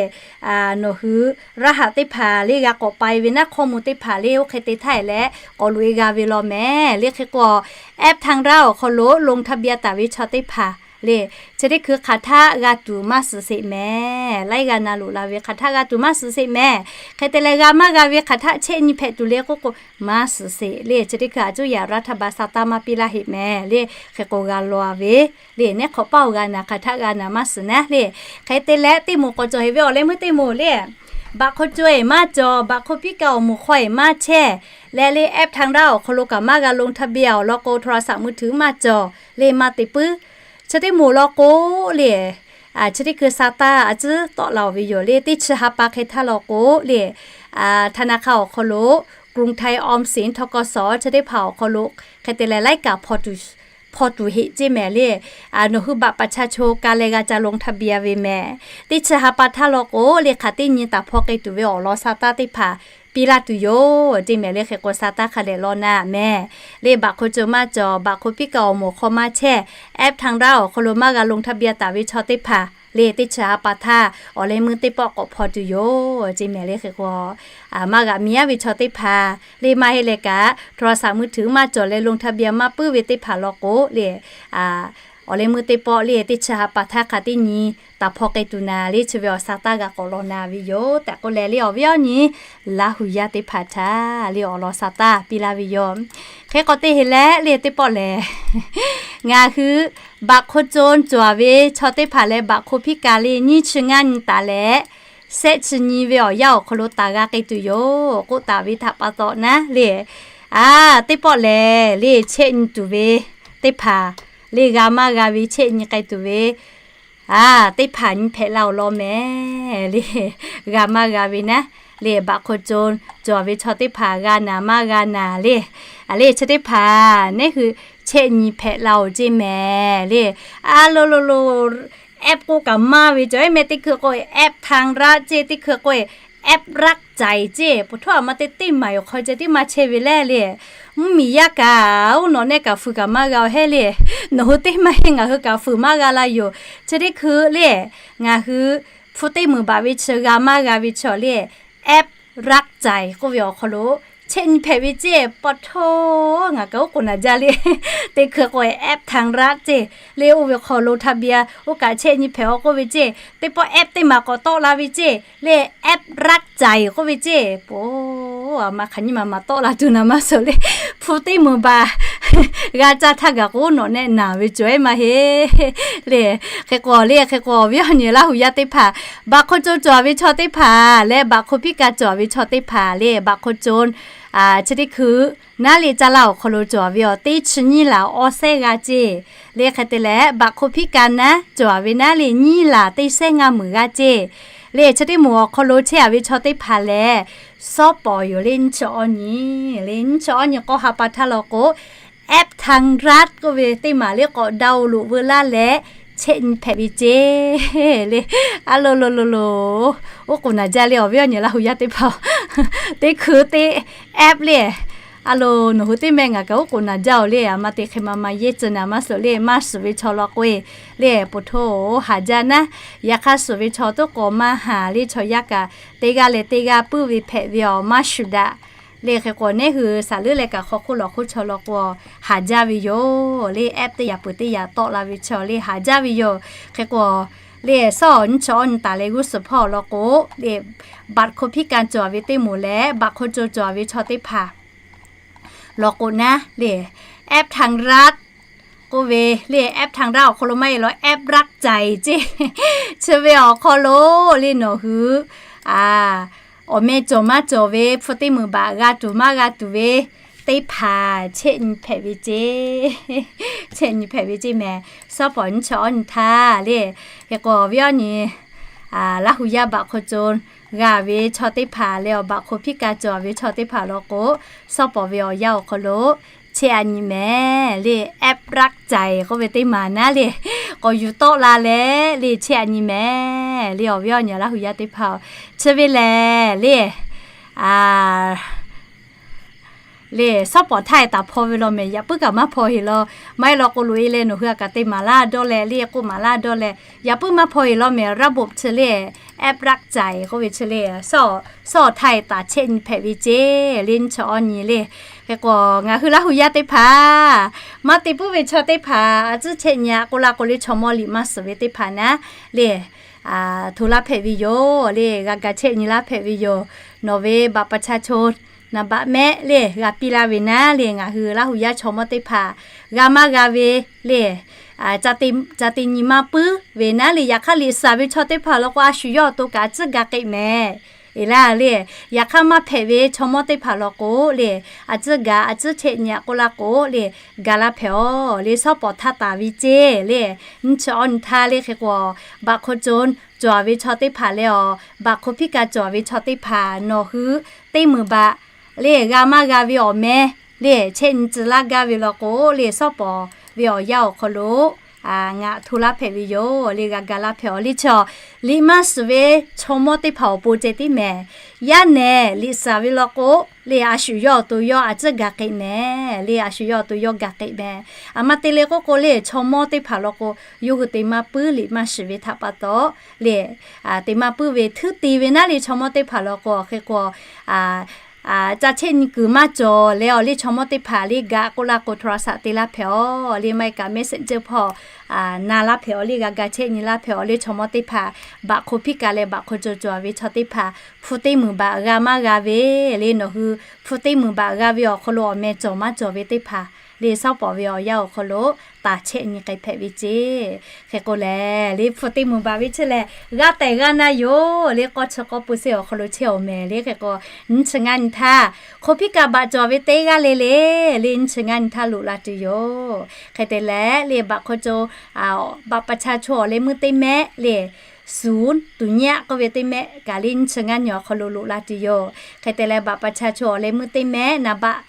nawˬ hui รหัส teˇ hpaˍ le g'a k'awꞈ pa e ve naˉ, hkawˇ mvuh teˇ hpaˍ le oˇ hk'e te htaˇ e leh k'awꞈ loꞈ e g'a ve law mehˍ le. Hk'e k'o, app ไทยรัฐ awˬ hk'aw lo ลงทะเบียน taˍ ve chaw teˇ hpaˍ le, chi teˇ hkui hk'aˬ htaˆ g'a tuˬ maˇ suhˍ sheˍ mehˍ. Laiˉ g'a na loꞈ la ve hk'aˬ htaˆ g'a tuˬ maˇ suhˍ sheˍ mehˍ. Hk'e te leh g'a maˇ g'a ve hk'aˬ htaˆ chehˇ nyi hpehꞈ tuˬ le k'oˆ k'o, maˇ suhˍ sheˍ le. Chi teˇ hkui a cuˇ yaꞈ รัฐบาล sa taˇ maˇ piˇ laˇ heꞈ mehˍ le. Hk'e k'o g'a law a ve le, neˉ hk'awꞈ paˇ oˬ g'a naˍ, hk'aˬ htaˆ g'a naˍ maˇ suhˍ naˉ le. Hk'e te leh teˇ moˍ k'awꞈ cawˬ heꞈ ve awˬ leh meuˇ teˇ moˍ le, baꞈ hk'o co e maˇ cawˬ, baꞈ hk'o piˉ ka awˬ moˍ hk'aw e maˇ chehˇ leh le, app ไทยรัฐ awˬ hk'aw lo kaꞈ maˇ g'a ลงทะเบียน awˬ lawn k'o, โทรศัพท์มือถือ maˇ cawˬ le, maˇ te puiˉ. Chi teˇ moˍ law k'o le, chi teˇ hkui sa taˇ a cuˉ tawˆ la oˬ ve yoˬ le. Teˇ chi ha pa hk'e htaˇ law k'o le, ธนาคาร awˬ hk'aw lo, กรุงไทย ออมสิน ทกส chi teˇ hpaˍ awˬ hk'aw lo hk'e te leh laiˉ kaꞈ hpaw tuˬ heꞈ ceˇ mehˍ le. Nawˬ hui บัตรประชาชน ka leh g'a ca ลงทะเบียน ve mehˍ. Teˇ chi ha pa htaˇ law k'o le, hk'aˬ teˇ nyi taˍ hpaw k'ai tuˬ ve awˬ lawn sa taˇ teˇ hpaˍ piˇ laˇ tuˬ yoˬ ceˇ mehˍ le. Hk'e k'o sa taˇ hk'a dehꞈ law na mehˍ le. Baꞈ hk'o co maˇ cawˬ, baꞈ hk'o piˉ ka awˬ moˍ hk'aw maˇ chehˇ, app ไทยรัฐ awˬ hk'aw lo maˇ g'a ลงทะเบียน taˍ ve chaw teˇ hpaˍ le, teˇ chi ha pa htaˇ awˬ leh meuˇ teˇ pawˆ k'awꞈ hpaw tuˬ yoˬ ceˇ mehˍ le. Hk'e k'o, maˇ g'a miˇ aˉ ve chaw teˇ hpaˍ le, maˇ heˆ leh kaꞈ โทรศัพท์มือถือ maˇ cawˬ leh ลงทะเบียน maˇ puiˉ ve teˇ hpaˍ law k'o le, awˬ leh meuˇ teˇ pawˆ le, teˇ chi ha pa htaˇ hk'aˬ teˇ nyi taˍ hpaw k'ai tuˬ naˍ le, chi ve awˬ sa taˇ g'a k'awꞈ law na ve yoˬ tehꞈ k'oˆ leh le, awˬ viˉ awˬ nyi Laˇ hu yaˇ teˇ hpaˍ htaꞈ le awˬ lawn sa taˇ piˇ laˇ ve yoˬ. Hk'e k'awꞈ te heꞈ leh le, teˇ pawˆ lehˬ, ngaˬ hui บัตรคนจน cawˬ ve chaw teˇ hpaˍ leh บัตรคนพิการ le nyiˇ chi ngaˇ nyi taˍ leh, shehˆ chi nyi ve awˬ yanˇ awˬ hk'aw lo taˍ g'a k'ai tuˬ yoˬ k'oˆ taˍ ve htaꞈ pa taw naˉ le, a, teˇ pawˆ lehˬ le, chehˇ nyi tuˬ ve teˇ hpaˍ le, g'a maˇ g'a ve chehˇ nyi k'ai tuˬ ve a, teˇ hpaˍ nyi hpehꞈ la awˬ lawn mehˍ le. G'a maˇ g'a ve naˉ le, บัตรคนจน cawˬ ve chaw teˇ hpaˍ g'a naˍ maˇ g'a naˍ le. A le, chi teˇ hpaˍ neˉ hui chehˇ nyi hpehꞈ la oˬ ceˇ mehˍ le. A lo lo lo, app k'oˆ kaꞈ maˇ ve cawˬ e mehˍ. Teˇ hkui k'o app ไทยรัฐ ceˇ, teˇ hkui k'o app รักใจ ceˇ. Peuˬ htaˇ a ma te teˇ maˍ yoˬ hk'aw ceh tiˉ maˇ chehˇ ve le le. Mvuhˇmiˬ yaˇ kaꞈ oˇ nawˬ nehˆ kaꞈ fuiˍ kaꞈ maˇ g'a awˬ heˆ le. Nawˬ hui teˇ maˇ heˆ, ngaˬ hui kaꞈ fuiˍ maˇ g'a la yoˬ. Chi teˇ hkui le, ngaˬ hui hpu teˇ meunˍ baˬ ve chi g'a maˇ g'a ve chaw le, app รักใจ k'oˆ ve awˬ hk'aw lo chehˇ nyi hpehꞈ ve ceˇ. Peuˬ htaˇ ngaˬ kaꞈ oˉ k'oˍ naˍ jaˇ le. Teˇ hkui k'o app ไทยรัฐ ceˇ le, oˇ ve hk'aw lo ทะเบียน oˇ kaꞈ chehˇ nyi hpehꞈ awˬ k'oˆ ve ceˇ. Teˇ pawˆ app teˇ maˬ k'awꞈ tawˆ la ve ceˇ le, app รักใจ k'oˆ ve ceˇ. Poˬ, a ma hk'aˬ nyiˇ maˬ maˍ tawˆ la tuˬ naˍ maˇ suhˍ le. Hpu teˇ meunˍ baˬ g'a caˇ htaˇ gaˬ k'o nawˬ nehˆ naˍ ve cawˬ e maˇ heˆ le. Hk'e k'o le, hk'e k'o awˬ viˉ awˬ nyi Laˇ hu yaˇ teˇ hpaˍ, บัตรคนจน cawˬ ve chaw teˇ hpaˍ leh บัตรคนพิการ cawˬ ve chaw teˇ hpaˍ le, บัตรคนจน chi teˇ hkui naˉ le caˇ laˇ awˬ hk'aw lo cawˬ ve awˬ teˇ chi nyiˇ laˬ awˬ sehˉ g'a ceˇ le. Hk'e te leh บัตรคนพิการ naˉ cawˬ ve naˉ le nyiˇ laˬ teˇ sehˉ ngaˇ meunˍ g'a ceˇ le. Chi teˇ moˍ awˬ hk'aw lo chehˇ a ve chaw teˇ hpaˍ lehˬ, sawˉ pawˍ yoˬ le, nyiˇ chi awˇ nyi le, nyiˇ chi awˇ nyi k'awˇ ha pa htaˇ law k'o, app ไทยรัฐ k'oˆ ve teˇ maˬ le k'awꞈ ดาวน์โหลด veu laˇ leh chehˇ nyi hpehꞈ ve ceˇ le. A lo lo lo lo, oˉ k'oˍ naˍ jaˇ le awˬ viˉ awˬ nyi Laˇ hu yaˇ teˇ hpaˍ, teˇ hkui teˇ app le, A loˬ, nawˬ hui teˇ meh ngaˬ kaꞈ oˉ k'oˍ naˍ jaˇ-oˬ le. A ma te hk'e ma ma yehˇ tcuh naˍ maˇ suhˍ le, maˇ suhˍ ve chaw law k'o-e le, poˬ htoˇ haˍ jaˇ naˉ. Yaꞈ hk'aˇ suhˍ ve chaw toˉ k'awꞈ maˇ haˍ le, chaw yaˇ kaꞈ teˇ g'aˇ leh teˇ g'aˇ puiˉ ve hpehꞈ ve awˬ maˇ shuˍ daꞈ le. Hk'e k'o, neˉ hui saˍ leuˉ leh kaꞈ hk'aw hk'oˆ lawˬ hk'oˆ chaw law k'o haˍ jaˇ ve yoˬ le. App teˇ yaꞈ peuˬ teˇ yaꞈ tawˆ la ve chaw le haˍ jaˇ ve yoˬ. Hk'e k'o, le sawˉ awˬ nyi chi awˬ nyi taˍ leh g'uˇ suhˍ hpawˇ awˬ lawn k'o, le baꞈ hko hpiˇ ka cawˬ ve teˇ moˍ leh baꞈ hko co cawˬ ve chaw teˇ hpaˍ law k'o naˉ le, app ทางรัฐ k'oˆ ve le, app ทางรัฐ awˬ hk'aw lo maˇ heˆ law, app รักใจ ceˇ, chi ve awˬ hk'aw lo le nawˬ hui awˬ meh cawˬ maˇ cawˬ ve hpu teˇ meunˍ baꞈ g'a tuˬ maˇ g'a tuˬ ve teˇ hpaˍ chehˇ nyi hpehꞈ ve ceˇ, chehˇ nyi hpehꞈ ve ceˇ mehˍ. Sawˉ pawˍ nyi chi awˬ nyi htaˇ le, hk'e k'o awˬ viˉ awˬ nyi Laˇ hu yaˇ baꞈ hk'aw co g'a ve chaw teˇ hpaˍ leh awˬ baꞈ hk'o hpiˇ ka cawˬ ve chaw teˇ hpaˍ law k'o, sawˉ pawˍ ve awˬ yanˇ awˬ hk'aw lo chehˇ a nyi mehˍ le, app รักใจ k'oˆ ve teˇ maˍ naˉ le, k'awꞈ yuˬ tawˆ la leh le chehˇ a nyi mehˍ le, awˬ viˉ awˬ nyi Laˇ hu yaˇ teˇ hpaˍ-oˬ, chi ve lehˬ le le, sawˉ pawˍ htaˇ e taˍ hpaw ve law mehˍ, yaꞈ puiˉ kaꞈ maˇ hpaw heˍ law. Maˇ heˆ law k'o loꞈ e leh nawˬ hui a kaꞈ te maˍ laˇ dawˇ leh le, k'oˆ maˍ laˇ dawˇ leh, yaꞈ puiˉ maˇ hpaw heˍ law mehˍ. ระบบ chi le, app รักใจ k'oˆ ve chi le, sawˉ awˬ htaˇ e taˍ chehˇ nyi hpehꞈ ve ceˇ le, nyi chi awˬ nyi le. Hk'e k'o ngaˬ hui Laˇ hu yaˇ teˇ hpaˍ, maˇ te puiˉ ve chaw teˇ hpaˍ a tcuhˉ chehˇ nyi a k'oˆ laˇ k'o le, chaw mawˇ liꞈ maˇ suhˍ ve teˇ hpaˍ naˉ le, hto laˇ hpehꞈ ve yoˬ le, g'a ga chehˇ nyi laˇ hpehꞈ ve yoˬ. Nawˬ ve บัตรประชาชน naˍ baꞈ mehˆ le g'a piˇ laˇ ve naˉ le, ngaˬ hui Laˇ hu yaˇ chaw mawˇ teˇ hpaˍ g'a maˇ g'a ve le, ca te nyi ma puiˉ ve naˉ le, yaꞈ hk'aˇ liꞈ saˍ ve chaw teˇ hpaˍ law k'o a shu yawˇ awˬ to kaꞈ a tcuhˉ ga k'eꞈ mehˍ. Eˬ laˇ le, yaꞈ hk'aˇ maˇ hpehꞈ ve chaw mawˇ teˇ hpaˍ law k'o le, a tcuhˉ ga a tcuhˉ chehˇ nyi a k'oˆ laˇ k'o le, ga laˇ hpehꞈ-oˬ le, sawˉ pawˍ htaˇ taˍ ve ceˇ le, nyi chi awˬ nyi htaˇ le. Hk'e k'o, baꞈ hk'aw co cawˬ ve chaw teˇ hpaˍ leh awˬ baꞈ hk'o hpiˇ ka cawˬ ve chaw teˇ hpaˍ nawˬ hui teˇ meunˍ baꞈ le g'a maˇ g'a ve awˬ meh le chehˇ nyi tcuh laˇ gaˇ ve law k'o le, sawˉ pawˍ ve awˬ yanˇ awˬ hk'aw lo ngaˬ hto laˇ hpehꞈ ve yoˬ le, g'a ga laˇ hpehꞈ-oˬ le. Chaw liꞈ maˇ suhˍ ve chaw mawˇ teˇ hpaˍ awˬ pon ceh tiˉ mehˍ. Yaˇ nehˬ liꞈ saˍ ve law k'o le, a shu yawˇ awˬ to yawˇ a tcuhˉ ga k'eꞈ mehˍ le, a shu yawˇ awˬ to yawˇ ga k'eꞈ mehˍ. A ma te le k'oˆ k'o le, chaw mawˇ teˇ hpaˍ law k'o yawˇ hui te maˇ puiˉ liꞈ maˇ shiˍ ve htaꞈ pa taw le, te maˇ puiˉ ve htuˉ ti ve naˉ le, chaw mawˇ teˇ hpaˍ law k'o hk'e k'o ca chehˇ nyi kuiˬ maˇ cawˬ leh awˬ le, chaw mawˇ teˇ hpaˍ le ga k'oˆ laˇ k'o โทรศัพท์ te laˇ hpehꞈ-oˬ le, maˇ heˆ kaꞈ Messenger hpawˇ na laˇ hpehꞈ-oˬ le, g'a ga chehˇ nyi laˇ hpehꞈ-oˬ le. Chaw mawˇ teˇ hpaˍ baꞈ hk'o hpiˇ ka leh baꞈ hk'o co cawˬ ve chaw teˇ hpaˍ hpu teˇ meunˍ baꞈ g'a maˇ g'a ve le, nawˬ hui hpu teˇ meunˍ baꞈ g'a ve awˬ hk'aw lo awˬ meh cawˬ maˇ cawˬ ve teˇ hpaˍ le, sawˉ pawˍ ve awˬ yanˇ awˬ hk'aw lo taˍ chehˇ nyi k'ai hpehꞈ ve ceˇ. Hk'e k'o lehˬ le, hpu teˇ meunˍ baꞈ ve chi lehˬ g'a tehˬ g'a na yoˬ le, k'awˇ chi k'awˇ pui sehˇ awˬ hk'aw lo chehˇ awˬ mehˍ le. Hk'e k'o nyi chi ngaˇ nyi htaˇ hk'o hpiˇ ka baꞈ cawˬ ve teˇ g'aˇ le le le, nyi chi ngaˇ nyi htaˇ loꞈ la tuˬ yoˬ. Hk'e te leh le, baꞈ hk'aw co บัตรประชาชน awˬ leh meuˇ teˇ mehˆ le, ศูนย์ tuˬ nyi aˆ k'oˆ ve teˇ mehˆ kaꞈ le nyi chi ngaˇ nyi awˬ hk'aw lo loꞈ la tuˬ yoˬ. Hk'e te leh บัตรประชาชน awˬ leh meuˇ teˇ mehˆ naˍ baꞈ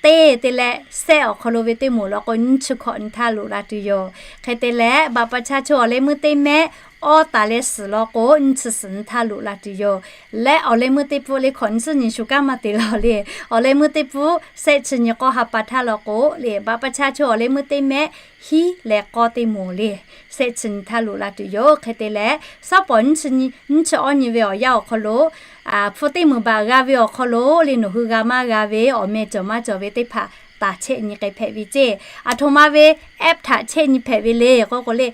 teˇ te leh sehˆ awˬ hk'aw lo ve teˇ moˍ law k'o nyi chi hkawꞈ nyi htaˇ loꞈ la tuˬ yoˬ. Hk'e te leh บัตรประชาชน awˬ leh meuˇ teˇ mehˆ awˇ taˍ leh suhˍ law k'o nyi chi suhˍ nyi htaˇ loꞈ la tuˬ yoˬ. Leh awˬ leh meuˇ teˇ pfuhˆ le hkawꞈ nyi suhˍ nyi shu kaˉ maˇ te law le, awˬ leh meuˇ teˇ pfuhˆ sehˆ chi nyi k'awˇ ha pa htaˇ law k'o le, บัตรประชาชน awˬ leh meuˇ teˇ mehˆ hiˉ leh k'awˇ teˇ moˍ le, sehˆ chi nyi htaˇ loꞈ la tuˬ yoˬ. Hk'e te leh sawˉ pawˍ nyi chi awˇ nyi ve awˬ yanˇ awˬ hk'aw lo hpu teˇ meunˍ baꞈ g'a ve awˬ hk'aw lo le, nawˬ hui g'a maˇ g'a ve awˬ meh cawˬ maˇ cawˬ ve teˇ hpaˍ taˍ chehˇ nyi k'ai hpehꞈ ve ceˇ. Aˬ htoꞈ ma ve app htaꞈ chehˇ nyi hpehꞈ ve le k'oˆ k'o le,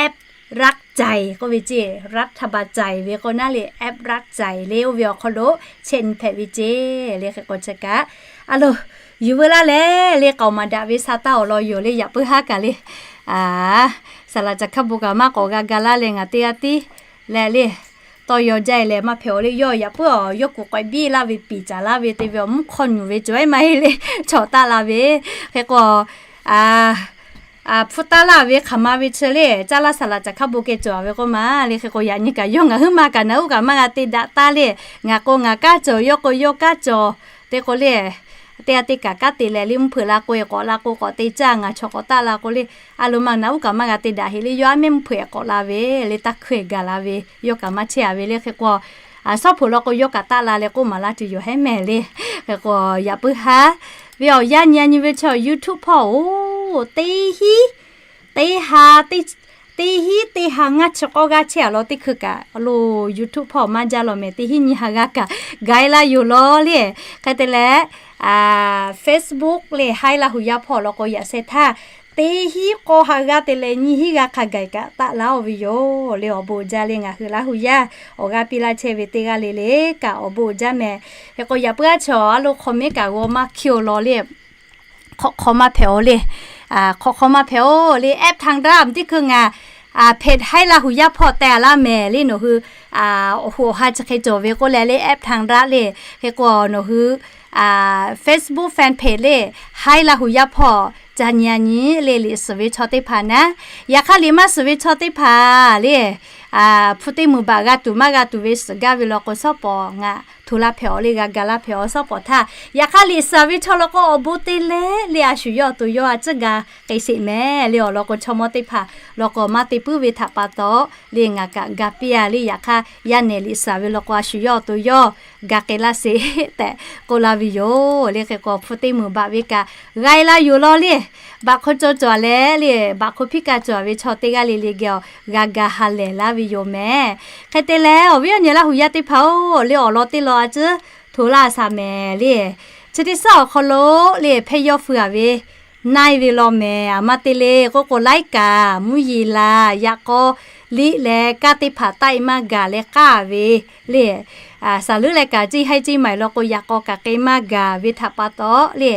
app รัฐใจ k'oˆ ve ceˇ, รัฐบาลใจ ve k'o naˉ le, app รัฐใจ le oˇ ve awˬ hk'aw lo chehˇ nyi hpehꞈ ve ceˇ le. Hk'e k'o chi kaꞈ a loˬ, yuˬ veu laˇ leh le, k'aoˍ maˍ daꞈ ve sa taˇ awˬ lawn yoˬ le, yaꞈ puiˉ haˉ kaꞈ le, saˍ laˍ caˬ hkaˇ bon kaꞈ maˇ k'awꞈ g'a ga laˇ leh ngaˬ teˇ g'aˇ tiˉ leh le, tawˇ yaw jaˇ e leh maˇ hpehꞈ-oˬ le, yawˇ yaꞈ puiˉ awˬ yawˇ kuˬ k'awehꞈ biˇ laˇ ve piˍ caˍ laˇ ve te ve awˬ mvuhˇ hk'awˇ nyuˬ ve cawˬ e maˇ heˆ le, chaw taˆ la ve. Hk'e k'o hpu taˇ laˇ ve hk'aˬ ma ve chi le, caˇ laˇ saˍ laˍ caˬ hkaˇ bon keh cawˬ ve k'oˆ ma le. Hk'e k'o yaꞈ nyi kaꞈ yawˇ ngaˬ huiˉ ma kaꞈ naˬ uˉ kaꞈ maˇ g'a te daꞈ taˇ le, ngaˬ k'o ngaˬ kanˉ cawˬ, yawˇ k'o yawˇ kanˉ cawˬ te k'o le, teˇ g'aˇ teˇ kaꞈ kanˉ te leh le mvuhˇ hpeuꞈ la k'o e k'awꞈ la k'o k'awꞈ te caˇ, ngaˬ chaw k'awꞈ taˆ la k'o le, a loˍ ma naˬ uˉ kaꞈ maˇ g'a te daꞈ heˆ le, yawˇ aˉ mehˇ mvuhˇ hpeuꞈ k'awꞈ la ve le, taˇ hkuˇ e gaˬ la ve, yawˇ kaꞈ maˇ chehˇ a ve le. Hk'e k'o a, sawˉ hpeuꞈ law k'o yawˇ kaꞈ taˆ la leh k'oˆ maˍ laˇ tuˬ yoˬ heˉ mehˍ le. Hk'e k'o yaꞈ puiˉ haˉ ve awˬ yanˇ nyi a nyi ve chaw YouTube hpawˇ-oˬ, teˇ hinˉ teˇ ha, teˇ hinˉ teˇ ha ngaˇ chi k'awˇ g'aˇ chehˇ a law teˇ hkui kaꞈ lo YouTube hpawˇ maˇ jaˇ law mehˍ, teˇ hinˉ nyiˇ ha g'aˇ kaꞈ gaiˉ laˇ yoˬ law le. Hk'e te leh, Facebook le haiˉ laˇ hu yaˇ hpawˇ law k'o yaꞈ sheh htaˇ, teˇ hinˉ k'awˇ ha g'aˇ te leh nyiˇ hinˉ g'aˇ hk'a gaˬ kaꞈ taˆ laˇ-oˬ ve yoˬ le. Awˬ bon uiˍ jaˇ le ngaˬ hui laˇ hu yaˇ awˬ g'aˇ piˇ laˇ chehˇ ve teˇ g'aˇ le le kaꞈ awˬ bon uiˍ jaˇ mehˍ. Hk'e k'o yaꞈ puiˉ aˉ chaw a lo hk'aw mehˉ kaꞈ g'aw maˇ hkiˇ-oˬ law le. Hk'awꞈ hk'aw maˇ hpehꞈ-oˬ le. Hk'awꞈ hk'aw maˇ hpehꞈ-oˬ le, app htaꞈ daꞈ teˇ hkui ngaˬ hpehꞈ haiˉ laˇ hu yaˇ hpawˇ teh a laˇ mehˍ le. Nawˬ hui awˬ hu awˬ ha chi hk'e cawˬ ve k'oˆ leh le app htaꞈ daꞈ le. Hk'e k'o nawˬ hui Facebook fan page le haiˉ laˇ hu yaˇ hpawˇ ca nyi a nyi le liꞈ suhˍ ve chaw teˇ hpaˍ naˉ, yaꞈ hk'aˇ liꞈ maˇ suhˍ ve chaw teˇ hpaˍ le, hpu teˇ muiˬ baꞈ g'a tuˬ maˇ g'a tuˬ ve suhˍ gaˇ ve law k'o shawˉ pawˍ ngaˬ hto laˇ hpehꞈ-oˬ le, g'a ga laˇ hpehꞈ-oˬ shawˉ pawˍ htaˇ. Yaꞈ hk'aˇ liꞈ suhˍ ve chaw law k'o awˬ bon te leh le a shu yawˇ awˬ to yawˇ a ciˉ ga k'ai sheˍ mehˍ le. Awˬ lawn k'o chaw mawˇ teˇ hpaˍ law k'o maˇ te puiˉ ve htaꞈ pa taw le ngaˬ kaꞈ ga piˇ a le. Yaꞈ hk'aˇ yaˇ nehˬ liꞈ suhˍ ve law k'o a shu yawˇ awˬ to yawˇ ga k'ai laˇ sheˍ tehꞈ k'oˆ laˇ ve yoˬ le. Hk'e k'o hpu teˇ muiˬ baꞈ ve kaꞈ g'a e laˇ yoˬ law le. Baꞈ hk'aw cawˬ cawˬ leh le baꞈ hk'aw hpiˇ kaꞈ cawˬ ve chaw teˇ g'aˇ le le geh awˬ g'a ga ha lehˬ laˇ ve yoˬ mehˍ. Hk'e te leh awˬ viˉ awˬ nyi laˇ hu yaˇ teˇ hpaˍ-oˬ le, awˬ lawn teˇ lawn a ciˉ hto laˇ shaˍ mehˍ le. Chi teˇ suhˉ awˬ hk'aw lo le hpehˇ yawˇ feu a ve na e ve law mehˍ. Aˬ ma te le k'oˆ k'o laiˉ kaꞈ mvuhˇ yeˬ laˬ yaꞈ k'aw liˇ leh kaˇ teˇ hpaˍ taˆ e maˇ gaˬ leh k'aˇ ve le. Saˍ leuˉ leh kaꞈ ceˇ haiˉ ceˇ maˍ law k'o yaꞈ k'aw kaꞈ k'ai maˇ gaˬ ve htaꞈ pa taw le,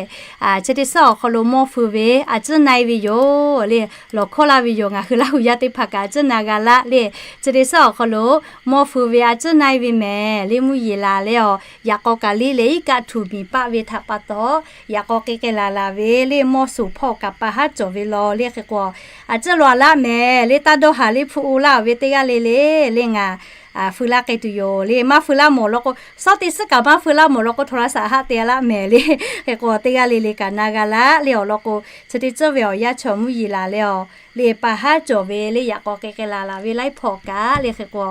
chi teˇ suhˉ awˬ hk'aw lo mawˇ feu ve a ciˉ na e ve yoˬ le. Lawˬ hkawˇ laˇ ve yoˬ, ngaˬ hui laˇ hu yaˇ teˇ hpaˍ kaꞈ a ciˉ na g'a laˇ le. Chi teˇ suhˉ awˬ hk'aw lo mawˇ feu ve a ciˉ na e ve mehˍ le, mvuhˇ yeˬ laˬ leh awˬ yaꞈ k'aw kaꞈ liˇ leh iˉ kaˆ htuꞈ miˬ paˆ ve htaꞈ pa taw yaꞈ k'aw k'ai k'ai laˬ laˬ ve le. Mawˇ suˍ hpawˇ kaꞈ pa haˉ cawˬ ve law le. Hk'e k'o a ciˉ law laˇ mehˍ le. Taˇ dawˇ haˍ le hpu u laˇ ve teˇ g'aˇ le le le ngaˬ feu laˇ k'ai tuˬ yoˬ le. Maˇ feu laˇ mawˬ law k'o shawˉ teˇ suhˉ kaꞈ maˇ feu laˇ mawˬ law k'o hto laˇ shaˍ haˆ te a laˇ mehˍ le. Hk'e k'o teˇ g'aˇ le le kaꞈ na g'a laˇ le. Awˬ lawn k'o chi teˇ ceuˬ ve awˬ yanˇ chaw mvuhˇ yeˬ laˬ leh awˬ le pa haˉ cawˬ ve le yaꞈ k'aw k'ai k'ai laˬ laˬ ve laiˉ hpawˇ kaꞈ le. Hk'e k'o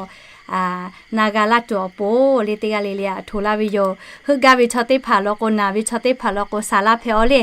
na g'a laˇ tuˬ awˬ pon le teˇ g'aˇ le le a hto laˇ ve yoˬ. Heuˆ gaˇ ve chaw teˇ hpaˍ law k'o naˬ ve chaw teˇ hpaˍ law k'o shaˍ laˇ hpehꞈ-oˬ le.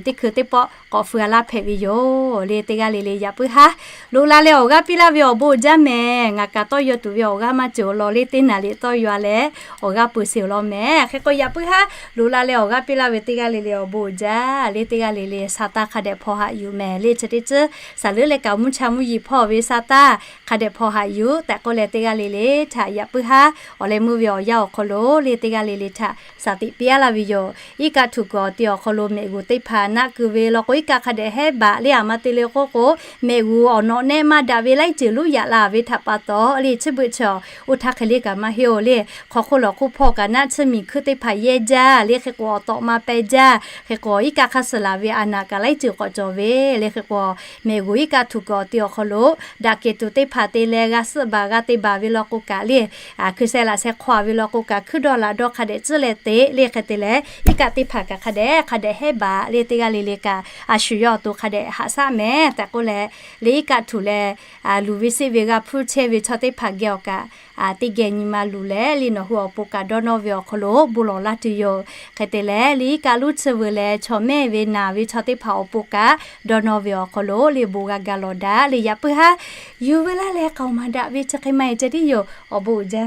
Teˇ hkui teˇ pawˆ k'awꞈ feu a laˇ hpehꞈ ve yoˬ le teˇ g'aˇ le le. Yaꞈ puiˉ haˉ loꞈ la leh awˬ g'aˇ piˇ laˇ ve awˬ bon uiˍ jaˇ mehˍ. Ngaˬ kaꞈ tawˇ yaw tuˬ ve awˬ g'aˇ maˇ cawˬ law le teˇ naˍ riˍ tawˇ yaw leh awˬ g'aˇ peuˬ sheˍ law mehˍ. Hk'e k'o yaꞈ puiˉ haˉ loꞈ la leh awˬ g'aˇ piˇ laˇ ve teˇ g'aˇ le le awˬ bon uiˍ jaˇ le teˇ g'aˇ le le. Shaˍ taˇ hk'a dehꞈ hpaw haꞈ yuˬ mehˍ le. Chi teˇ ceuˬ shaˍ leuˉ leh kaꞈ mvuhˇ cha mvuhˇ yeˬ hpawˇ ve shaˍ taˇ hk'a dehꞈ hpaw haꞈ yuˬ tehꞈ k'oˆ leh teˇ g'aˇ le le htaꞈ yaꞈ puiˉ haˉ awˬ leh meuˇ ve awˬ yanˇ awˬ hk'aw lo le teˇ g'aˇ le le htaꞈ shaˍ tiꞈ piˇ a laˇ ve yoˬ. Iˉ kaˆ htuꞈ kuiˬ awˬ te awˬ hk'aw lo mehꞈ g'uˬ teˇ hpaˍ naˆ keu ve law k'o iˉ kaˆ hk'a dehꞈ hehˉ baˬ le. Aˬ ma te le k'oˆ k'o mehꞈ g'uˬ awˬ nawꞈ nehˆ maˇ daꞈ ve laiˉ ceuˬ luˉ yaꞈ la ve htaꞈ pa taw le chi beuꞈ chaw oˇ htaˇ hk'e le kaꞈ maˇ heˆ-oˬ le. Hk'aw hk'oˆ lawˬ hk'oˆ hpawˇ kaꞈ naˆ tsuhˇ miˬ hkuiˇ teˇ hpaˍ yehˇ jaˇ le. Hk'e k'o awˬ tawꞈ ma peh jaˇ. Hk'e k'o iˉ kaˆ hk'aˇ suh laˬ ve a naˍ kaꞈ laiˉ ceuˬ k'awꞈ cawˬ ve le. Hk'e k'o mehꞈ g'uˬ iˉ kaˆ htuꞈ kuiˬ awˬ te awˬ hk'aw lo daꞈ kehˬ tuˬ teˇ hpaˍ te leh g'a suhˆ baˬ g'a te baˬ ve law k'o kaꞈ le, hkui sheh laꞈ sheh hk'aw a ve law k'o kaꞈ hkuiˉ dawˇ laꞈ dawˇ hk'a dehꞈ tcuhˉ leh te le. Hk'e te leh iˉ kaˆ teˇ hpaˍ kaꞈ hk'a dehꞈ hk'a dehꞈ hehˉ baˬ le teˇ g'aˇ le le kaꞈ a shu yawˇ awˬ to hk'a dehꞈ haꞈ shaˉ mehˍ tehꞈ k'oˆ leh le iˉ kaˆ htuꞈ leh luˬ ve seˆ ve g'a hpuˇ chehˇ ve chaw teˇ hpaˍ geh awˬ kaꞈ teˇ geh nyi ma luˬ leh le nawˬ hui awˬ pon kaꞈ dawˇ nawˇ ve awˬ hk'aw lo bon lawˬ laˇ tuˬ yoˬ. Hk'e te leh le iˉ kaˆ luˉ tsuhˇ veu leh chaw mehˇ ve naˬ ve chaw teˇ hpaˍ awˬ pon kaꞈ dawˇ nawˇ ve awˬ hk'aw lo le bon g'a ga lawˬ daꞈ le. Yaꞈ puiˉ haˉ yuˬ veu laˇ leh k'aoˍ maˍ daꞈ ve chi hk'e maˇ heˆ ceh tiˉ yoˬ. Awˬ bon uiˍ jaˇ